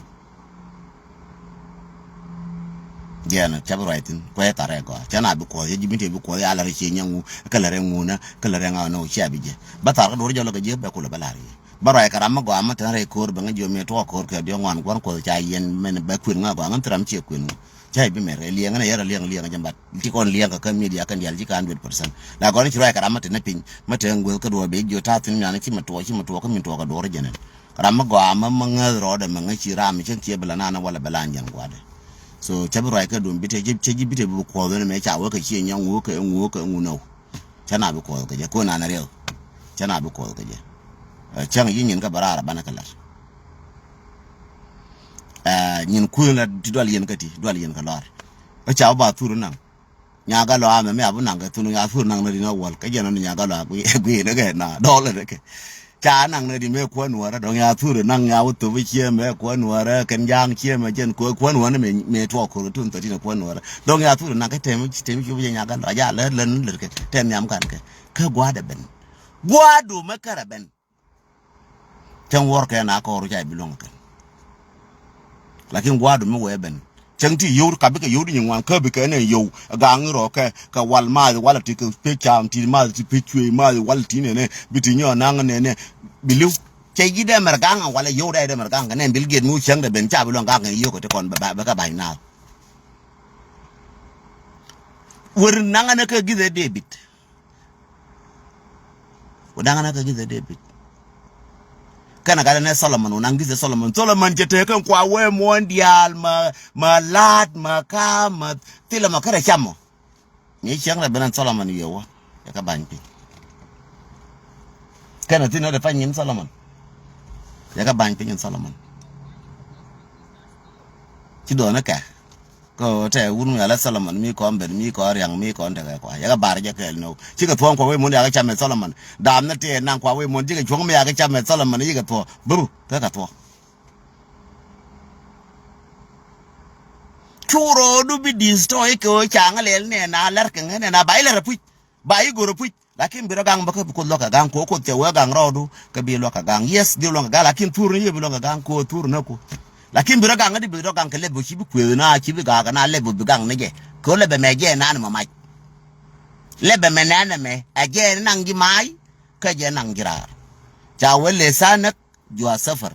Jɛn cä bi ruac thi̱n kuɛ thar a gɔaa. Cä na bi kuɔth yɛ ji̱ bin tiɛw bi kuɔth ya lɛ rɔ cie nyɛ ŋu. Kä lɛ rɛ ŋu nä. Kä lɛ rɛ ŋa nä ɣöö cia bi jɛ. Bä thar kä duɔ̱r jɔl kɛ jɛ bɛ kulɛ bä lar yɛ. Bä ruac kɛ ram mi gɔaa mi tɛn rɛy ko̱o̱r bɛ ŋä jiö mi tuɔɔk ko̱o̱r kɛ diɔ̱k ŋuan gua̱n kuɔth ca yiɛn mɛn bɛ kuën ŋä gɔaa ŋä thi ram ciɛ kuën ŋä. Ca i̱ bi mɛr kɛ liɛŋ ŋä yɛr a liɛŋ liɛŋ jɛ bat. Ti kɔn liɛŋ kɛ kä media kɛn dial ji̱ ka hundred percent. La gɔn ci ruac kɛ ram mi tɛn piny mi tɛn gueth kä duɔɔr bɛ jiö ta̱a̱ thi̱n mian ci mi tuɔɔk ci mi tuɔɔk kä mi tuɔɔk kɛ duɔɔr jɛ nɛn. Ram mi gɔaa mi mi ŋäth rɔɔdɛ mi ŋä ci ram mi cäŋ ciɛ bi la nan wala bɛ lan jɛn gua̱dɛ. So cä bi ruac kɛ duɔ̱m bi te cä ji̱ bi te bi kuɔth ni mɛ ca wä kɛ ciɛ nyɔŋ wä kɛ ŋu wä kɛ ŋu nɔw. Cä na bi kuɔth kɛ jɛ ko nan riɛw. Cä na bi kuɔth kɛ jɛ. Ɛ, cäŋ yi nyin kä bä raar banɛ kɛ lat. Ɛ, nyin kui̱n la ti dual yɛn kä ti dual yɛn kä lɔr. Ɛ ca wä ba thur naŋ. Nyaga lɔ amɛ mi a bi naŋ kɛ thun ya thur naŋ na di na wäl kä jɛn ɔn nyaga lɔ a gui gui ni kɛ na dɔl ni kɛ. Ca naŋ na di mɛ kuän wärä dɔŋ ya thur naŋ ya wä thop ciɛ mɛ kuän wärä kɛn ja̱a̱ŋ ciɛ mɛ jɛn kuä kuän wärä mɛ mɛ tuɔk kor tun thirteen kuän wärä dɔŋ ya thur naŋ kɛ tɛm tɛm ci wä jɛ nyaga lɔ a ja lɛ lɛ ni lɛ kɛ tɛm yam kan kɛ kɛ gua̱dɛ ben gua̱du mɛ kärɛ ben. Cäŋ wuɔr kɛ na kɔɔr ca bi luɔ̱ŋ kɛn. Lakin gua̱a̱du mi wee ben cäŋ ti yio̱w ka bikɛ yio̱w di nyin ŋuan kä bikɛ nɛ yio̱w gaŋ rɔ kɛ kɛ wal maath wal ti kɛ pec cam ti maath ti pec cuey maath wal ti nɛnɛ bi ti nyɔ naŋ nɛnɛ bi li̱w. Cɛ ji̱ dee mɛr gaŋ wal yio̱w dee dee mɛr gaŋ kɛ nɛ bil giet mi wä cäŋ dee ben ca bi luɔ̱ŋ gaŋ kɛ yio̱w kɛ ti kɔn bɛ kɛ ba̱ny naath. Wer naŋ nɛ kɛ githɛ David. Ku daŋ na kä githɛ David. Kɛnɛ gat nɛ Solomon wä naŋ githɛ Solomon. Solomon cɛ tekɛ kua wee muɔ̱ɔ̱n diaal ma ma laat ma kaa ma thilɛ ma kärɛ camɔ. Ni cieŋ rɛ benɛ Solomon wiɛ wä. Yɛ kä ba̱ny piny. Kɛnɛ thin rɛ pany in Solomon. Yɛ kä ba̱ny piny in Solomon. Ci duɔ̱ɔ̱n kɛ. Kä tɛ wun mi ala Solomon mi kɔn ben mi kɔn riaŋ mi kɔn tekɛ kua yɛ kɛ bar jɛ kɛɛl ni wä cikɛ thuɔ̱ŋ kua wee mun yakɛ camɛ Solomon. Daam ni tëë naŋ kua wee mun cikɛ cuɔ̱ŋ mi yakɛ camɛ Solomon cikɛ thuɔ̱ŋ buru kɛ kɛ thuɔ̱ŋ. Cu ro̱o̱du bi destroy kɛ ɣöö ca ŋä lɛl nɛɛna lɛr kɛ ŋä nɛɛna ba ilɛr apuc ba igor apuc. Lakin bi rɔ gaŋ bä kä bi Kuoth luɔk kɛ gaŋ ko Kuoth cɛ wee gaŋ rɔɔdu kä bi luɔk kɛ gaŋ. Yes, di luɔk kɛ gaŋ lakin thur ni yɛ bi luɔk kɛ gaŋ ko thur ni ku. Lakin bi rɔ gaŋ di bi rɔ gaŋ kɛ lɛp bi ci bi kuëth na ci bi gaak na lɛp bi gaŋ ni jɛ. Kɛ lɛp ɛmɛ jɛ nan mɛ mac. Lɛp ɛmɛ nɛn ɛmɛ ɛ jɛ naŋ ji̱ mac kä jɛ naŋ ji̱ raar. Ca wee lɛ tha̱a̱n näk. Jua safar.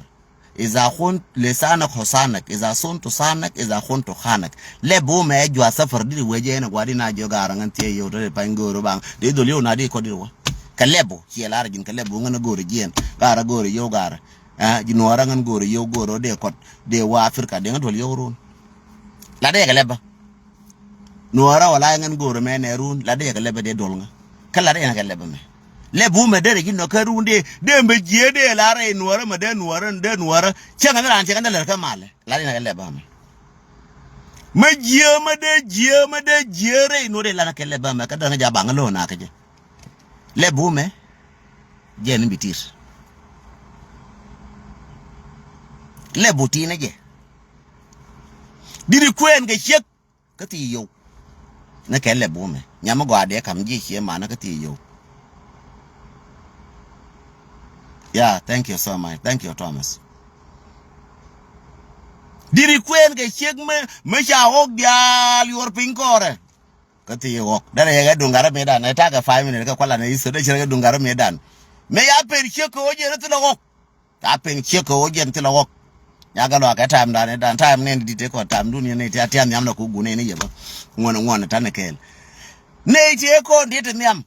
Iza khun lisanak husanak, iza suntu sanak, iza khuntu khanak. Lɛ bu mɛ jua safar di wejɛ na guadi na jo gara ngan tiɛ yo de pany goro bang. De dol yo na di kodi wa. Ka lɛ bu, kiɛ lar jin ka lɛ bu ngan goro jien. Gara goro yo gara. Ah, jinuara ngan goro yo goro de kot. De wa Afrika de ngan dol yo run. La de ka lɛ ba. Nuɔrä wala ŋän go̱o̱rä mɛ nɛ run la dee kɛ lɛpɛ dee duɔl ŋä. Kä la dee nɛ kɛ lɛpɛ mɛ. Lɛp wumɛ derɛ ji̱ nɔ kä run dee dee mɛ jiee dee la rɛy nuɔrä mɛ dee nuɔrä dee nuɔrä. Cäŋɛ ni raan cɛ kɛ dee lɛr kä malɛ la dee nɛ kɛ lɛpɛ mɛ. Mɛ jiee mɛ dee jiee mɛ dee jiee rɛy nuɔrä la nɛ kɛ lɛpɛ mɛ kä dee nɛ ja baŋ lo̱o̱ na kä jɛ. Lɛp wumɛ jɛ ni bi tir. Lɛp bu ti nɛ jɛ. Diri kuɛɛn kɛ ciek. Kä thii yow. Ni kɛ lɛ bumɛ nyam mi gɔaa dee kam ji̱ cie manä kä thii yow. Yeah, thank you so much. Thank you, Thomas. Diri kuɛɛn kɛ ciek mi mi ca ɣɔk diaal yuɔr piny kɔrɛ. Kä thii ɣɔk derɛ yɛ kɛ duŋ garä mi dan ɛ takɛ five minute kɛ kualan ɛ i̱ thöt ɛ cɛ kɛ duŋ garä mi dan. Mi ya per ciek kɛ ɣɔk jɛ rɛ thilɛ ɣɔk. Ca piŋ ciek kɛ ɣöö jiɛn thilɛ ɣɔk. Nya gɛ luaak kɛ ta̱a̱m dan dan ta̱a̱m nɛn di̱t kɔn ta̱a̱m dun yɛn nɛy ti a tia̱a̱m nhiam nɔ kɛ gun nɛy ni yɛ bä. Ŋuɔn ŋuɔn ta̱n kɛɛl. Nɛy ti kɔn di̱t nhiam.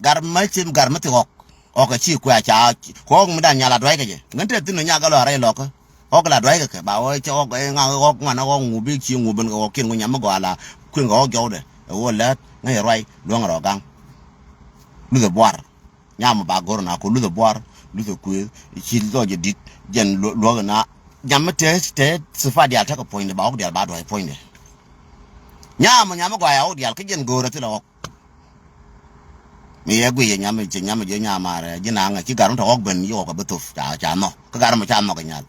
Gar mä cim gar mä thi ɣɔk. Ɣɔk ɛ ci kuɛ ca kɛ ɣɔk mi dan nyal a dua̱c kɛ jɛ ŋän te thin nya gɛ luaak rɛy lɔkä. Ɣɔk la dua̱c kɛ kɛ ba ɣɔk cɛ ɣɔk ɛ ŋa ɣɔk ŋuan ɣɔk ŋu bi ci ŋu ben kɛ ɣɔk kiɛn ŋu nyam mi gɔaa la kui̱n kɛ ɣɔk jɔwdɛ. Ɛ ɣöö lät ŋäc rɔy luäŋ rɔ gaŋ. Luthɛ buar. Nyam ba gor na ko luthɛ buar luthɛ kuëë ci lɔc jɛ dit jɛn luɔk na nyam mi te te sifa dial tekɛ puɔ̱nydɛ ba ɣɔk dial ba duac puɔ̱nydɛ. Nyam nyam mi gɔaa ya ɣɔk dial kä jɛn go̱o̱rɛ thilɛ ɣɔk. Mi yɛ guiy nyam cɛ nyam jɛ nyam arɛ ji̱ naŋɛ ci gar mi tɔ ɣɔk ben yi ɣɔk a bi thop ca ca nhɔk kä gar mi ca nhɔk nyal.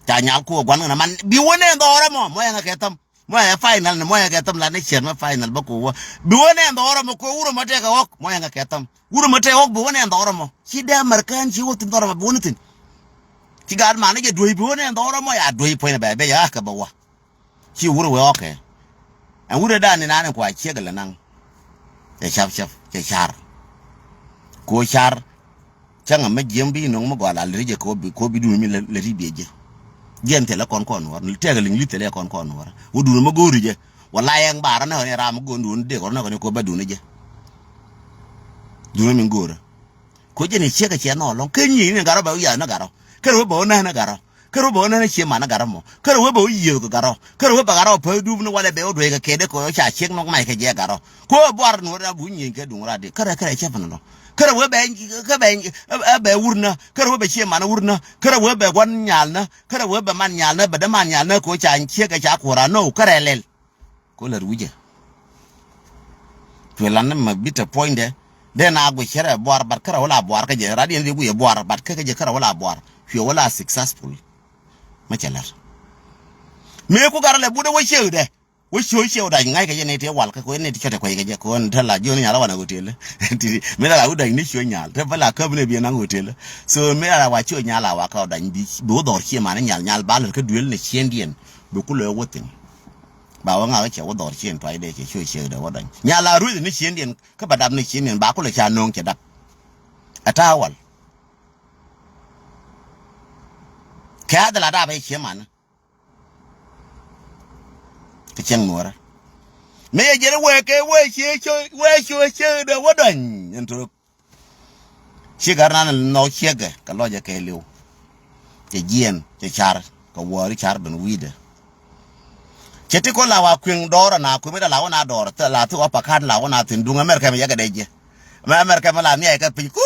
Ca nyal kuɔ guan ŋɛ na man bi wä nɛ dhɔrɛ mɔ mɔ yɛ ŋɛ kɛ thäm. Mɔ ɛ final ni mɔ ɛ kɛ thäm la ni ciɛn mɛ final bä ko wä. Bi wä nɛ dhɔrɔ mɔ ko wurɛ mɔ tɛkɛ ɣɔk mɔ ɛ ŋɛ kɛ thäm. Wurɛ mɔ tɛkɛ ɣɔk bi wä nɛ dhɔrɔ mɔ. Ci dee American ci wä thin dhɔrɔ mɔ bi wä ni thin. Ci gaat man ni jɛ duey bi wä nɛ dhɔrɔ mɔ ya duey puɔ̱ny bɛ bɛ ya kɛ bä wä. Ci wurɛ wee ɣɔk kɛ. Ɛn wurɛ dan ni nani kua ciek lɛ naŋ. Cɛ cap cap cɛ car. Ko car. Cäŋ ɛmɛ jiɛm bi nɔŋ mi gɔaa la lät jɛ kɛ wä bi, kɛ wä bi duun mi lät, lät i̱ biɛ jɛ. Jiɛn thilɛ kɔn kɔn wär. Tɛk liŋ li̱th thilɛ kɔn kɔn wär. Wä duun mi go̱o̱ri jɛ. Wala yɛŋ bar ni ɣän ram mi go̱o̱n duun dek ɣän ni kɛ wä bɛ duun jɛ. Duun mi go̱o̱rä. Ko jɛn i̱ ciek ɛ ciɛ nhɔɔl lɔŋ. Kä nyi ni garɔ bɛ wi̱i̱ yath ni garɔ. Kä rɛ wä bɛ wä näk ni garɔ. Kä rɛ wä bɛ wä näk ni cie man ni garɔ mɔ. Kä rɛ wä bɛ wä yiëëth kɛ garɔ. Kä rɛ wä bɛ garɔ päth dup ni walɛ bɛ wä duec kɛ kɛɛt ɛ kɛ wä ca ciek nhɔk mac kɛ jɛ garɔ. Ko wä buar ni wä rɛ bu nyieny kɛ duŋ rat di. Kä rɛ, kä rɛ cɛ pɛn lɔ. Kä rɛ wä bɛ, kä bɛ, ɛ bɛ wur nä. Kä rɛ wä bɛ cie man wur nä. Kä rɛ wä bɛ gua̱n nyal nä. Kä rɛ wä bɛ man nyal nä. Bɛ dee man nyal nä ko ca ciek ɛ ca kuɔra no. Kä rɛ lɛl. Ko lät wi̱cɛ. Cuɛ lan ni mɛ bi te puɔ̱nydɛ. Dee na guic cärɛ buar, but kärɛ wä la buar kä jɛ. Rat yɛn di guic buar, but kä kä jɛ kärɛ wä la buar. Cuɛ wä la successful. Mä cɛ lät. Mëë ku garɛ lɛ but dee wä ciekdɛ. Wä ciek ciek dac ŋa̱c kɛ jɛ ni ti wal kä kuɛ ni ti cɔt ɛ kuec kɛ jɛ. Kuɛ ni te la jiön nyal wanɛ hotel. Ti mi la la wä dac ni ciek nyal. Te bä la käp ni bi naŋ hotel. So mi la la wa ciek nyal la wa kä wä dac bi, bi wä dhɔr cie man ni nyal, nyal ba lät kä duel ni ciendiɛn. Bi ku lɛ wä thin. Ba wä ŋakä cɛ wä dhɔr cien tuacdɛ cɛ cuɛ ciekdɛ wä dɔny. Nyal a rueth ni ciendiɛn kä ba dap ni ciendiɛn ba kulɛ ca no̱o̱ŋ cɛ dap. Ɛ ta̱a̱ wal. Kɛ a dhil a dap ɛ cie manä. Kɛ cieŋ nuɔrä. Mëë yɛ jiɛn wee kɛ wee cie, wee cie ciekdɛ wä dɔny. Ɛn to̱k. Ci gar nan nhɔk ciekɛ kɛ lɔcɛ kɛɛliw. Cɛ jiɛn cɛ car kɛ wäri car ben wi̱i̱dɛ. Cɛ ti kɔn la wa kueŋ dɔɔr ana kueŋ mi da la wä na dɔɔr thil la thi wä pakat la wä na thin duŋ America mɛ yɛkɛ dee jiɛ. Mɛ America mɛ la nhiac kɛ piny kur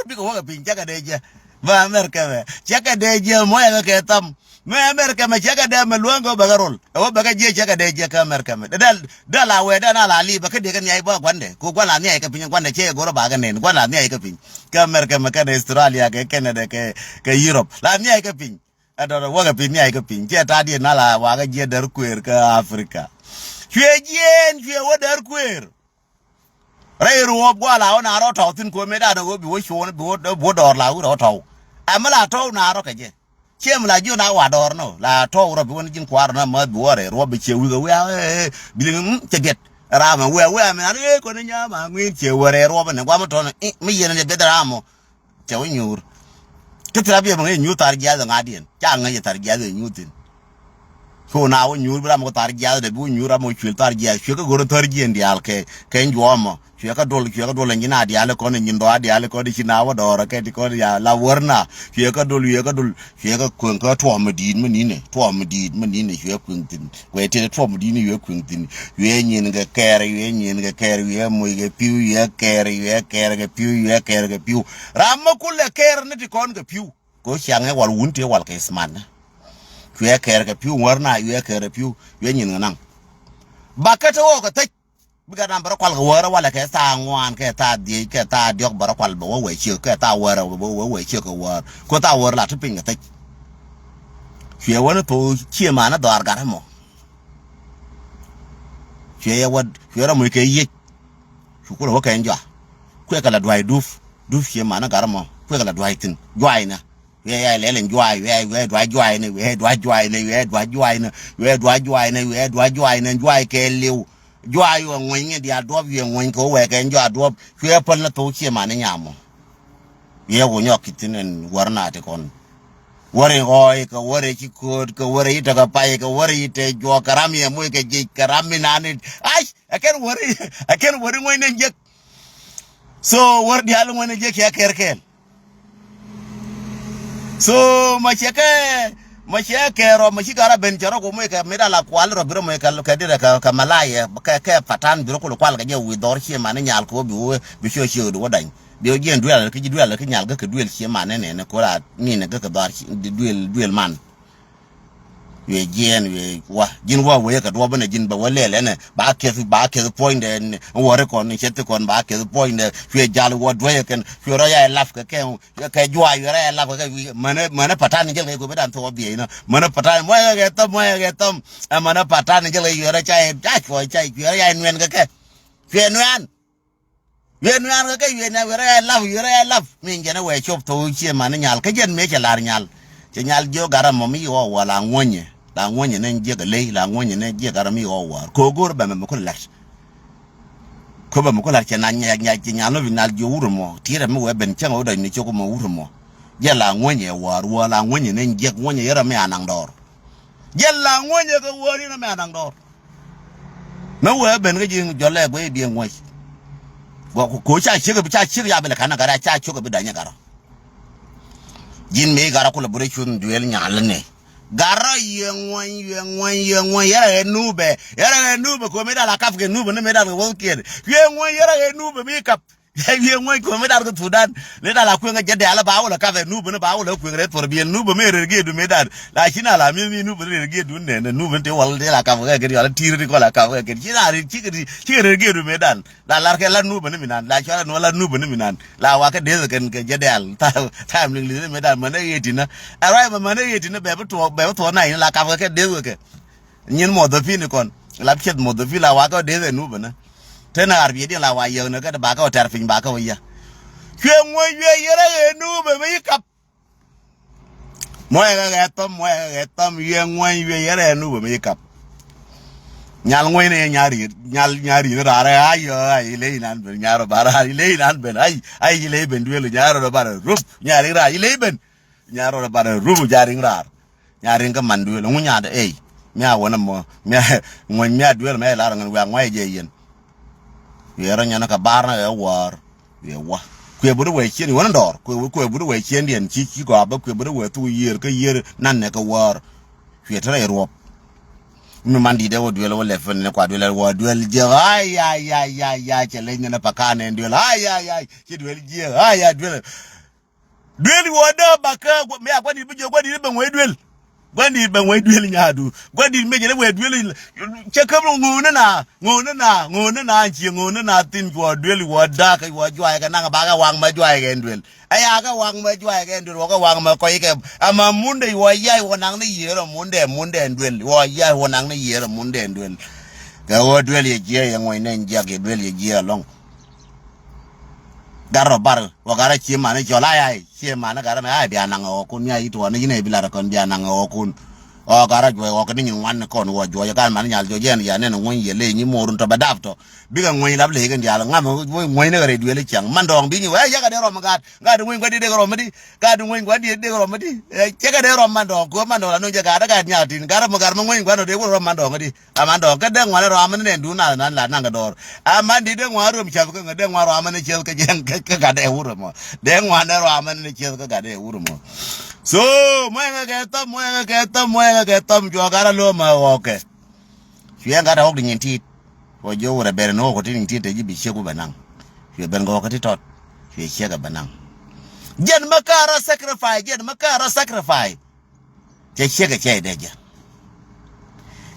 bikɛ wäkɛ piny cɛkɛ dee jiɛ. Mɛ America mɛ cɛkɛ dee jiɛ mɔ yɛkɛ kɛ tham. Mɛ America mɛ cɛ kɛ dee mɛ luäŋ kɛ wä bɛ kɛ rol. Ɛ wä bɛ kɛ jiɛ cɛ kɛ dee jiɛ kä America mɛ. Dee dee la wee dee na la li bɛ kä dee kɛ nhiac bä guandɛ. Ku guan la nhiac kɛ piny guandɛ cɛ yɛ go̱rä ba kɛ nen guan la nhiac kɛ piny. Kä America mɛ kɛn Australia kɛ Canada kɛ kɛ Europe la nhiac kɛ piny. Ɛ dɔr wä kɛ piny nhiac kɛ piny cɛ ta diɛ na la wa kɛ jiɛ där kueer kä Africa. Cuɛ jiɛn cuɛ wä där kueer. Rɛy ruɔ̱ɔ̱p guɔ la wä na rɔ tɔw thin kuɔ̱mɛ dan ɣöö bi wä cuɔ̱ɔ̱n bi wä dɔɔr la wä rɔ tɔw. Ɛmɛ la tɔw na rɔ kɛ jɛ. Ciɛ mi la jiön a wa dɔɔr nɔ la tɔw rɔ bi wä ni ji̱n kuaar na mäth bi wä rɛy ruɔ̱ɔ̱p bi ciɛ wi̱i̱ kɛ wiaa ɛ bi liŋ cɛ biɛt. Ram ɛ wiaa wiaa mi an ɛ kɔn i̱ nyaam a ŋui̱n ciɛ wä rɛy ruɔ̱ɔ̱p ni guamä tɔn i̱ mi yɛn ni biɛt ram mɔ. Cɛ wä nyuur. Kä thil a biɛ bä ŋäc nyuur thar jiath ɛ ŋa̱diɛn ca ŋäc ɛ thar jiath ɛ nyuur thin. Cu na wä nyuur bi ram kɛ thar jiath dɛ bi wä nyuur ram kɛ cuil thar jiath cuɛ kä go̱r thar jiɛn diaal kɛ kɛ juɔmɔ cuɛ kä dol cuɛ kä dol ɛ nyin a diaal kɔn ɛ nyin dɔa diaal kɔn ɛ ci na wä dɔɔrɛ kɛ ti kɔn ya la wär na cuɛ kä dol cuɛ kä dol cuɛ kä kueŋ kä tuɔm mi diit mi ninɛ tuɔm mi diit mi ninɛ cuɛ kueŋ thin. Kuɛ ti tuɔm mi diit ni cuɛ kueŋ thin cuɛ nyin kɛ kɛɛr cuɛ nyin kɛ kɛɛr cuɛ moc kɛ piu cuɛ kɛɛr cuɛ kɛɛr kɛ piu cuɛ kɛɛr kɛ piu. Ram mi kulɛ kɛɛr ni ti kɔn kɛ piu. Ko ciaŋ ɛ wal wun ti wal kɛ isman. Cuɛ kɛɛr kɛ piu ŋuär na cuɛ kɛɛr kɛ piu cuɛ nyin ŋä naŋ. Ba kä te ɣɔɔ kɛ thec. Bikɛ ram bɛ rɔ kual kɛ wäär walɛ kɛ thaa ŋuan kɛ thaa dhiec kɛ thaa diɔk bɛ rɔ kual bɛ wä wee ciek kɛ thaa wäär bɛ wä wee ciek kɛ wäär ko thaa wäär la ti piny kɛ thec. Cuɛ wä ni thok cie man ni dhɔaar gat ɛmɔ. Cuɛ yɛ wä cuɛ rɔ muc kɛ yiec. Cu kulɛ wä kɛn jɔa kuɛ kɛ la dua̱c dup dup cie man ni gat ɛmɔ kuɛ kɛ la dua̱c thi̱n jua̱a̱c nɛ. Wiɛ ya lɛl in juay wiɛ wiɛ dua juay ni wiɛ dua juay ni wiɛ dua juay ni wiɛ dua juay ni wiɛ dua juay ni juay kɛ liw. Juay wä ŋuny ni dia duɔp wiɛ ŋuny kɛ wɛ kɛ jua duɔp. Wiɛ päl ni thok cie man ni nyam mɔ. Wiɛ wä nyɔk ki thin in wär na ti kɔn. Wär in ɣɔɔy kɛ wär in ci koot kɛ wär in ci tekɛ pay kɛ wär in ci te juɔk kɛ ram yɛ moc kɛ jic kɛ ram mi nani. Ai, ɛ kɛn wär in ɛ kɛn wär in ŋuny ni jek. So wär diaal ŋuny ni jek cɛ kɛr kɛɛl. So ma cɛ kɛ ma cɛ kɛ rɔ ma ci kara ben cɛ rɔ ko moc kɛ mi da la kual rɔ bi rɔ moc kɛ kɛ dirɛ kɛ kɛ malaya kɛ kɛ patan bi rɔ kul kual kɛ jɛ wi dhɔr cie man ni nyal ko bi wä bi cio cie wä dany bi wä jiɛn duel ki ji duel ki nyal kɛ kɛ duel cie man ni nɛ ni ko la ni ni kɛ kɛ dhɔr duel duel man. Wiɛ jiɛɛn wiɛ wa ji̱n wa wee kɛ duɔp ɛnɛ ji̱n bɛ wä lɛl ɛnɛ ba kɛth ba kɛth puɔ̱nydɛ ɛn wä ri kɔn ni cɛ thi kɔn ba kɛth puɔ̱nydɛ. Cuɛ jal wä duäc ɛ kɛn cuɛ rɔ ya ɛ lap kɛ kɛ kɛ juac cuɛ rɔ ya ɛ lap kɛ kɛ wi̱i̱ mänä mänä patan ni jɛl kɛ kuɛ bi dan thok wä biɛc nɔ mänä patan muɔc kɛ kɛ thäm muɔc kɛ kɛ thäm. Ɛ mänä patan ni jɛl kɛ cuɛ rɔ ca ɛ ca cuɔ ca cuɛ rɔ ya ɛ nuɛn kɛ kɛ cuɛ nuɛn. Wiee nuan kä kɛ wiee nial wiee rɛy lap wiee rɛy lap. Mi jɛn ɛ wee cop thok cie man ni nyal kä jɛn mëë cɛ lar nyal. Cɛ nyal jiök gat ram mɔ mi ɣɔw wä la ŋuɔ̱nyɛ la ŋuɔ̱nyɛ ni jiɛk ɛ ley la ŋuɔ̱nyɛ ni jiɛk gat ram mi ɣɔw wä ko̱o̱k go̱o̱r bɛmɛ mi kulɛ la̱t. Köpɛ mi ku lar cɛ na nyac nyac ci nyan lɔ bi nal jiö wurɛ mɔ. Ti̱i̱t ɛ mi wee ben cäŋ ɛ wä dɔc ni cok mɔ wurɛ mɔ. Jɛ la ŋuänyɛ wäär wä la ŋuänyɛ ni jiɛk ŋuänyɛ yɛrɛ mi anaŋ dɔɔr. Jɛ la ŋuänyɛ kɛ wäär inɔ mi anaŋ dɔɔr. Mi wee ben kä ji̱ jɔlɛ guey biɛ ŋuäc. Gua ku ko ca ciek bi ca ciek ya bi lɛ kanɛ garɛ ca ciek bi danyɛ garɛ. Ji̱n mi garɛ kulɛ buri cuth duel nyalä ni. Garä yɛ ŋuɔ̱ny, yɛ ŋuɔ̱ny, yɛ ŋuɔ̱ny, yɛrɛ ɣɛ nubɛ, yɛrɛ ɣɛ nubɛ, kɛ ɣöö mëë dal a kap kɛ nubɛ ni mëë dal kɛ wäth kiɛt. Yɛ ŋuɔ̱ny, yɛrɛ ɣɛ nubɛ mi kap. Yɛ ŋuɔ̱ny kɛ ɣöö mëë dal kɛ Thudan. Ni dal a kueŋ kɛ jɛ dɛ̈l ba wä lɛ kap ɛ nubɛ ni ba wä lɛ kueŋ rɛy thuɔr biɛl nubɛ mëë rɛr giɛɛdu mëë dal. La ci na la mi, mi nubɛ ni rɛr giɛɛdu nɛ, nɛ nubɛ ni ti wal ti la kap kɛ kɛ, yɔl ti̱i̱r ti kɔl a kap kɛ kɛ. Ci na ri, ci kɛ ri, ci kɛ rɛr giɛɛdu mëë dal. La lar kɛ la nubä ni minan, la cɔal la nubä ni minan. La wa kä deth kɛn kɛ jɛ dɛl. Time, time liŋ liŋ ni minan, män ɛ ɣet inä. Ɛ ruac mɛ män ɛ ɣet inä bɛ bi tuɔɔk, bɛ bi tuɔɔk na inä la kap kɛ kɛ deth kɛ. Nyin muɔdhäpin ikɔn. La piɛth muɔdhäpin la wa kä deth ɛ nubä ni. Te na ɣar biɛ diɛn la wa yäk ni kä ti ba kä wä tɛr piny ba kä wä yä. Cuɛ ŋuɔ̱c cuɛ yɛrɛ ɣet nubä mi yi kap. Muɔyɛ kɛ ɣɛth thɔm, muɔyɛ kɛ ɣɛth thɔm, wiɛ ŋuany, wiɛ yɛrɛ nu bɛ mi kap. Nyal ŋuany ni nyari, nyal nyari ni rarɛ, ay, ay, iley nan ben, nyarɔ bara, iley nan ben, ay, ay, iley ben duel, nyarɔ bara rup, nyari ra, iley ben. Nyarɔ bara rup, jaring rar. Nyaring kä man duel, ŋu nyadɛ, ey. Mia wänä mɔ, mia, ŋuany mia duel, mia lar ŋän wiak ŋuany jɛ yen. Cuɛ rɔ nyɔnä kɛ bar na ɛ wäär. Cuɛ wä. Kuɛ buri wee cien, wänä dɔɔr. Kuɛ, kuɛ buri wee cien diɛn ci, ci gɔaa bä kuɛ buri wee thuk yiër kä yiër nan nɛ kɛ wäär. Cuɛ te rɛy ruɔp. Mi man di̱t ɛ wä duel wä lɛ fen ni kua duel ɛ wä duel jiɛ. Ay, ay, ay, ay, ay, cɛ leny nɛ pakan ɛn duel. Ay, ay, ay, ci duel jiɛ. Ay, ay, duel. Duel wä dee bakä, mi a gua̱n di̱t bi jiɛ, gua̱n di̱t bi ŋuɛy duel. Gua̱n di̱t bɛ ŋuɛy duel nyaadu. Gua̱n di̱t mecɛ ni wee duel. Cɛ käm ŋo̱o̱nä na, ŋo̱o̱nä na, ŋo̱o̱nä na, ciɛ ŋo̱o̱nä na thin cuɔ duel wä da̱a̱k wä juaykɛ naŋ bakɛ waŋ mɛ juaykɛ ɛn duel. Ɛ ya kɛ waŋ mɛ juaykɛ ɛn duel wä kɛ waŋ mɛ kɔc kɛ. Ama mundɛ wä yay wä naŋ ni yiëër ɔ mundɛ, mundɛ ɛn duel. Wä yay wä naŋ ni yiëër ɔ mundɛ ɛn duel. Kɛ ɣöö duel yɛ jiɛɛ yɛ ŋuɛy nɛn jiak yɛ duel yɛ jiɛɛ ɛlɔ̱ŋ. Gat rɔ bar wä gat rɔ cie mani cɔl ay ay cie mani gat rɔ mɛ ay bia naŋ ɛ ɣɔkun mi ay tuɔɔni ci nɛ bi lat ɛ kɔn bia naŋ ɛ ɣɔkun. Ɔ gat rɔ juɔc ɣɔk ni nyin ŋuan ni kɔn wä juɔc ɛ gat mani nyal juɔc jɛn ya nɛn ŋuny yɛ ley nyi morun tɔ bɛ dap tɔ. Bikɛ ŋuny lap ley kɛn diaal ŋam ŋuny ni kɛ rɛy duel i̱ ciaŋ man dɔɔŋ bi nyi wä ɛ cɛ kɛ dee rɔm gat gat ŋuny gua̱diɛ dee rɔm di. Gat ŋuny gua̱diɛ dee rɔm di. Cɛ kɛ dee rɔm man dɔɔŋ kuɛ man dɔɔŋ la nuny jɛ gat gat nyaal tin gat rɔ mɛ gat mɛ ŋuny gua̱n dɔɔŋ dee wä rɔm man dɔɔŋ di. Aman dɔ̱ŋ kä dee ŋuan rɔ aman ni nɛn duun nath nan la naŋ kɛ dɔɔr. Aman di dee ŋuan ruɔm cäth kä ŋä dee ŋuan rɔ aman ni cäth kä jɛn kä gat dee wurɛ mɔ. Dee ŋuan dee rɔ aman ni cäth kä gat dee wurɛ mɔ. So muɔyɛ ŋä kɛ thɔm muɔyɛ ŋä kɛ thɔm muɔyɛ ŋä kɛ thɔm cuɔ gat a lo̱o̱m a ɣɔkɛ. Cuɛ gat a ɣɔk di nyin ti̱i̱t. Wä jiö wurɛ bɛr ni ɣɔk ti nyin ti̱i̱t te ji̱ bi ciek wä bɛ naŋ. Cuɛ ben kɛ ɣɔk ti tɔt. Cuɛ ciek a bɛ naŋ. Jɛn mä kä rɔ sacrifice jɛn mä kä rɔ sacrifice. Cɛ ciek a cɛ dee jɛ.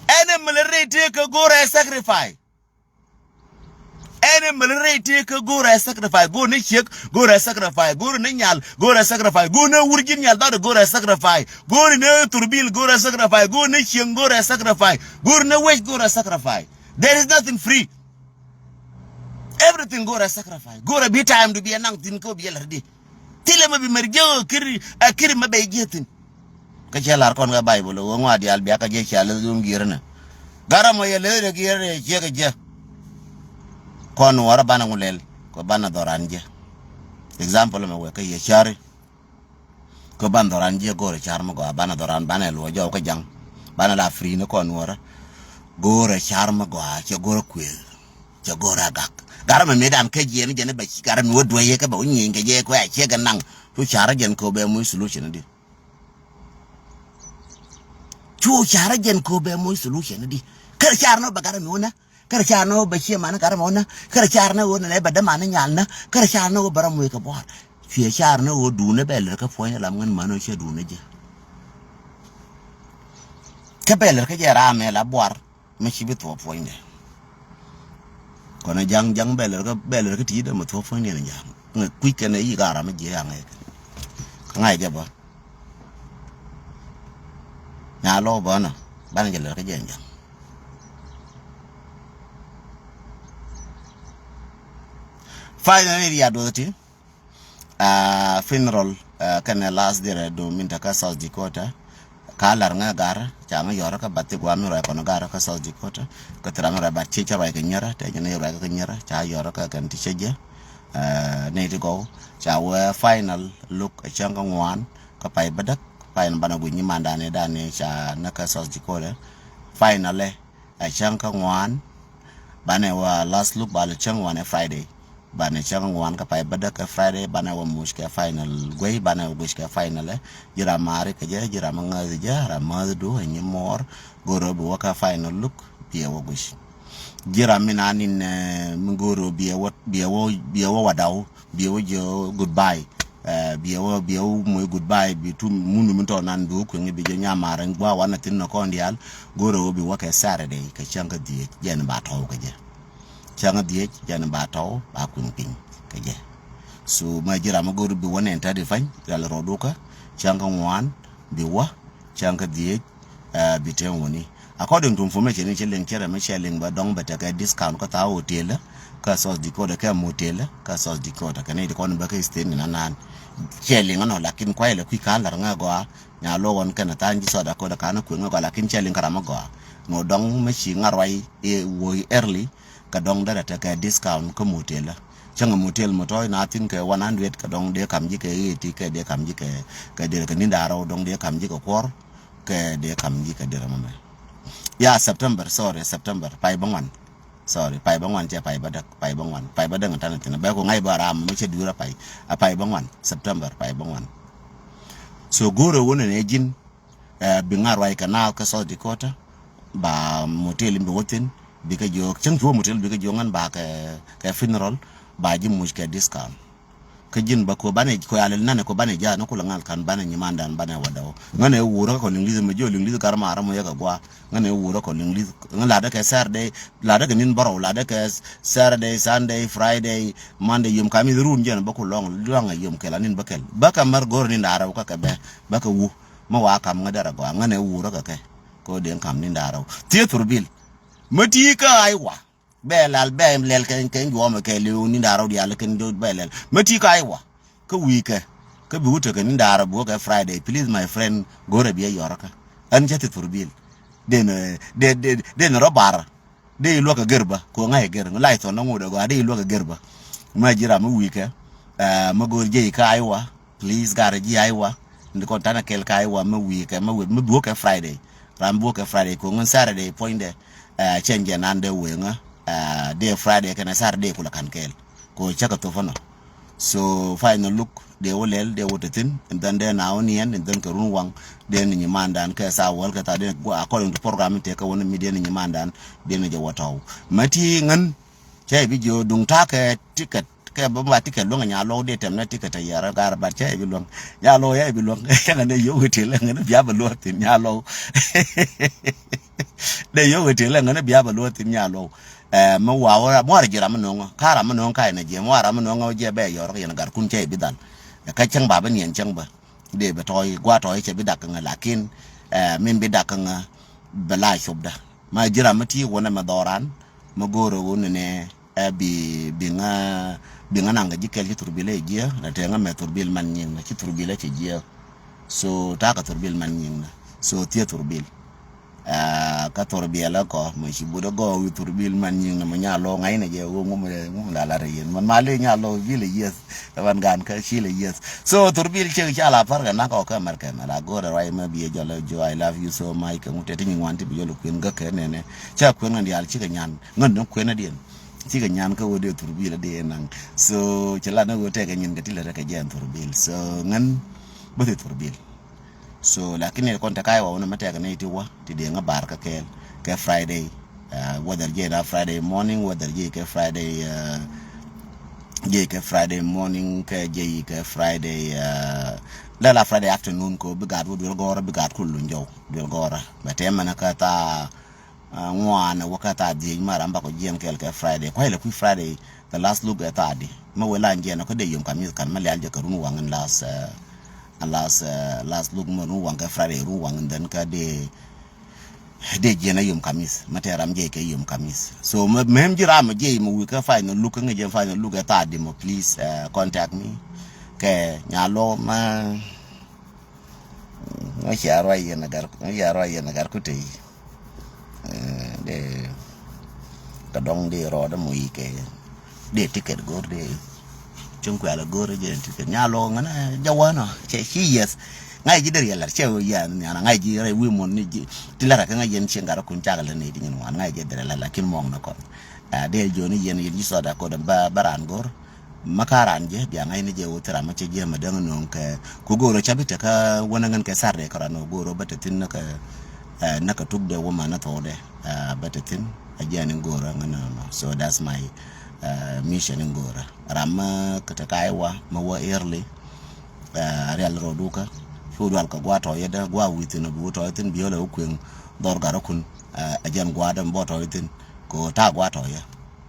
Ɛn ɛ military tëë kä go̱o̱rɛ sacrifice. Ɛn ɛ military tëë kä go̱o̱rɛ sacrifice. Go̱o̱r ni ciek go̱o̱rɛ sacrifice. Go̱o̱r ni nyal go̱o̱rɛ sacrifice. Go̱o̱r ni wurjin nyal dɔ̱r go̱o̱rɛ sacrifice. Go̱o̱r ni thurbil go̱o̱rɛ sacrifice. Go̱o̱r ni cieŋ go̱o̱rɛ sacrifice. Go̱o̱r ni wec go̱o̱rɛ sacrifice. There is nothing free. Everything go̱o̱rɛ sacrifice. Go̱o̱rɛ bi time du bi ɛ naŋ thi̱n kä bi ɛ la̱t di. Thilɛ mɛ bi mɛr jiäk ɛ kiri ɛ kiri mɛ bɛ jiäk thi̱n. Kä cɛ lar kɔn kɛ Baibol ɣöö ŋɔa diaal bia kɛ jɛ cia leth yum giɛrä nɛ. Garɛ mɔ yɛ leth rɛ giɛrä rɛ ciek kɛ jɛ. Kɔn nuɔɔrä banɛ ŋu lɛl kɛ banɛ dhɔran jɛ. Example mɛ wɛ kä yɛ cari. Kä banɛ dhɔran jɛ go̱o̱rɛ car mɛ gɔaa banɛ dhɔran banɛ luɔ jɔw kä jaŋ. Banɛ la free ni kɔn nuɔɔrä. Go̱o̱rɛ car mɛ gɔaa cɛ go̱o̱rɛ kuëëth. Cɛ go̱o̱rɛ agak. Garɛ mɛ mëëdan kä jiɛn jɛn bɛ ci garɛ mi wä duec yɛ kä bɛ wä nyieny kɛ jɛ kuɛ a ciek kɛ naŋ. Cu carä jɛn kɛ wä bɛ muc solution di. Cu carä jɛn kɛ wä bɛ muc solution di. Kärɛ carä ni wä bɛ garɛ mi wä nä. Kärɛ carä ni wä bɛ ciɛ man garɛ mi wä nä. Kärɛ carä ni wä nɛ bɛ däman ni nyal nä. Kärɛ carä ni wä bɛ rɔ muc kɛ buar. Cuɛ carä ni wä duun ni bɛ lär kä puɔ̱ny ni lam ŋän man wä ciɛ duun ni jɛ. Kä bɛ lär kä jɛ raam mɛ la buar. Mi ci bi thuɔ̱k puɔ̱nydɛ. Kɔn ja̱ŋ ja̱ŋ bɛ lär kä bɛ lär kä ti̱i̱t dämɛ thuɔ̱k puɔ̱nydɛ ni ja̱ŋ. Ŋɛ kui̱c kɛn i̱ ɣaram mi jiɛ aŋɛ kɛ ŋa̱c jɛ bä. Nya lɔk bä nɔ banɛ jɛ lär kä jɛ ja̱ŋ. Finally riat duɔth ti. Aa, funeral, aa, kɛnɛ last diɛrɛ dom min te kä South Dakota. Ka lar ŋɛ gar ca ŋɛ yɔrä kä bat ti gua mi ruac kɔn gar kä South Dakota. Kä thira mi ruac bat ci ca ruac kɛ nyerä te jɛ ni ruac kɛ nyerä ca yɔrä kä kɛn ti cɛ jɛ. Ni ti gɔw ca wee final look a cäŋ kä ŋuan kä pay bädäk. Final banɛ guic nyi mandan ni dan ni ca nä kä South Dakota. Final ɛ a cäŋ kä ŋuan. Banɛ wa last look ba lɛ cäŋ ŋuan ɛ Friday. Banɛ cäŋ ŋuan kä pay bädäk kɛ Friday banɛ wä muc kɛ final guey banɛ wä guic kɛ final ɛ. Ji̱ ram mari kɛ jɛ ji̱ ram ŋäth jɛ ram mäth du ɛ nyi muɔr. Goro bi wä kɛ final look bi ɛ wä guic. Ji̱ ram mi na nin mi goro bi ɛ wä bi ɛ wä bi ɛ wä wadaw bi ɛ wä jɛ goodbye. Bi ɛ wä bi ɛ wä moc goodbye bi tum munu mi tɔ nan bi wä kueŋ bi jɛ nyamar gua wan a thin nɔ kɔn dial. Goro bi wä kɛ Saturday kɛ cäŋ kä dhiec jɛn ba tɔw kɛ jɛ. Cäŋ dhiec jɛn ba tɔw ba kuiŋ piny kɛ jɛ. So ma ji̱ ram a go̱r bi wä nɛn tädi pany rial rɔɔdu kä cäŋ kä ŋuan bi wä cäŋ kä dhiec. Bi tɛm wuni according to information in cɛ liŋ cɛ rɛ mi cɛ liŋ bɛ dɔŋ bɛ tekɛ discount kä thaa hotel kä South Dakota kɛ motel kä South Dakota kɛ ni di kɔn bɛ kä state ni nanan. Cɛ liŋ anɔ lakin kuay lɛ kui̱ ka̱n lar ŋä gɔaa. Nya lo ɣɔn kɛn a tha̱a̱ŋ ji̱ South Dakota ka̱n a kueŋ a gɔaa lakin cɛ liŋ kä ram a gɔaa. Ŋɔ dɔŋ mi ci ŋa̱r ruay i̱ wuɔ̱c early kɛ dɔŋ derɛ tekɛ discount kä motel. Cäŋ a motel mi tɔ̱ na thin kɛ one hundred kɛ dɔŋ dee kam ji̱ kɛ eighty kɛ dee kam ji̱ kɛ kɛ dee kɛ ni̱n da̱rä dɔŋ dee kam ji̱ kɛ kuɔr kɛ dee kam ji̱ kɛ derɛ mɛmɛ. Ya September, sorry, September pay bä ŋuan. Sorry, pay bä ŋuan cɛ pay bä däk pay bä ŋuan pay bä däk ŋa tanɛ thin a bɛ ku ŋa̱c bä ram mi cɛ duurä pay a pay bä ŋuan September pay bä ŋuan. So go̱rɛ wunɛ nɛ ji̱n. Bi ŋa̱ ruac kɛ naath kä South Dakota ba motel in bi wä thin bikɛ jiök cäŋ ci wä motel bikɛ jiök ŋän ba kɛ kɛ funeral ba ji̱ muc kɛ discount. Kä ji̱n ba ko banɛ ko yalil nanɛ ko banɛ ja̱a̱n ni kulɛ ŋa̱l ka̱n banɛ nyimandan banɛ wä dɔw ŋän ɛ wurä kɛ liŋ li̱th mɛ ji̱ liŋ li̱th gar marä mɔ yɛ kɛ gua. Ŋän ɛ wurä kɛ liŋ li̱th ŋän ladä kɛ Saturday ladä kɛ ni̱n bärɔw ladä kɛ Saturday, Sunday, Friday, Monday, yom kamith run jɛn bä ku lɔŋ lɔŋ ɛ yom kɛl a ni̱n bä kɛl bä kɛ mär go̱r ni̱n da̱rä wä kä kɛ bɛ bä kɛ wu. Mä wa kam ŋä dɛr agɔaa ŋä nɛ wurä kɛ kɛ. Kɛ wä den kam ni da̱rä wä thiee thurbil. Mä ti kä Iowa bɛ lal bɛ lɛl kɛ kɛ juɔmɛ kɛ liw ni da̱rä wä dial kɛ ni bɛ lɛl mä ti kä Iowa. Kä wi̱i̱ kɛ kä bi wä tekɛ ni da̱rä bi wä kɛ Friday please my friend go̱rɛ bi ɛ yɔrä kä. Ɛn cä thi thurbil. Den den den rɔ bar. Dee iluäk kɛ gɛr bä ko ŋa̱c kɛ gɛr ŋu lac thɔn na ŋot ɛ gɔaa dee iluäk kɛ gɛr bä. Mä ji̱ ram mi wi̱i̱ kɛ mä go̱o̱r jiɛc kä Iowa. Please garɛ ji̱ Iowa. Ni kɔn tanɛ kɛl kä Iowa mä wi̱i̱ kɛ mä wi̱i̱ mä buɔ̱k kɛ Friday. Ram buɔ̱k kɛ Friday ko ŋun Saturday puɔ̱nydɛ. Cɛn jɛ nan dee wee ŋä dee Friday kɛnɛ Saturday kulɛ ka̱n kɛɛl. Ko cä kɛ thop fä nɔ. So final look dee wä lɛl dee wä te thi̱n and then dee na wä niɛn and then kɛ run waŋ dee ni nyimandan kɛ thaa wäl kɛ thaa dee according to program in tekɛ wä ni mi dee ni nyimandan dee ni jɛ wä tɔw. Mɛ ti ŋän cɛ bi jiö duŋ ta̱a̱ kɛ ticket kɛ bä ma ticket luäŋ nya lɔw dee tɛm ni ticket a yɛr gar bat cɛ bi luäŋ nya lɔw yɛ bi luäŋ. Cɛ ŋän dee yio̱w itil ŋän bia bä luäŋ thi̱n nya lɔw. Dee yio̱w itil ŋän bia bä luäŋ thi̱n nya lɔw. Ɛ mi wa wä muar ji̱ ram mi no̱ŋä ka ram mi no̱ŋä ka inɛ jiɛ muar ram mi no̱ŋä wä jiɛ bɛ yɔr kɛ yɛn gat kun cɛ i̱ bi dhal. Ɛ kä cäŋ ba bi niɛn cäŋ bä dee bɛ tɔ̱ɔ̱c gua tɔ̱ɔ̱c cɛ bi dak kä ŋä lakin ɛ min bi dak kä ŋä bɛ la cop dä. Ma ji̱ ram mi ti wä nɛ mɛ dhɔran mi go̱o̱r wä ni nɛ ɛ bi bi ŋä bi ŋä naŋ kɛ ji̱ kɛl ci thurbil ɛ jiɛ na te ŋä mɛ thurbil man nyiŋ na ci thurbil ɛ ci jiɛ. So ta̱a̱ kɛ thurbil man nyiŋ na so thiɛ thurbil. Kä thurbil ɛ kɔ mɛ ci but ɛ gɔɔ wi̱i̱ thurbil man nyiŋ na mɛ nya lɔ ŋa̱cnɛ jɛ wä ŋum ŋum la la rɛ yɛn mɛ ma lɛ nya lɔ bi lɛ yieth. Ɛ ban gan kä ci lɛ yieth so thurbil cɛ ca la par kɛ nak ɔ kä mɛr kɛ mɛ la go̱o̱r ɛ ruac mɛ bi ɛ jɔl ɛ jo I love you so much kɛ ŋut tɛ ti nyiŋ wan ti bi jɔl ɛ kuën gäk kɛ nɛnɛ. Ca kuën ŋän diaal cikɛ nyan ŋän ni kuën ɛ diɛn. Cikɛ nyan kä wä dee thurbil ɛ dee naŋ so ci la ni wä tɛkɛ nyin kɛ ti lɛ rɛ kɛ jɛ ɛn thurbil so ŋän bä thi thurbil. So lakin ni kɔn te kai wa wä ni mɛ tɛk ni ti wä ti dee ŋä bar kä kɛɛl kɛ Friday. Whether jɛ da Friday morning whether jɛ kɛ Friday jɛ kɛ Friday morning kɛ jɛ kɛ Friday. La la Friday afternoon ko bi gat wä duel gɔrä bi gat kul luny jɔw duel gɔrä bɛ tɛmɛ ni kä tha. Ŋuan wä kä tha dhiec ma ram bakɔ jiɛn kɛɛl kɛ Friday kuay lɛ kui̱ Friday. The last look ɛ tha di ma wee la jiɛn ɔ kä dee yom kamith kan ma lial jɛ kɛ run waŋ in last. Alas last look mɛ run waŋ kɛ Friday run waŋ in then kä dee dee jiɛn a yom kamith ma tɛ ram jiɛc kɛ yom kamith so mɛ mɛm ji̱ ram jiɛc mɛ wi̱i̱ kɛ final look kä ŋi̱c jɛ final look ɛ tha di mɔ please contact me. Kɛ nya lɔ ma Ŋa cia ruac yɛn agar, ŋa cia ruac yɛn agar ku tey. Dee kɛ dɔŋ dee rɔɔdɛ mo yi kɛ dee ticket go̱r dee cieŋ kuɛl go̱r jɛ ticket nya lɔ ŋa na jɛ wä nɔ cɛ ci yɛth. Ŋa ji̱ dee riɛl lar cɛ wä yɛn ni ana ŋa ji̱ rɛy wi̱i̱ muɔn ni ji̱ ti lar kɛ ŋa yɛn cieŋ gar kun cakɛ lɛ ni ti nyin wan ŋa ji̱ dee riɛl lar lakin mɔŋ ni kɔn. Dee jɔni yɛn yɛn ji̱ sɔda kodɛ ba ba ran go̱r. Ma ka ran jɛ bia ŋa̱c ni jɛ wä thil ram ma cɛ jɛ ma däŋ nöŋ kɛ ku go̱o̱rä ca bi tekä wänä ŋän kɛ Saturday kɛ ran wä go̱o̱rä bä te thi̱n näkä näkä tuk dɛ wä ma na thok dɛ bä te thi̱n. A jɛ ni go̱o̱rä ŋän nöŋ. So that's my mission in go̱o̱rä ram ma kɛ te ka iwa ma wä early. Rial rɔ dukä cu dual kɛ gua tɔyɛ dä gua wi̱i̱ thi̱n bi wä tɔyɛ thi̱n bi wä lɛ wä kueŋ dhɔr garä kun. A jɛn gua däm bɔ tɔyɛ thi̱n ko ta gua tɔyɛ.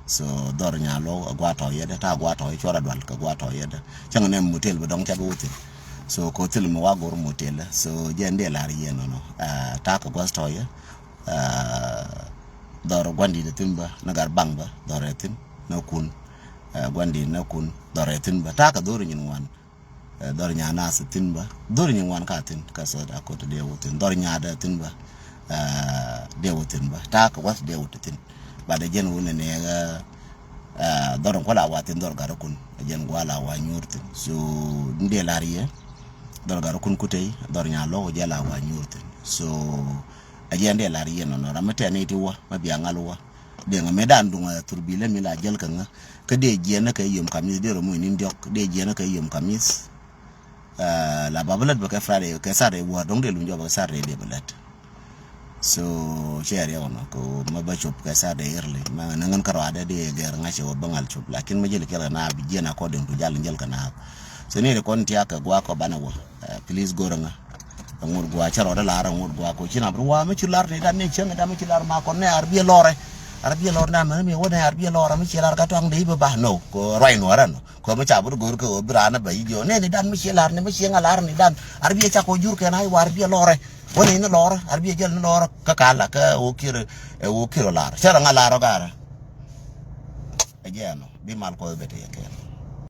So dhɔr nya lo a gua tɔ yɛdɛ ta gua tɔ cuɔr a dual kɛ gua tɔ yɛdɛ cäŋ nɛ motel bɛ dɔŋ ca bɛ wä thin. So ko thil mi wa gor motel so jɛ ndɛ lar yɛ nɔnɔ. Ta kɛ guas tɔ yɛ dhɔr guandi de thin bä na gar bang bä dhɔr ɛ thin na kun. Guandi na kun dhɔr ɛ thin bä ta kɛ dhor nyin wan. Dhɔr nya nas thin bä dhor nyin wan ka thin ka sɛ da ko te dee wä thin dhɔr nya da thin bä. Dee wä thin bä ta kɛ wath dee wä thin. Ba da jɛn wä ne ne ga dhɔr ko la wa thin dhɔr gar kun jɛn gua la wa nyur thin so. Ndɛ lar yɛ dhɔr gar kun kutey dhɔr nya lo jɛ la wa nyur thin so. A jɛn ndɛ lar yɛ nɔnɔ ram mi tɛ ni ti wä ma bia ŋal wä. Dee ŋa mëë dan duŋ a thurbilä mi la jäl kä ŋä kä dee jiɛn ni kɛ yom kamis dee rɔ muc ni diɔk dee jiɛn ni kɛ yom kamis. La ba bä lät bä kɛ Friday kɛ Saturday wuɔ̱ɔ̱r dɔ̱ŋ dee luny jɔbä kɛ Saturday dee bä lät. So cɛ riɛk ɔnɔ kɛ ma bä cop kɛ Saturday early ma ni ŋän kä rɔadɛ dee gɛr ŋa̱c cɛ wä bä ŋal cop lakin ma jäl kɛl kɛ naap jiɛn according to jal ni jäl kɛ naap. So ni ri kɔn tiak kɛ guak kɔ banɛ wä. Please go̱rä ŋä. Ŋut gua cä rɔɔdä lar ŋut gua ko ci na bi wa mi ci lar ni dan ni cieŋ dan mi ci lar ma kɔn ne ar biɛ lɔrɛ. Ar biɛ lɔr na mɛ mi wä ne ar biɛ lɔrɛ mi ci lar ka tuaŋ de ibe ba no ko ruai nuɔrɛ no ko mi ca bi go̱r ke wä bi ran bɛ idio ne ni dan mi ci lar ni mi cieŋ a lar ni dan ar biɛ ca ko jur kɛ na iwa ar biɛ lɔrɛ. Wä ni ni lɔrɛ ar biɛ jɛl ni lɔrɛ kä ka la kä wä kir ɛ wä kir lar cɛ rɛ ŋa lar ɔ garɛ. Ɛ jɛ no bi mal ko bɛ te yɛ kɛ.